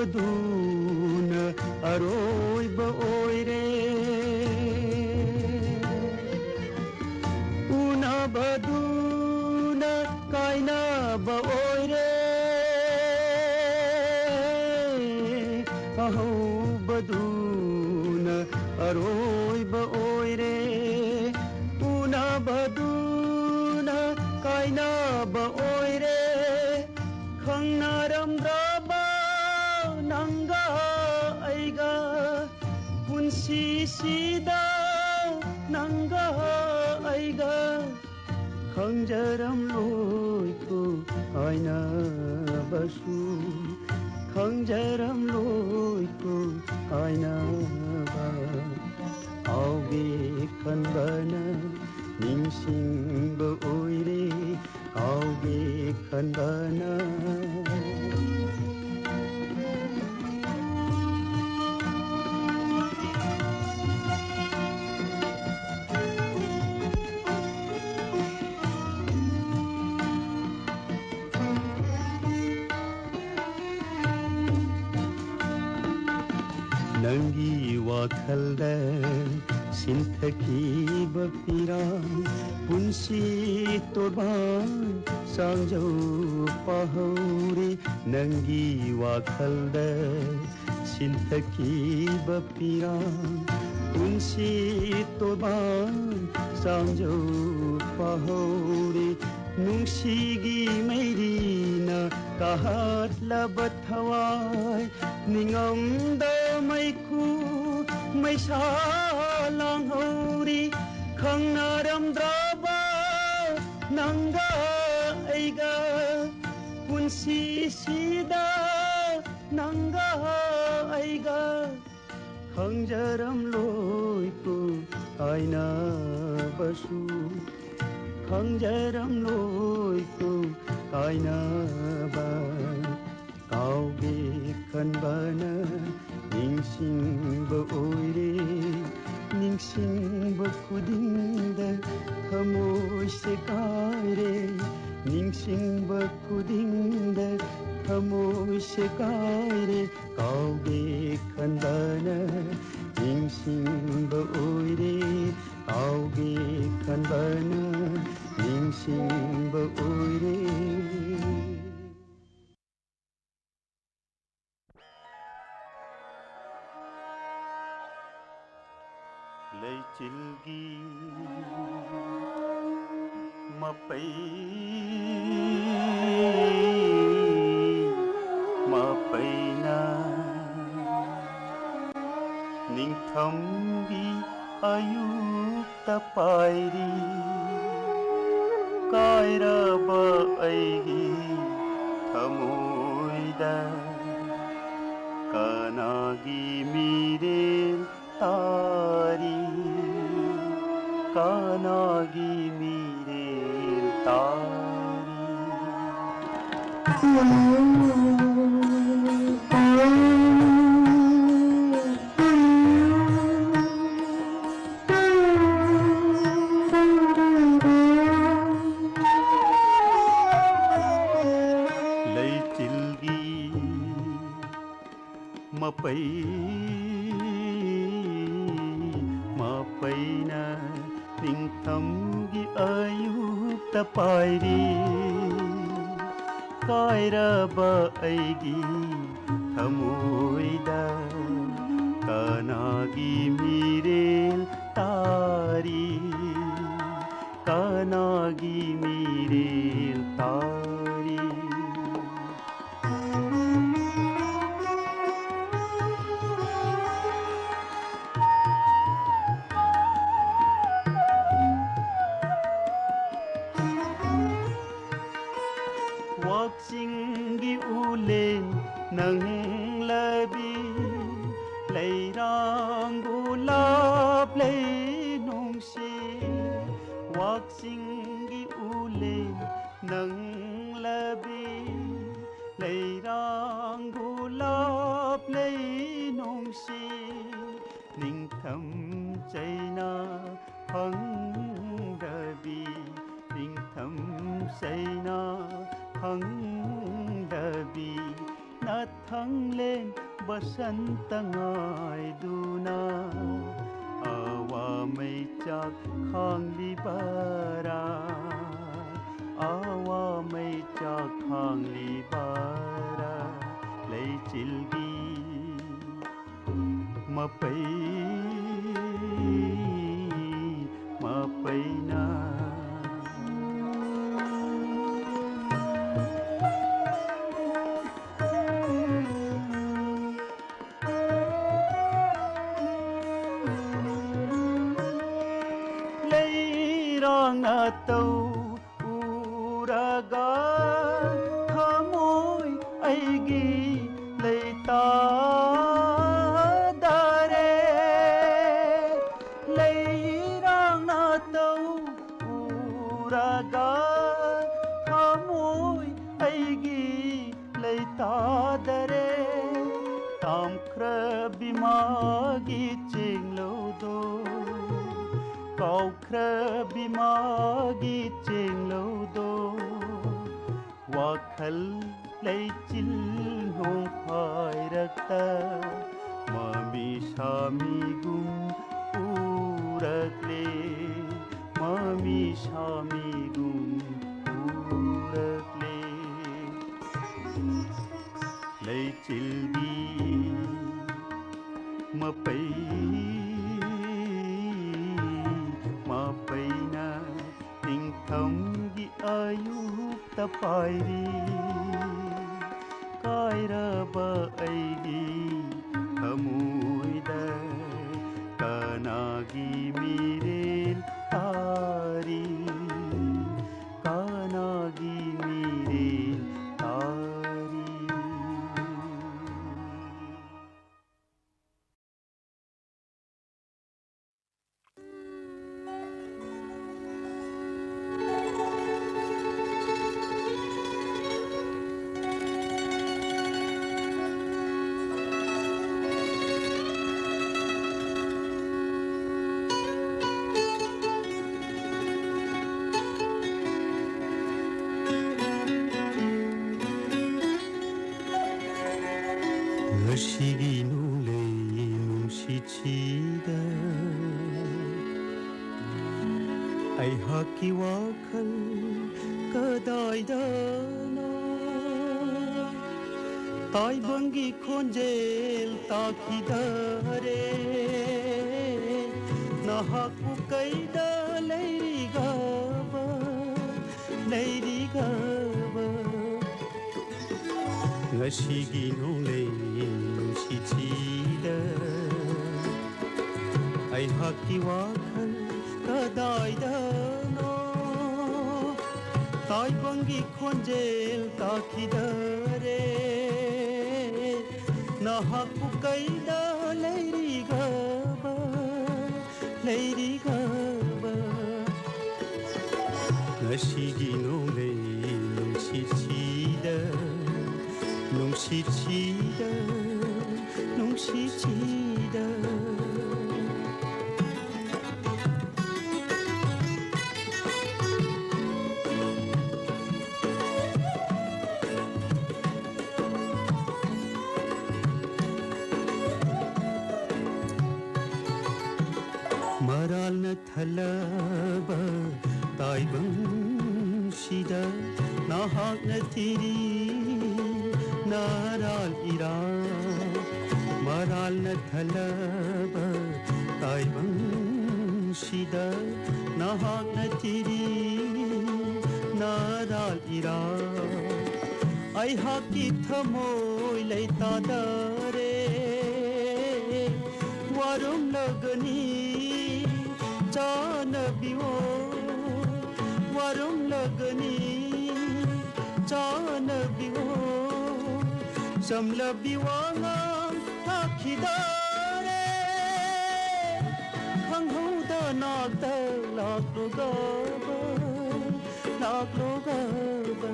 ꯑꯍꯧꯕꯗꯨꯅ ꯑꯔꯣꯏꯕ ꯑꯣꯏꯔꯦ꯫ ꯎꯅꯕꯗꯨꯅ ꯀꯥꯏꯅꯕ ꯑꯣꯏꯔꯦ꯫ ꯑꯍꯧꯕꯗꯨꯅ ꯑꯔꯣꯏꯕ ꯑꯣꯏꯔꯦ꯫ ꯎꯅꯕꯗꯨꯅ ꯀꯥꯏꯅꯕ ꯑꯣꯏꯔꯦ꯫ ꯈꯪꯅꯔꯝꯗ꯭ꯔꯕ ꯅꯪꯒ ꯑꯩꯒ, ꯄꯨꯟꯁꯤꯁꯤꯗ ꯅꯪꯒ ꯑꯩꯒ꯫ ꯈꯪꯖꯔꯝꯂꯣꯏꯀꯣ ꯀꯥꯏꯅꯕꯁꯨ, ꯈꯪꯖꯔꯝꯂꯣꯏꯀꯣ ꯀꯥꯏꯅꯕ꯫ ꯀꯥꯎꯒꯦ ꯈꯟꯕꯅ ꯅꯤꯡꯁꯤꯡꯕ ꯑꯣꯏꯔꯦ, ꯀꯥꯎꯒꯦ ꯈꯟꯕꯅ꯫ ꯅꯪꯒꯤ ꯋꯥꯈꯜꯗ ꯁꯤꯟꯊꯈꯤꯕ ꯄꯤꯔꯥꯡ, ꯄꯨꯟꯁꯤ ꯇꯣꯔꯕꯥꯟ ꯆꯥꯡꯖꯧ ꯄꯥꯍꯧꯔꯦ꯫ ꯅꯪꯒꯤ ꯋꯥꯈꯜꯗ ꯁꯤꯟꯊꯈꯤꯕ ꯄꯤꯔꯥꯡ, ꯄꯨꯟꯁꯤ ꯇꯣꯔꯕꯥꯟ ꯆꯥꯡꯖꯧ ꯄꯥꯍꯧꯔꯦ꯫ ꯅꯨꯡꯁꯤꯒꯤ ꯃꯩꯔꯤꯅ ꯀꯥꯍꯠꯂꯕ ꯊꯋꯥꯏ, ꯅꯤꯡꯉꯝꯗ ꯃꯩꯈꯨ ꯃꯩꯁꯥ ꯂꯥꯡꯍꯧꯔꯤ꯫ ꯈꯪꯅꯔꯝꯗ꯭ꯔꯕ ꯅꯪꯒ ꯑꯩꯒ, ꯄꯨꯟꯁꯤꯁꯤꯗ ꯅꯪꯒ ꯑꯩꯒ꯫ ꯈꯪꯖꯔꯝꯂꯣꯏꯀꯣ ꯀꯥꯏꯅꯕꯁꯨ, ꯈꯪꯖꯔꯝꯂꯣꯏꯀꯣ ꯀꯥꯏꯅꯕ꯫ ꯀꯥꯎꯒꯦ ꯈꯟꯕꯅ ꯅꯤꯡꯁꯤꯡꯕ ꯑꯣꯏꯔꯦ꯫ ꯅꯤꯡꯁꯤꯡꯕ ꯈꯨꯗꯤꯡꯗ ꯊꯃꯣꯏ ꯁꯦꯒꯥꯏꯔꯦ꯫ ꯅꯤꯡꯁꯤꯡꯕ ꯈꯨꯗꯤꯡꯗ ꯊꯃꯣꯏ ꯁꯦꯒꯥꯏꯔꯦ꯫ ꯀꯥꯎꯒꯦ ꯈꯟꯕꯅ ꯅꯤꯡꯁꯤꯡꯕ ꯑꯣꯏꯔꯦ꯫ ꯀꯥꯎꯒꯦ ꯈꯟꯕꯅ ꯅꯤꯡꯁꯤꯡꯕ ꯑꯣꯏꯔꯦ꯫ ꯂꯩꯆꯤꯜꯒꯤ ꯃꯄꯩ ꯃꯄꯩꯅ ꯅꯤꯡꯊꯝꯒꯤ ꯑꯌꯨꯛꯇ ꯄꯥꯏꯔꯤ꯫ ꯀꯥꯏꯔꯕ ꯑꯩꯒꯤ ꯊꯃꯣꯏꯗ ꯀꯅꯥꯒꯤ ꯃꯤꯔꯦꯜ ꯇꯥꯔꯤ? ꯀꯅꯥꯒꯤ ꯃꯤꯔꯦꯜ ꯇꯥꯔꯤ? ꯂꯩꯆꯤꯜꯒꯤ ꯃꯄꯩ ꯄꯥꯏꯔꯤ꯫ ꯀꯥꯏꯔꯕ ꯑꯩꯒꯤ ꯊꯃꯣꯏꯗ ꯀꯅꯥꯒꯤ ꯃꯤꯔꯦꯜ ꯇꯥꯔꯤ? ꯀꯅꯥꯒꯤ ꯃꯤꯔꯦꯜ ꯇꯥꯔꯤ? ꯋꯥꯛꯆꯤꯡꯒꯤ ꯎꯂꯦꯟ ꯅꯪꯂꯕꯤ, ꯂꯩꯔꯥꯡ ꯒꯨꯂꯥꯞ ꯂꯩ ꯅꯨꯡꯁꯤ꯫ ꯋꯥꯛꯆꯤꯡꯒꯤ ꯎꯂꯦꯟ ꯅꯪꯂꯕꯤ, ꯂꯩꯔꯥꯡ ꯒꯨꯂꯥꯞ ꯂꯩ ꯅꯨꯡꯁꯤ꯫ ꯅꯤꯡꯊꯝ ꯆꯩꯅ ꯐꯪꯗꯕꯤ, ꯅꯤꯡꯊꯝ ꯆꯩꯅ ꯐꯪꯗꯕꯤ, ꯅꯊꯪꯂꯦꯟ ꯕꯁꯟꯇ ꯉꯥꯏꯗꯨꯅ ꯑꯋꯥ ꯃꯩꯆꯥꯛ ꯈꯥꯡꯂꯤꯕꯔꯥ? ꯑꯋꯥ ꯃꯩꯆꯥꯛ ꯈꯥꯡꯂꯤꯕꯔꯥ? ꯂꯩꯆꯤꯜꯒꯤ ꯃꯄꯩ ꯃꯄꯩꯅ꯫ ꯂꯩꯔꯥꯡꯅ ꯇꯧ ꯎꯔꯒ ꯊꯃꯣꯏ ꯑꯩꯒꯤ ꯂꯩꯇꯥꯗꯔꯦ꯫ ꯂꯩꯔꯥꯡꯅ ꯇꯧ ꯎꯔꯒ ꯊꯃꯣꯏ ꯑꯩꯒꯤ ꯂꯩꯇꯥꯗꯔꯦ꯫ ꯇꯥꯝꯈ꯭ꯔꯕꯤ ꯃꯥꯒꯤ ꯆꯦꯡꯂꯧꯗꯣ, ꯀꯥꯎꯈ꯭ꯔꯕꯤ ꯃꯥꯒꯤ ꯆꯦꯡꯂꯧꯗꯣ꯫ ꯋꯥꯈꯜ ꯂꯩꯆꯤꯜ ꯅꯣꯡꯐꯥꯏꯔꯛꯇ ꯃꯃꯤ ꯁꯥꯃꯤꯒꯨꯝ ꯎꯔꯛꯂꯦ꯫ ꯃꯤ ꯁꯥꯃꯤꯒꯨꯝ ꯎꯔꯛꯂꯦ꯫ ꯂꯩꯆꯤꯜꯒꯤ ꯃꯄꯩ ꯃꯄꯩꯅ ꯅꯤꯡꯊꯝꯒꯤ ꯑꯌꯨꯛꯇ ꯄꯥꯏꯔꯤ꯫ ꯀꯥꯏꯔꯕ ꯑꯩꯒꯤ ꯊꯃꯣꯏꯗ ꯀꯅꯥꯒꯤ ꯃꯤꯔꯦꯜ ꯇꯥꯔꯤ? ꯀꯅꯥꯒꯤ ꯃꯤꯔꯦꯜ ꯇꯥꯔꯤ? ꯉꯁꯤꯒꯤ ꯅꯣꯡꯂꯩ ꯅꯨꯡꯁꯤꯠꯁꯤꯗ ꯑꯩꯍꯥꯛꯀꯤ ꯋꯥꯈꯜ ꯀꯗꯥꯏꯗꯅꯣ ꯇꯥꯏꯕꯪꯒꯤ ꯈꯣꯟꯖꯦꯜ ꯇꯥꯈꯤꯗꯔꯦ꯫ ꯅꯍꯥꯛꯄꯨ ꯀꯩꯗ ꯂꯩꯔꯤꯒꯕ, ꯂꯩꯔꯤꯒꯕ? ꯉꯁꯤꯒꯤ ꯅꯣꯡꯂꯩ ꯅꯨꯡꯁꯤꯠꯁꯤꯗ ꯑꯩꯍꯥꯛꯀꯤ ꯋꯥꯈꯜ ꯀꯗꯥꯏꯗꯅꯣ ꯇꯥꯏꯕꯪꯒꯤ ꯈꯣꯟꯖꯦꯜ ꯇꯥꯈꯤꯗꯔꯦ꯫ ꯅꯍꯥꯛꯄꯨ ꯀꯩꯗ ꯂꯩꯔꯤꯒꯕ, ꯂꯩꯔꯤꯒꯕ? ꯉꯁꯤꯒꯤ ꯅꯣꯡꯂꯩ ꯅꯨꯡꯁꯤꯠꯁꯤꯗ, ꯅꯨꯡꯁꯤꯠꯁꯤꯗ, ꯅꯨꯡꯁꯤꯠꯁꯤꯗ꯫ ꯃꯔꯥꯜꯅ ꯊꯜꯂꯕ ꯇꯥꯏꯕꯪꯁꯤꯗ ꯅꯍꯥꯛꯅ ꯊꯤꯔꯤ ꯅꯔꯥꯜ ꯏꯔꯥꯜ꯫ ꯃꯔꯥꯜꯅ ꯊꯜꯂꯕ ꯇꯥꯏꯕꯪꯁꯤꯗ ꯅꯍꯥꯛꯅ ꯊꯤꯔꯤ ꯅꯔꯥꯜ ꯏꯔꯥꯜ꯫ ꯑꯩꯍꯥꯛꯀꯤ ꯊꯃꯣꯏ ꯂꯩꯇꯥꯗꯔꯦ꯫ ꯋꯥꯔꯝꯂꯒꯅꯤ ꯆꯥꯅꯕꯤꯌꯣ꯫ ꯋꯥꯔꯝꯂꯒꯅꯤ ꯆꯥꯅꯕꯤꯌꯣ꯫ ꯆꯝꯂꯕꯤ ꯋꯥꯉꯥꯡ ꯊꯥꯈꯤꯗꯔꯦ꯫ ꯈꯪꯍꯧꯗ ꯅꯥꯛꯇ ꯂꯥꯛꯂꯨꯒꯕ, ꯂꯥꯛꯂꯨꯒꯕ꯫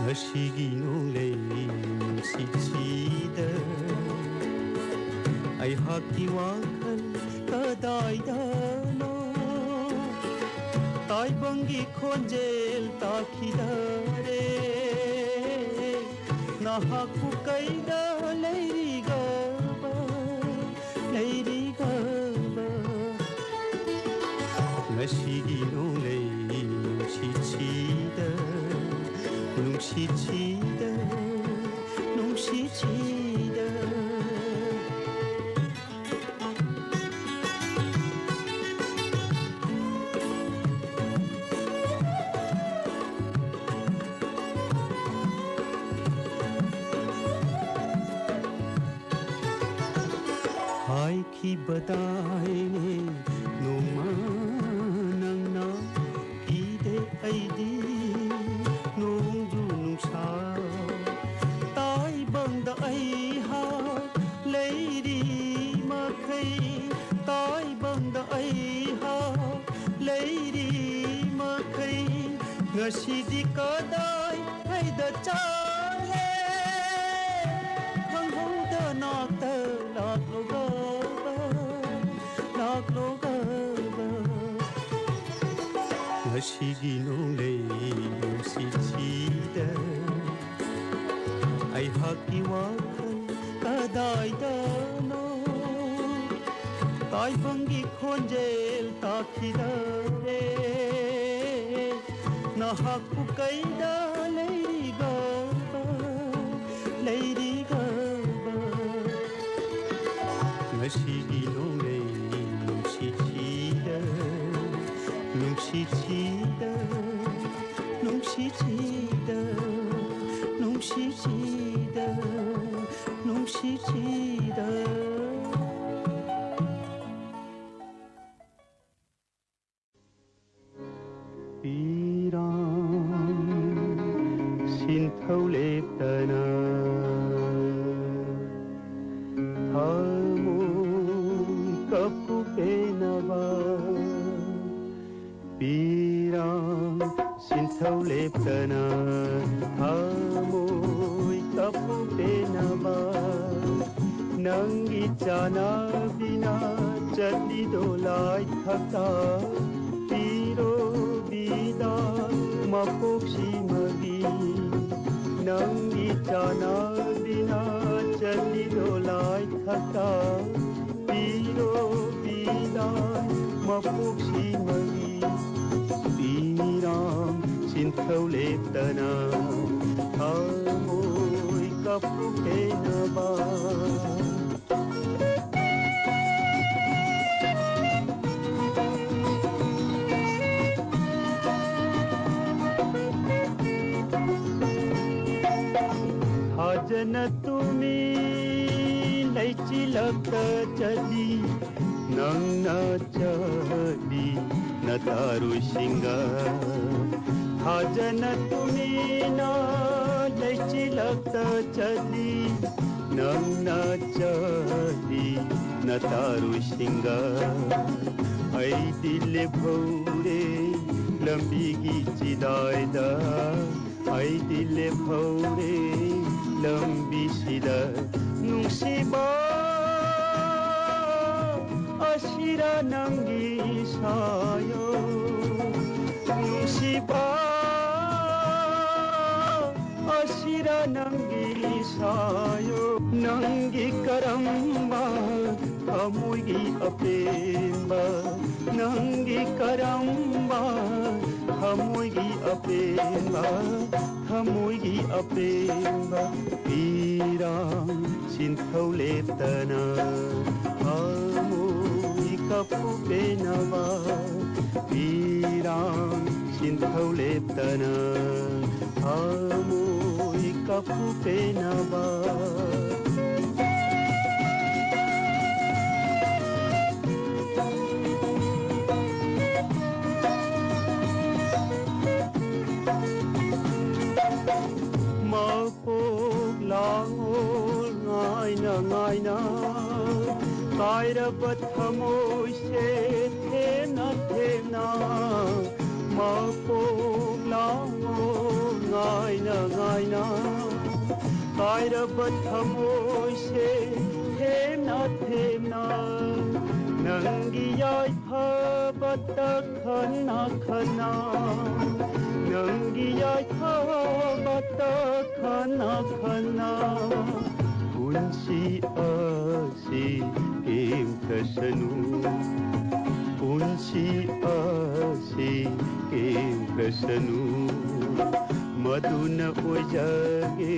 ꯉꯁꯤꯒꯤ ꯅꯣꯡꯂꯩ ꯅꯨꯡꯁꯤꯠꯁꯤꯗ ꯑꯩꯍꯥꯛꯀꯤ ꯋꯥꯈꯜ ꯀꯗꯥꯏꯗꯅꯣ? ꯇꯥꯏꯕꯪꯒꯤ ꯈꯣꯟꯖꯦꯜ ꯇꯥꯈꯤꯗꯔꯦ꯫ ꯅꯍꯥꯛꯄꯨ ꯀꯩꯗ ꯂꯩꯔꯤꯒꯕ, ꯂꯩꯔꯤꯒꯕ? ꯉꯁꯤꯒꯤ ꯅꯣꯡꯂꯩ ꯅꯨꯡꯁꯤꯠꯁꯤꯗ, ꯅꯨꯡꯁꯤꯠꯁꯤꯗ, ꯅꯨꯡꯁꯤꯠꯁꯤꯗ꯫ ꯍꯥꯏꯈꯤꯕꯗꯥꯏꯅꯦ ꯅꯣꯡꯃ ꯅꯪꯅ, ꯀꯤꯗꯦ ꯑꯩꯗꯤ ꯅꯣꯡꯖꯨ ꯅꯨꯡꯁꯥ꯫ ꯇꯥꯏꯕꯪꯗ ꯑꯩꯍꯥꯛ ꯂꯩꯔꯤ ꯃꯈꯩ, ꯇꯥꯏꯕꯪꯗ ꯑꯩꯍꯥꯛ ꯂꯩꯔꯤ ꯃꯈꯩ꯫ ꯉꯁꯤꯗꯤ ꯀꯗꯥꯏ ꯀꯩꯗ ꯆꯠꯂꯦ? ꯈꯪꯍꯧꯗ ꯅꯥꯛꯇ ꯂꯥꯛꯂꯣꯒꯕ, ꯂꯥꯛꯂꯣꯒꯕ꯫ ꯉꯁꯤꯒꯤ ꯅꯣꯡꯂꯩ ꯅꯨꯡꯁꯤꯠꯁꯤꯗ ꯑꯩꯍꯥꯛꯀꯤ ꯋꯥꯈꯜ ꯀꯗꯥꯏꯗꯅꯣ? ꯇꯥꯏꯕꯪꯒꯤ ꯈꯣꯟꯖꯦꯜ ꯇꯥꯈꯤꯗꯔꯦ꯫ ꯅꯍꯥꯛꯄꯨ ꯀꯩꯗ ꯂꯩꯔꯤꯒꯕ, ꯂꯩꯔꯤꯒꯕ? ꯉꯁꯤꯒꯤ ꯅꯣꯡꯂꯩ ꯅꯨꯡꯁꯤꯠꯁꯤꯗ, ꯅꯨꯡꯁꯤꯠꯁꯤꯗ, ꯅꯨꯡꯁꯤꯠꯁꯤꯗ, ꯅꯨꯡꯁꯤꯠꯁꯤꯗ, ꯅꯨꯡꯁꯤꯠꯁꯤꯗ꯫ ꯄꯤꯔꯥꯡ ꯁꯤꯟꯊꯧ ꯂꯦꯞꯇꯅ ꯊꯃꯣꯏ ꯀꯞꯄꯨ ꯄꯦꯟꯅꯕ꯫ ꯄꯤꯔꯥꯡ ꯁꯤꯟꯊꯧ ꯂꯦꯞꯇꯅ ꯊꯃꯣꯏ ꯀꯞꯄꯨ ꯄꯦꯟꯅꯕ꯫ ꯅꯪꯒꯤ ꯆꯥꯅꯕꯤꯅ ꯆꯠꯂꯤꯗꯣ ꯂꯥꯏꯊꯛꯇ ꯄꯤꯔꯣ ꯕꯤꯗꯥꯏ ꯃꯄꯣꯛꯁꯤꯃꯒꯤ꯫ ꯅꯪꯒꯤ ꯆꯥꯅꯕꯤꯅ ꯆꯠꯂꯤꯗꯣ ꯂꯥꯏꯊꯛꯇ ꯄꯤꯔꯣ ꯕꯤꯗꯥꯏ ꯃꯄꯣꯛꯁꯤꯃꯒꯤ꯫ ꯄꯤꯔꯥꯡ ꯁꯤꯟꯊꯧ ꯂꯦꯞꯇꯅ ꯊꯃꯣꯏ ꯀꯞꯄꯨ ꯄꯦꯟꯅꯕ꯫ ꯊꯥꯖꯅ ꯇꯨꯃꯤ ꯂꯩꯆꯤꯜꯂꯛꯇ ꯆꯠꯂꯤ, ꯅꯪꯅ ꯆꯠꯂꯤ ꯅꯇꯥꯔꯨꯁꯤꯡꯒ꯫ ꯊꯥꯖꯅ ꯇꯨꯃꯤꯅ ꯂꯩꯆꯤꯜꯂꯛꯇ ꯆꯠꯂꯤ, ꯅꯪꯅ ꯆꯠꯂꯤ ꯅꯇꯥꯔꯨꯁꯤꯡꯒ꯫ ꯑꯩꯗꯤ ꯂꯦꯞꯍꯧꯔꯦ ꯂꯝꯕꯤꯒꯤ ꯆꯤꯗꯥꯏꯗ, ꯑꯩꯗꯤ ꯂꯦꯞꯍꯧꯔꯦ ꯂꯝꯕꯤꯁꯤꯗ꯫ ꯅꯨꯡꯁꯤꯕ ꯑꯁꯤꯔ ꯅꯪꯒꯤ ꯁꯥꯌꯣ, ꯅꯨꯡꯁꯤꯕ ꯑꯁꯤꯔ ꯅꯪꯒꯤ ꯁꯥꯌꯣ, ꯅꯪꯒꯤ ꯀꯔꯝꯕ ꯊꯃꯣꯏꯒꯤ ꯑꯄꯦꯟꯕ, ꯅꯪꯒꯤ ꯀꯔꯝꯕ? ꯊꯃꯣꯏꯒꯤ ꯑꯄꯦꯟꯕ, ꯊꯃꯣꯏꯒꯤ ꯑꯄꯦꯟꯕ, ꯄꯤꯔꯥꯡ ꯁꯤꯟꯊꯧ ꯂꯦꯞꯇꯅ ꯊꯃꯣꯏ ꯀꯞꯄꯨ ꯄꯦꯟꯅꯕ, ꯄꯤꯔꯥꯡ ꯁꯤꯟꯊꯧ ꯂꯦꯞꯇꯅ ꯊꯃꯣꯏ ꯀꯞꯄꯨ ꯄꯦꯟꯅꯕ꯫ ꯃꯄꯣꯛ ꯂꯥꯡꯑꯣꯜ ꯉꯥꯏꯅ ꯉꯥꯏꯅ, ꯀꯥꯏꯔꯕ ꯊꯃꯣꯏꯁꯦ ꯊꯦꯝꯅ ꯊꯦꯝꯅ꯫ ꯃꯄꯣꯛ ꯂꯥꯡꯑꯣꯜ ꯉꯥꯏꯅ ꯉꯥꯏꯅ, ꯀꯥꯏꯔꯕ ꯊꯃꯣꯏꯁꯦ ꯊꯦꯝꯅ ꯊꯦꯝꯅ꯫ ꯅꯪꯒꯤ ꯌꯥꯏꯐꯕꯇ ꯈꯟꯅ ꯈꯟꯅ, ꯅꯪꯒꯤ ꯌꯥꯏꯐꯕꯇ ꯈꯟꯅ ꯈꯟꯅ꯫ ꯄꯨꯟꯁꯤ ꯑꯁꯤ ꯀꯦꯝꯈ꯭ꯔꯁꯅꯨ, ꯄꯨꯟꯁꯤ ꯑꯁꯤ ꯀꯦꯝꯈ꯭ꯔꯁꯅꯨ꯫ ꯃꯗꯨꯅ ꯑꯣꯏꯖꯒꯦ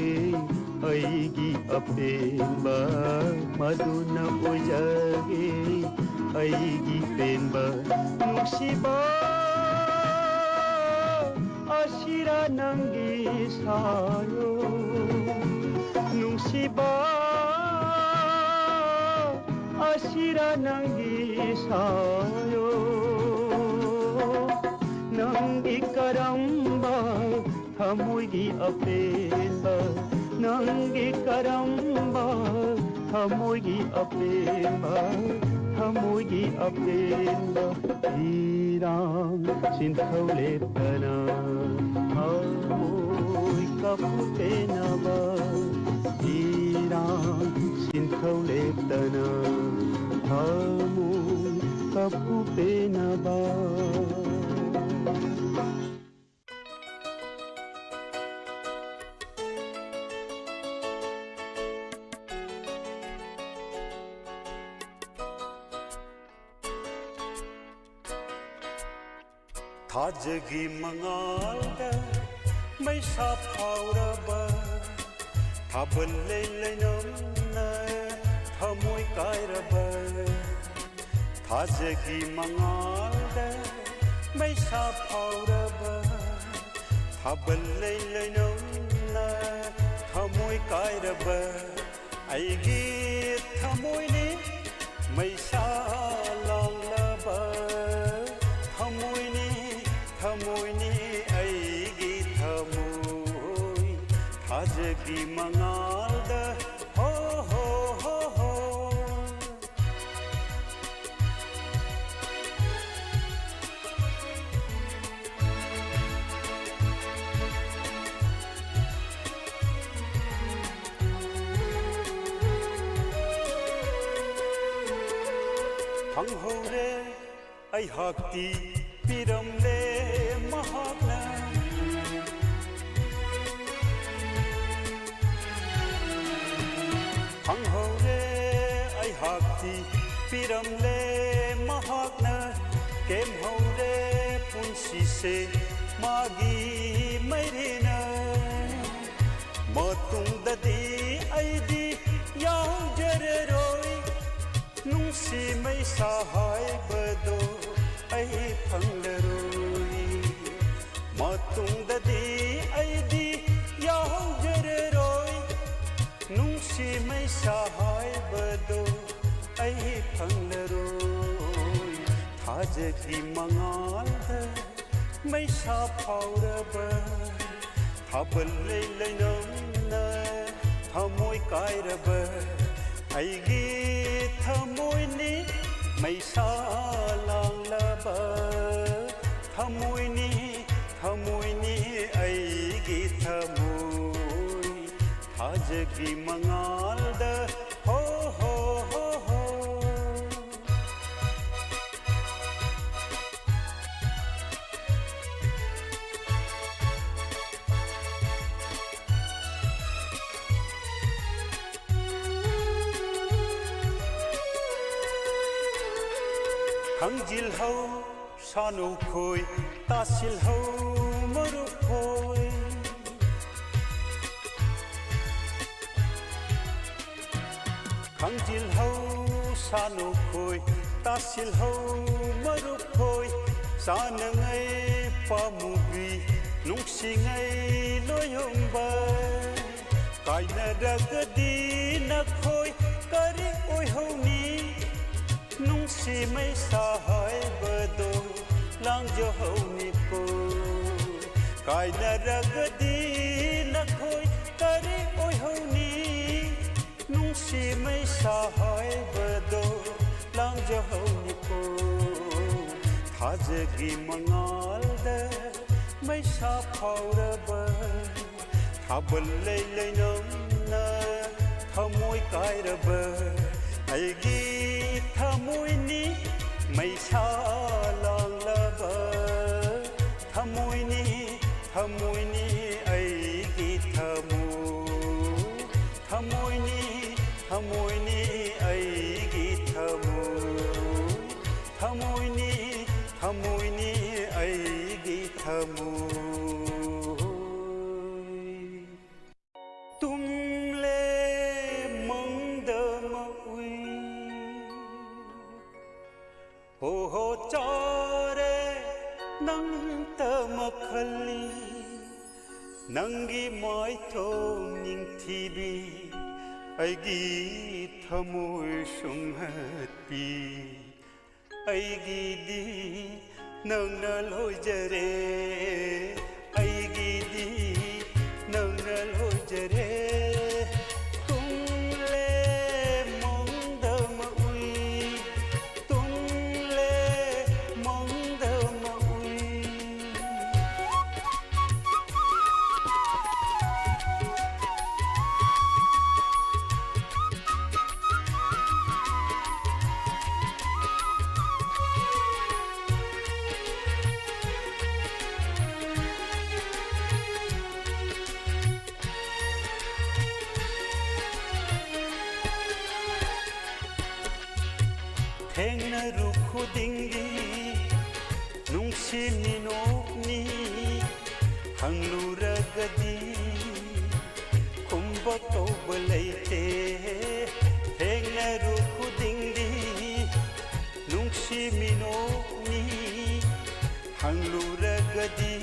ꯑꯩꯒꯤ ꯑꯄꯦꯟꯕ, ꯃꯗꯨꯅ ꯑꯣꯏꯖꯒꯦ ꯑꯩꯒꯤ ꯄꯦꯟꯕ꯫ ꯅꯨꯡꯁꯤꯕ ꯑꯁꯤꯔ ꯅꯪꯒꯤ ꯁꯥꯏꯌꯣ, ꯅꯨꯡꯁꯤꯕ ꯑꯁꯤꯔ ꯅꯪꯒꯤ ꯁꯥꯏꯌꯣ꯫ ꯅꯪꯒꯤ ꯀꯔꯝꯕ ꯊꯃꯣꯏꯒꯤ ꯑꯄꯦꯟꯕ, ꯅꯪꯒꯤ ꯀꯔꯝꯕ ꯊꯃꯣꯏꯒꯤ ꯑꯄꯦꯟꯕ, ꯊꯃꯣꯏꯒꯤ ꯑꯄꯦꯟꯕ꯫ ꯏꯔꯥꯡ ꯁꯤꯟꯊꯧ ꯂꯦꯞꯇꯅ ꯊꯃꯣꯏ ꯀꯞꯄꯨ ꯄꯦꯟꯅꯕ, ꯏꯔꯥꯡ ꯁꯤꯟꯊꯧ ꯂꯦꯞꯇꯅ ꯊꯃꯣꯏ ꯀꯞꯄꯨ ꯄꯦꯟꯅꯕ꯫ ꯊꯥꯖꯒꯤ ꯃꯉꯥꯜꯗ ꯃꯩꯁꯥ ꯐꯥꯎꯔꯕ, ꯊꯥꯕꯜ ꯂꯩ ꯂꯩꯅꯝꯅ ꯊꯃꯣꯏ ꯀꯥꯏꯔꯕ, ꯊꯥꯖꯒꯤ ꯃꯉꯥꯜꯗ ꯃꯩꯁꯥ ꯐꯥꯎꯔꯕ, ꯊꯥꯕꯜ ꯂꯩ ꯂꯩꯅꯝꯅ ꯊꯃꯣꯏ ꯀꯥꯏꯔꯕ, ꯑꯩꯒꯤ ꯊꯃꯣꯏꯅꯤ ꯃꯩꯁꯥ ꯂꯥꯡꯂꯕ ꯊꯃꯣꯏꯅꯤ, ꯊꯃꯣꯏꯅꯤ ꯑꯩꯒꯤ ꯊꯃꯣꯏ, ꯊꯥꯖꯒꯤ ꯃꯉꯥꯜꯗ ꯍꯣ ꯍꯣ ꯍꯣ ꯍꯣ꯫ ꯐꯪꯍꯧꯔꯦ ꯑꯩꯍꯥꯛꯇꯤ ꯄꯤꯔꯝꯂꯦ ꯃꯍꯥꯛꯅ꯫ ꯐꯪꯍꯧꯔꯦ ꯑꯩꯍꯥꯛꯇꯤ ꯄꯤꯔꯝꯂꯦ ꯃꯍꯥꯛꯅ꯫ ꯀꯦꯝꯍꯧꯔꯦ ꯄꯨꯟꯁꯤꯁꯦ ꯃꯥꯒꯤ ꯃꯩꯔꯤꯅ꯫ ꯃꯇꯨꯡꯗꯗꯤ ꯑꯩꯗꯤ ꯌꯥꯎꯖꯔꯔꯣꯏ꯫ ꯅꯨꯡꯁꯤ ꯃꯩꯁꯥ ꯍꯥꯏꯕꯗꯣ ꯑꯩ ꯐꯪꯂꯔꯣꯏ꯫ ꯃꯇꯨꯡꯗꯗꯤ ꯑꯩꯗꯤ ꯌꯥꯎꯖꯔꯔꯣꯏ꯫ ꯅꯨꯡꯁꯤ ꯃꯩꯁꯥ ꯍꯥꯏꯕꯗꯣ ꯑꯩ ꯐꯪꯂꯔꯣꯏ꯫ ꯊꯥꯖꯒꯤ ꯃꯉꯥꯜꯗ ꯃꯩꯁꯥ ꯐꯥꯎꯔꯕ, ꯊꯥꯕꯜ ꯂꯩ ꯂꯩꯅꯝꯅ ꯊꯃꯣꯏ ꯀꯥꯏꯔꯕ, ꯑꯩꯒꯤ ꯊꯃꯣꯏꯅꯤ ꯃꯩꯁꯥ ꯂꯥꯡꯂꯕ ꯊꯃꯣꯏꯅꯤ, ꯊꯃꯣꯏꯅꯤ ꯑꯩꯒꯤ ꯊꯃꯣꯏ, ꯊꯥꯖꯒꯤ ꯃꯉꯥꯜꯗ ꯍꯣ ꯍꯣ ꯍꯣ ꯍꯣ꯫ ꯈꯪꯖꯤꯜꯍꯧ ꯁꯥꯅꯨꯈꯣꯏ, ꯇꯥꯁꯤꯜꯍꯧ ꯃꯔꯨꯞꯈꯣꯏ꯫ ꯈꯪꯖꯤꯜꯍꯧ ꯁꯥꯅꯨꯈꯣꯏ, ꯇꯥꯁꯤꯜꯍꯧ ꯃꯔꯨꯞꯈꯣꯏ꯫ ꯆꯥꯅꯉꯩ ꯄꯥꯝꯃꯨꯕꯤ, ꯅꯨꯡꯁꯤꯉꯩ ꯂꯣꯏꯍꯨꯝꯕ꯫ ꯀꯥꯏꯅꯔꯒꯗꯤ ꯅꯈꯣꯏ ꯀꯔꯤ ꯑꯣꯏꯍꯧꯅꯤ? ꯅꯨꯡꯁꯤ ꯃꯩꯁꯥ ꯍꯥꯏꯕꯗꯣ ꯂꯥꯡꯖꯍꯧꯅꯤꯀꯣ꯫ ꯀꯥꯏꯅꯔꯒꯗꯤ ꯅꯈꯣꯏ ꯀꯔꯤ ꯑꯣꯏꯍꯧꯅꯤ? ꯅꯨꯡꯁꯤ ꯃꯩꯁꯥ ꯍꯥꯏꯕꯗꯣ ꯂꯥꯡꯖꯍꯧꯅꯤꯀꯣ꯫ ꯊꯥꯖꯒꯤ ꯃꯉꯥꯜꯗ ꯃꯩꯁꯥ ꯐꯥꯎꯔꯕ, ꯊꯥꯕꯜ ꯂꯩ ꯂꯩꯅꯝꯅ ꯊꯃꯣꯏ ꯀꯥꯏꯔꯕ ꯑꯩꯒꯤ ꯊꯃꯣꯏꯅꯤ ꯃꯩꯁꯥ ꯂꯥꯡꯂꯕ ꯊꯃꯣꯏꯅꯤ, ꯊꯃꯣꯏꯅꯤ ꯑꯩꯒꯤ ꯊꯃꯣꯏ꯫ ꯊꯃꯣꯏꯅꯤ, ꯊꯃꯣꯏꯅꯤ ꯑꯩꯒꯤ ꯊꯃꯣꯏ꯫ ꯊꯃꯣꯏꯅꯤ, ꯊꯃꯣꯏꯅꯤ ꯑꯩꯒꯤ ꯊꯃꯣꯏ꯫ ꯇꯨꯝꯂꯦ ꯃꯪꯗ ꯑꯃ ꯎꯏ꯫ ꯑꯣꯍꯣ ꯆꯥꯔꯦ ꯅꯪꯇ ꯃꯈꯜꯂꯤ꯫ ꯅꯪꯒꯤ ꯃꯥꯏꯊꯣꯡ ꯅꯤꯡꯊꯤꯕꯤ ꯑꯩꯒꯤ ꯊꯃꯣꯏ ꯁꯨꯝꯍꯠꯄꯤ꯫ ꯑꯩꯒꯤꯗꯤ ꯅꯪꯅ ꯂꯣꯏꯖꯔꯦ꯫ ꯑꯩꯒꯤꯗꯤ ꯅꯪꯅ ꯂꯣꯏꯖꯔꯦ꯫ ꯇꯨꯝꯂꯦ ꯃꯪꯗ ꯑꯃ ꯎꯏ꯫ ꯇꯨꯝꯂꯦ ꯃꯪꯗ ꯑꯃ ꯎꯏ꯫ ꯊꯦꯡꯅꯔꯨ ꯈꯨꯗꯤꯡꯒꯤ ꯅꯨꯡꯁꯤ ꯃꯤꯅꯣꯛꯅꯤ ꯍꯪꯂꯨꯔꯒꯗꯤ ꯈꯨꯝꯕ ꯀꯧꯕ ꯂꯩꯇꯦ꯫ ꯊꯦꯡꯅꯔꯨ ꯈꯨꯗꯤꯡꯗꯤ ꯅꯨꯡꯁꯤ ꯃꯤꯅꯣꯛꯅꯤ ꯍꯪꯂꯨꯔꯒꯗꯤ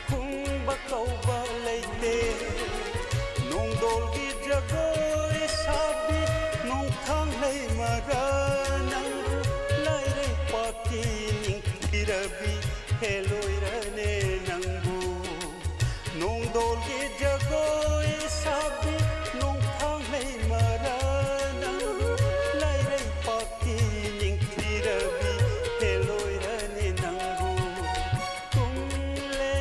ꯈꯨꯝꯕ ꯀꯧꯕ ꯂꯩꯇꯦ꯫ ꯅꯣꯡꯗꯣꯜꯒꯤ ꯖꯒꯣꯏ ꯁꯥꯕꯤ ꯅꯣꯡꯊꯥꯡ ꯂꯩꯃꯔꯥ ꯅꯪ ꯂꯥꯏꯔꯩꯄꯥꯛꯀꯤ ꯅꯤꯡꯊꯤꯔꯕꯤ ꯍꯦꯜꯂꯣꯏꯔꯅꯦ ꯅꯪꯕꯨ꯫ ꯅꯣꯡꯗꯣꯜꯒꯤ ꯖꯒꯣꯏ ꯁꯥꯕꯤ ꯅꯣꯡꯊꯥꯡ ꯂꯩꯃꯔꯥ ꯅꯪ ꯂꯥꯏꯔꯩꯄꯥꯛꯀꯤ ꯅꯤꯡꯊꯤꯔꯕꯤ ꯍꯦꯜꯂꯣꯏꯔꯅꯦ ꯅꯪꯕꯨ꯫ ꯇꯨꯝꯂꯦ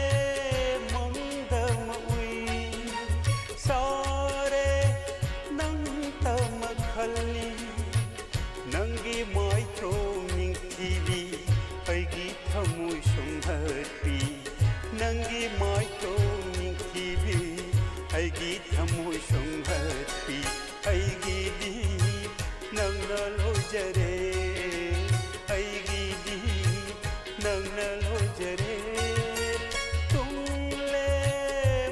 ꯃꯪꯗ ꯃꯎꯏ ꯁꯥꯔꯦ ꯅꯪꯇ ꯃꯈꯜꯅꯤ꯫ ꯅꯪꯒꯤ ꯃꯥꯏꯊꯣꯡ ꯅꯤꯡꯊꯤꯕꯤ ꯑꯩꯒꯤ ꯊꯃꯣꯏ ꯁꯨꯝꯍꯠꯄꯤ꯫ ꯅꯪꯒꯤ ꯃꯥꯏꯊꯣꯡ ꯅꯤꯡꯊꯤꯕꯤ ꯑꯩꯒꯤ ꯊꯃꯣꯏ ꯁꯨꯝꯍꯠꯄꯤ꯫ ꯑꯩꯒꯤꯗꯤ ꯅꯪꯅ ꯂꯣꯏꯖꯔꯦ꯫ ꯑꯩꯒꯤꯗꯤ ꯅꯪꯅ ꯂꯣꯏꯖꯔꯦ꯫ ꯇꯨꯝꯂꯦ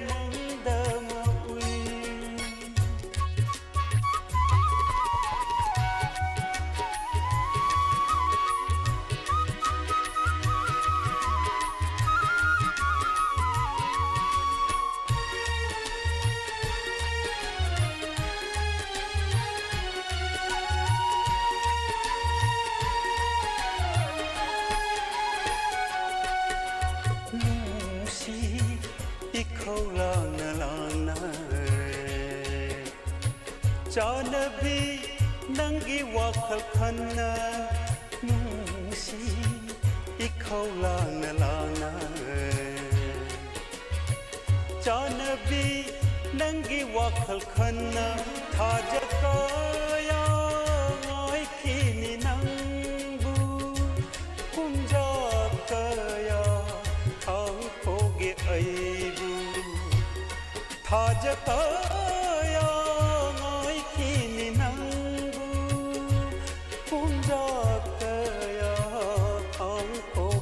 ꯃꯪꯗ ꯃꯎꯏ꯫ ꯅꯨꯡꯁꯤ ꯏꯈꯧ ꯂꯥꯡꯅ ꯂꯥꯡꯅ ꯆꯥꯟꯅꯕꯤ ꯅꯪꯒꯤ ꯋꯥꯈꯜ ꯈꯟꯅ ꯅꯨꯡꯁꯤ ꯏꯈꯧ ꯂꯥꯡꯅ ꯂꯥꯡꯅ ꯆꯥꯟꯅꯕꯤ ꯅꯪꯒꯤ ꯋꯥꯈꯜ ꯈꯟꯅ ꯊꯥꯖ ꯀꯌꯥ ꯉꯥꯏꯈꯤꯅꯤ ꯅꯪꯕꯨ ꯀꯨꯝꯖꯥ ꯀꯌꯥ ꯊꯥꯡ ꯄꯣꯛꯒꯦ ꯑꯩꯕꯨ ꯊꯥꯖ ꯀꯌꯥ ꯉꯥꯏꯈꯤꯅꯤ ꯅꯪꯕꯨ ꯀꯨꯝꯖꯥ ꯀꯌꯥ ꯊꯥꯡ ꯄꯣꯛ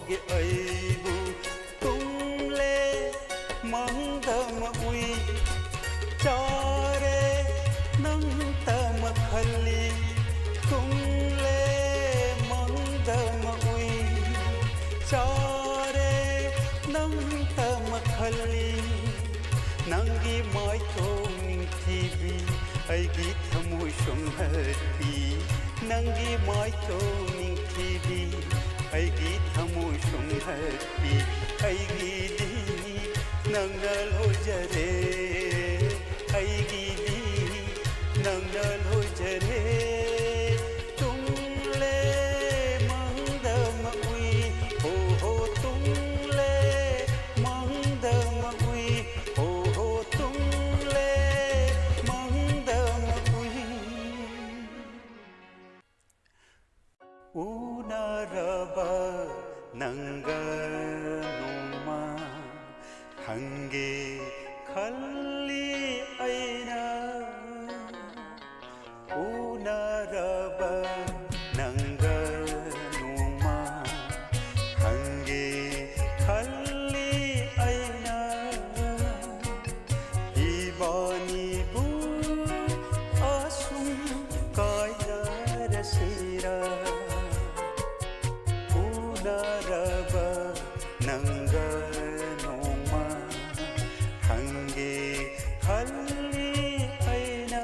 ꯅꯪꯒꯤ ꯃꯥꯏꯊꯣꯡ ꯅꯤꯡꯊꯤꯕꯤ, ꯑꯩꯒꯤ ꯊꯃꯣꯏ ꯁꯨꯝꯍꯠꯄꯤ꯫ ꯅꯪꯒꯤ ꯃꯥꯏꯊꯣꯡ ꯅꯤꯡꯊꯤꯕꯤ, ꯑꯩꯒꯤ ꯊꯃꯣꯏ ꯁꯨꯝꯍꯠꯄꯤ꯫ ꯑꯩꯒꯤꯗꯤ ꯅꯪꯅ ꯂꯣꯏꯖꯔꯦ, ꯑꯩꯒꯤꯗꯤ ꯅꯪꯅ ꯂꯣꯏꯖꯔꯦ꯫ ꯇꯨꯝꯂꯦ ꯃꯪꯗ ꯃꯎꯏ, ꯍꯣ ꯍꯣ ꯇꯨꯝꯂꯦ ꯃꯪꯗ ꯃꯎꯏ, ꯍꯣ ꯍꯣ ꯇꯨꯝꯂꯦ ꯃꯪꯗ ꯃꯎꯏ꯫ ꯎꯅꯔꯕ ꯅꯪꯒ ꯅꯣꯡꯃ ꯍꯪꯒꯦ ꯈꯜꯂꯤ ꯑꯩꯅ꯫ ꯎꯅꯔꯕ ꯅꯪꯒ ꯅꯣꯡꯃ ꯍꯪꯒꯦ ꯈꯜꯂꯤ ꯑꯩꯅ꯫ ꯏꯕꯥꯅꯤꯕꯨ ꯑꯁꯨꯝ ꯀꯥꯏꯅꯔꯁꯤꯔ? ꯎꯅꯔꯕ ꯅꯪꯒ ꯅꯣꯡꯃ ꯍꯪꯒꯦ ꯈꯜꯂꯤ ꯑꯩꯅ꯫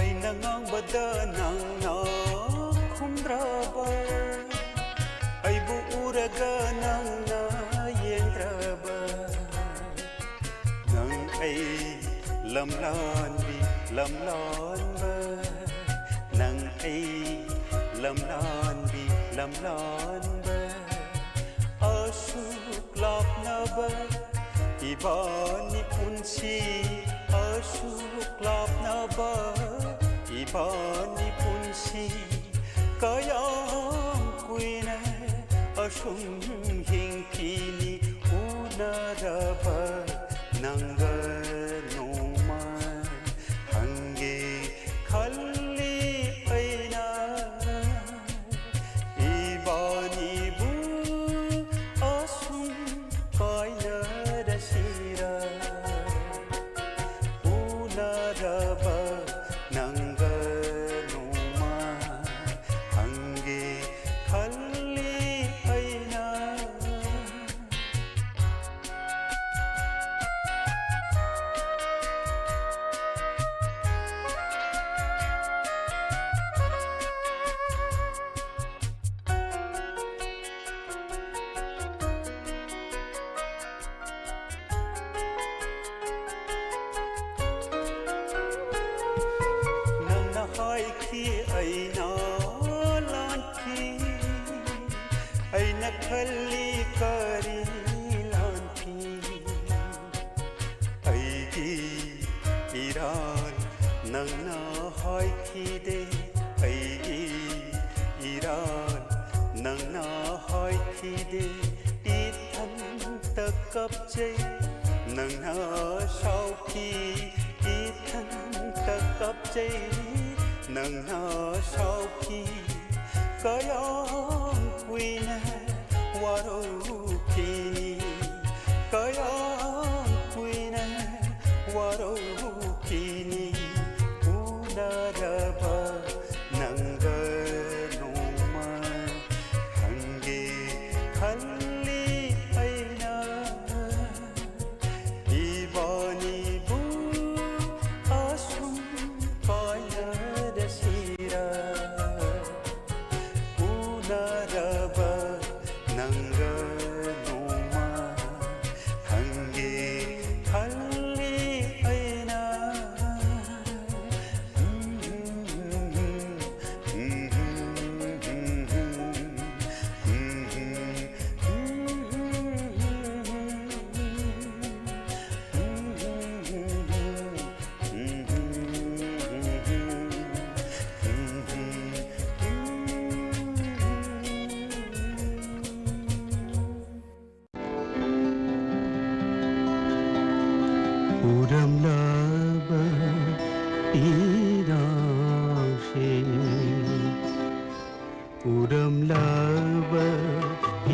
ꯑꯩꯅ ꯉꯥꯡꯕꯗ ꯅꯪꯅ ꯈꯨꯝꯗ꯭ꯔꯕ, ꯑꯩꯕꯨ ꯎꯔꯒ ꯅꯪꯅ ꯌꯦꯡꯗ꯭ꯔꯕ, ꯅꯪ ꯑꯩ ꯂꯝꯂꯥꯟꯕꯤ ꯂꯝꯂꯥꯟꯕ, ꯅꯪ ꯑꯩ ꯂꯝꯂꯥꯟꯕꯤ ꯂꯝꯂꯥꯟꯕ꯫ ꯑꯁꯨꯛ ꯂꯥꯞꯅꯕ ꯏꯕꯥꯅꯤ ꯄꯨꯟꯁꯤ, ꯑꯁꯨꯛ ꯂꯥꯞꯅꯕ ꯏꯕꯥꯅꯤ ꯄꯨꯟꯁꯤ꯫ ꯀꯌꯥꯝ ꯀꯨꯏꯅ ꯑꯁꯨꯝ ꯍꯤꯡꯈꯤꯅꯤ? ꯎꯅꯔꯕ ꯅꯪꯒ ꯅꯣꯡꯃ ꯍꯪꯒꯦ ꯈꯜꯂꯤ꯫ ꯀꯔꯤ ꯂꯥꯟꯈꯤ? ꯑꯩꯒꯤ ꯏꯔꯥꯜ ꯅꯪꯅ ꯍꯥꯏꯈꯤꯗꯦ, ꯑꯩꯒꯤ ꯏꯔꯥꯜ ꯅꯪꯅ ꯍꯥꯏꯈꯤꯗꯦ꯫ ꯏꯊꯟꯇ ꯀꯞꯆꯩ, ꯅꯪꯅ ꯁꯥꯎꯈꯤ꯫ ꯏꯊꯟꯇ ꯀꯞꯆꯩ, ꯅꯪꯅ ꯁꯥꯎꯈꯤ꯫ ꯀꯌꯥꯝ ꯀꯨꯏꯅ ꯋꯥꯔꯧꯈꯤꯅꯤ? ꯀꯌꯥꯝ ꯀꯨꯏꯅ ꯋꯥꯔꯧꯈꯤꯅꯤ? ꯎꯅꯔꯕ ꯅꯪꯒ ꯅꯣꯡꯃ ꯍꯪꯒꯦ ꯈꯜꯂꯤ ꯑꯩꯅ꯫ ꯏꯕꯥꯅꯤꯕꯨ ꯑꯁꯨꯝ ꯄꯥꯏꯅꯔꯁꯤꯔ? ꯎꯅꯔꯕ ꯅꯪꯒ ꯅꯣꯡꯃ ꯍꯪꯒꯦ ꯈꯜꯂꯤ ꯑꯩꯅ꯫ ꯎꯔꯝꯂꯕ ꯏꯔꯥꯡꯁꯦ, ꯎꯔꯝꯂꯕ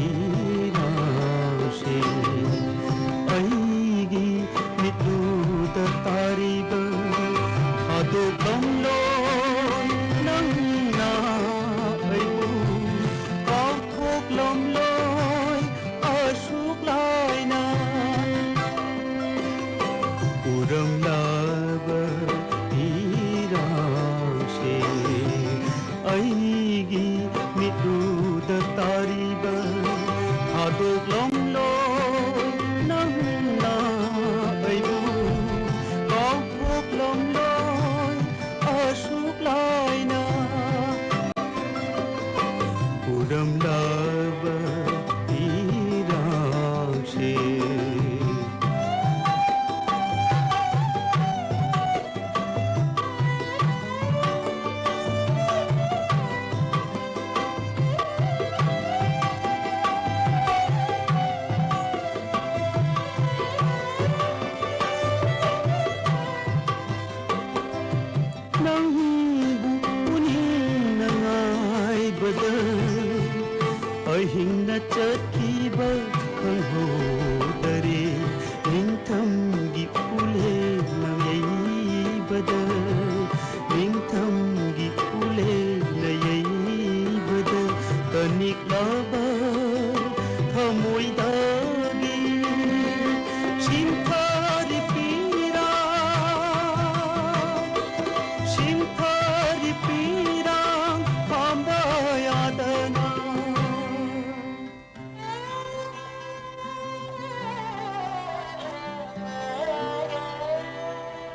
ꯏꯔꯥꯡꯁꯦ, ꯑꯩꯒꯤ ꯃꯤꯠꯂꯨꯗ ꯇꯥꯔꯤꯕ ꯊꯥꯗꯣꯛꯂꯝꯂꯣꯏ ꯅꯪꯅ ꯑꯩꯕꯨ, ꯀꯥꯎꯊꯣꯛꯂꯝꯂꯣꯏ ꯑꯁꯨꯛ ꯂꯥꯏꯅ꯫ ꯎꯔꯝꯂꯕ ꯏꯔꯥꯡꯁꯦ,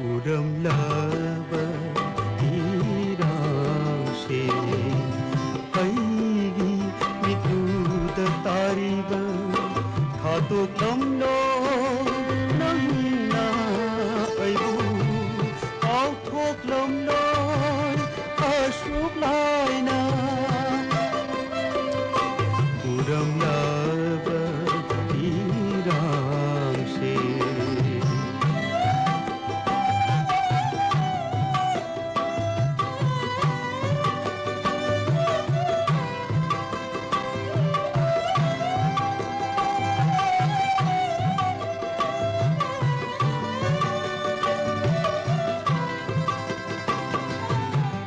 ꯎꯔꯝꯂꯕ ꯏꯔꯥꯡꯁꯦ ꯑꯩꯒꯤ ꯃꯤꯠꯇꯨꯗ ꯇꯥꯔꯤꯕ ꯊꯥꯗꯣꯛꯂꯝꯂꯣ ꯅꯪꯅ ꯑꯩꯕꯨ ꯀꯥꯎꯊꯣꯛꯂꯝꯂꯣ ꯑꯁꯨꯛ ꯂꯥꯏꯅ ꯎꯔꯝꯂꯕ ꯏꯔꯥꯡꯁꯦ꯫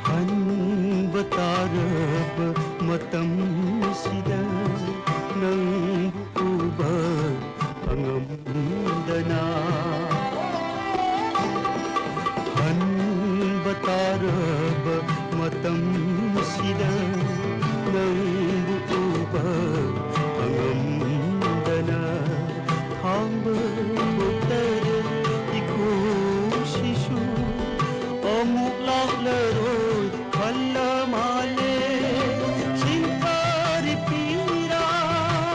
ꯍꯟꯕ ꯇꯥꯔꯕ ꯃꯇꯝꯁꯤꯗ ꯅꯪꯕꯨ ꯎꯕ ꯐꯪꯉꯝꯗꯅ꯫ ꯍꯟꯕ ꯇꯥꯔꯕ ꯃꯇꯝꯁꯤꯗ ꯅꯪꯕꯨ ꯎꯕ ꯐꯪꯉꯝꯗꯅ ꯈꯥꯡꯕ ꯉꯝꯗ꯭ꯔꯦ ꯏꯈꯣꯡꯁꯤꯁꯨ ꯑꯃꯨꯛ ꯂꯥꯛꯂꯔꯣꯏ ꯈꯜꯂ ꯃꯥꯜꯂꯦ꯫ ꯁꯤꯡꯐꯥꯔꯤ ꯄꯤꯔꯥꯡ,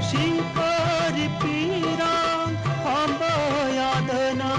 ꯁꯤꯡꯐꯥꯔꯤ ꯄꯤꯔꯥꯡ ꯈꯥꯝꯕ ꯌꯥꯗꯅ꯫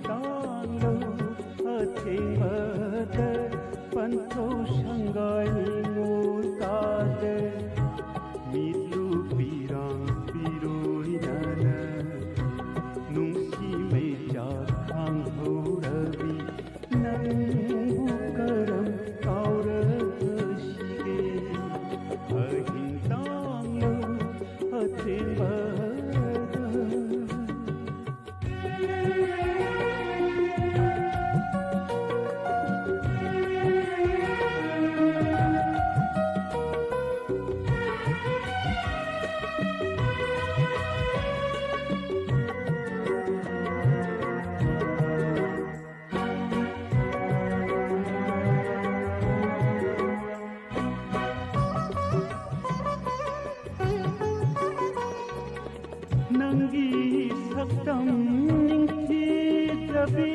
ꯇꯥꯡꯂꯧ ꯑꯊꯦꯡꯕꯗ ꯄꯟꯊꯧ ꯁꯪꯒꯥꯏ ꯅꯤꯉꯣꯜ ꯀꯥꯗ ꯃꯤꯠꯂꯨ ꯄꯤꯔꯥꯡ ꯄꯤꯔꯣꯏꯅꯅ ꯅꯨꯡꯁꯤ ꯃꯩꯆꯥꯛ ꯈꯥꯡꯍꯧꯔꯕꯤ ꯅꯪꯕꯨ ꯀꯔꯝ ꯀꯥꯎꯔꯒꯁꯤꯒꯦ? ꯑꯍꯤꯡ ꯇꯥꯡꯂꯧ ꯑꯊꯦꯡꯕꯗ꯫ ꯅꯪꯒꯤ ꯁꯛꯇꯝ ꯅꯤꯡꯊꯤꯖꯕꯤ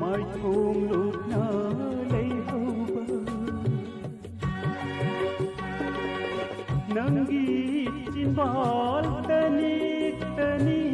ꯃꯥꯏꯊꯣꯡ ꯂꯨꯞꯅ ꯂꯩꯍꯧꯕ, ꯅꯪꯒꯤ ꯆꯤꯟꯕꯥꯜ ꯇꯅꯤ ꯇꯅꯤ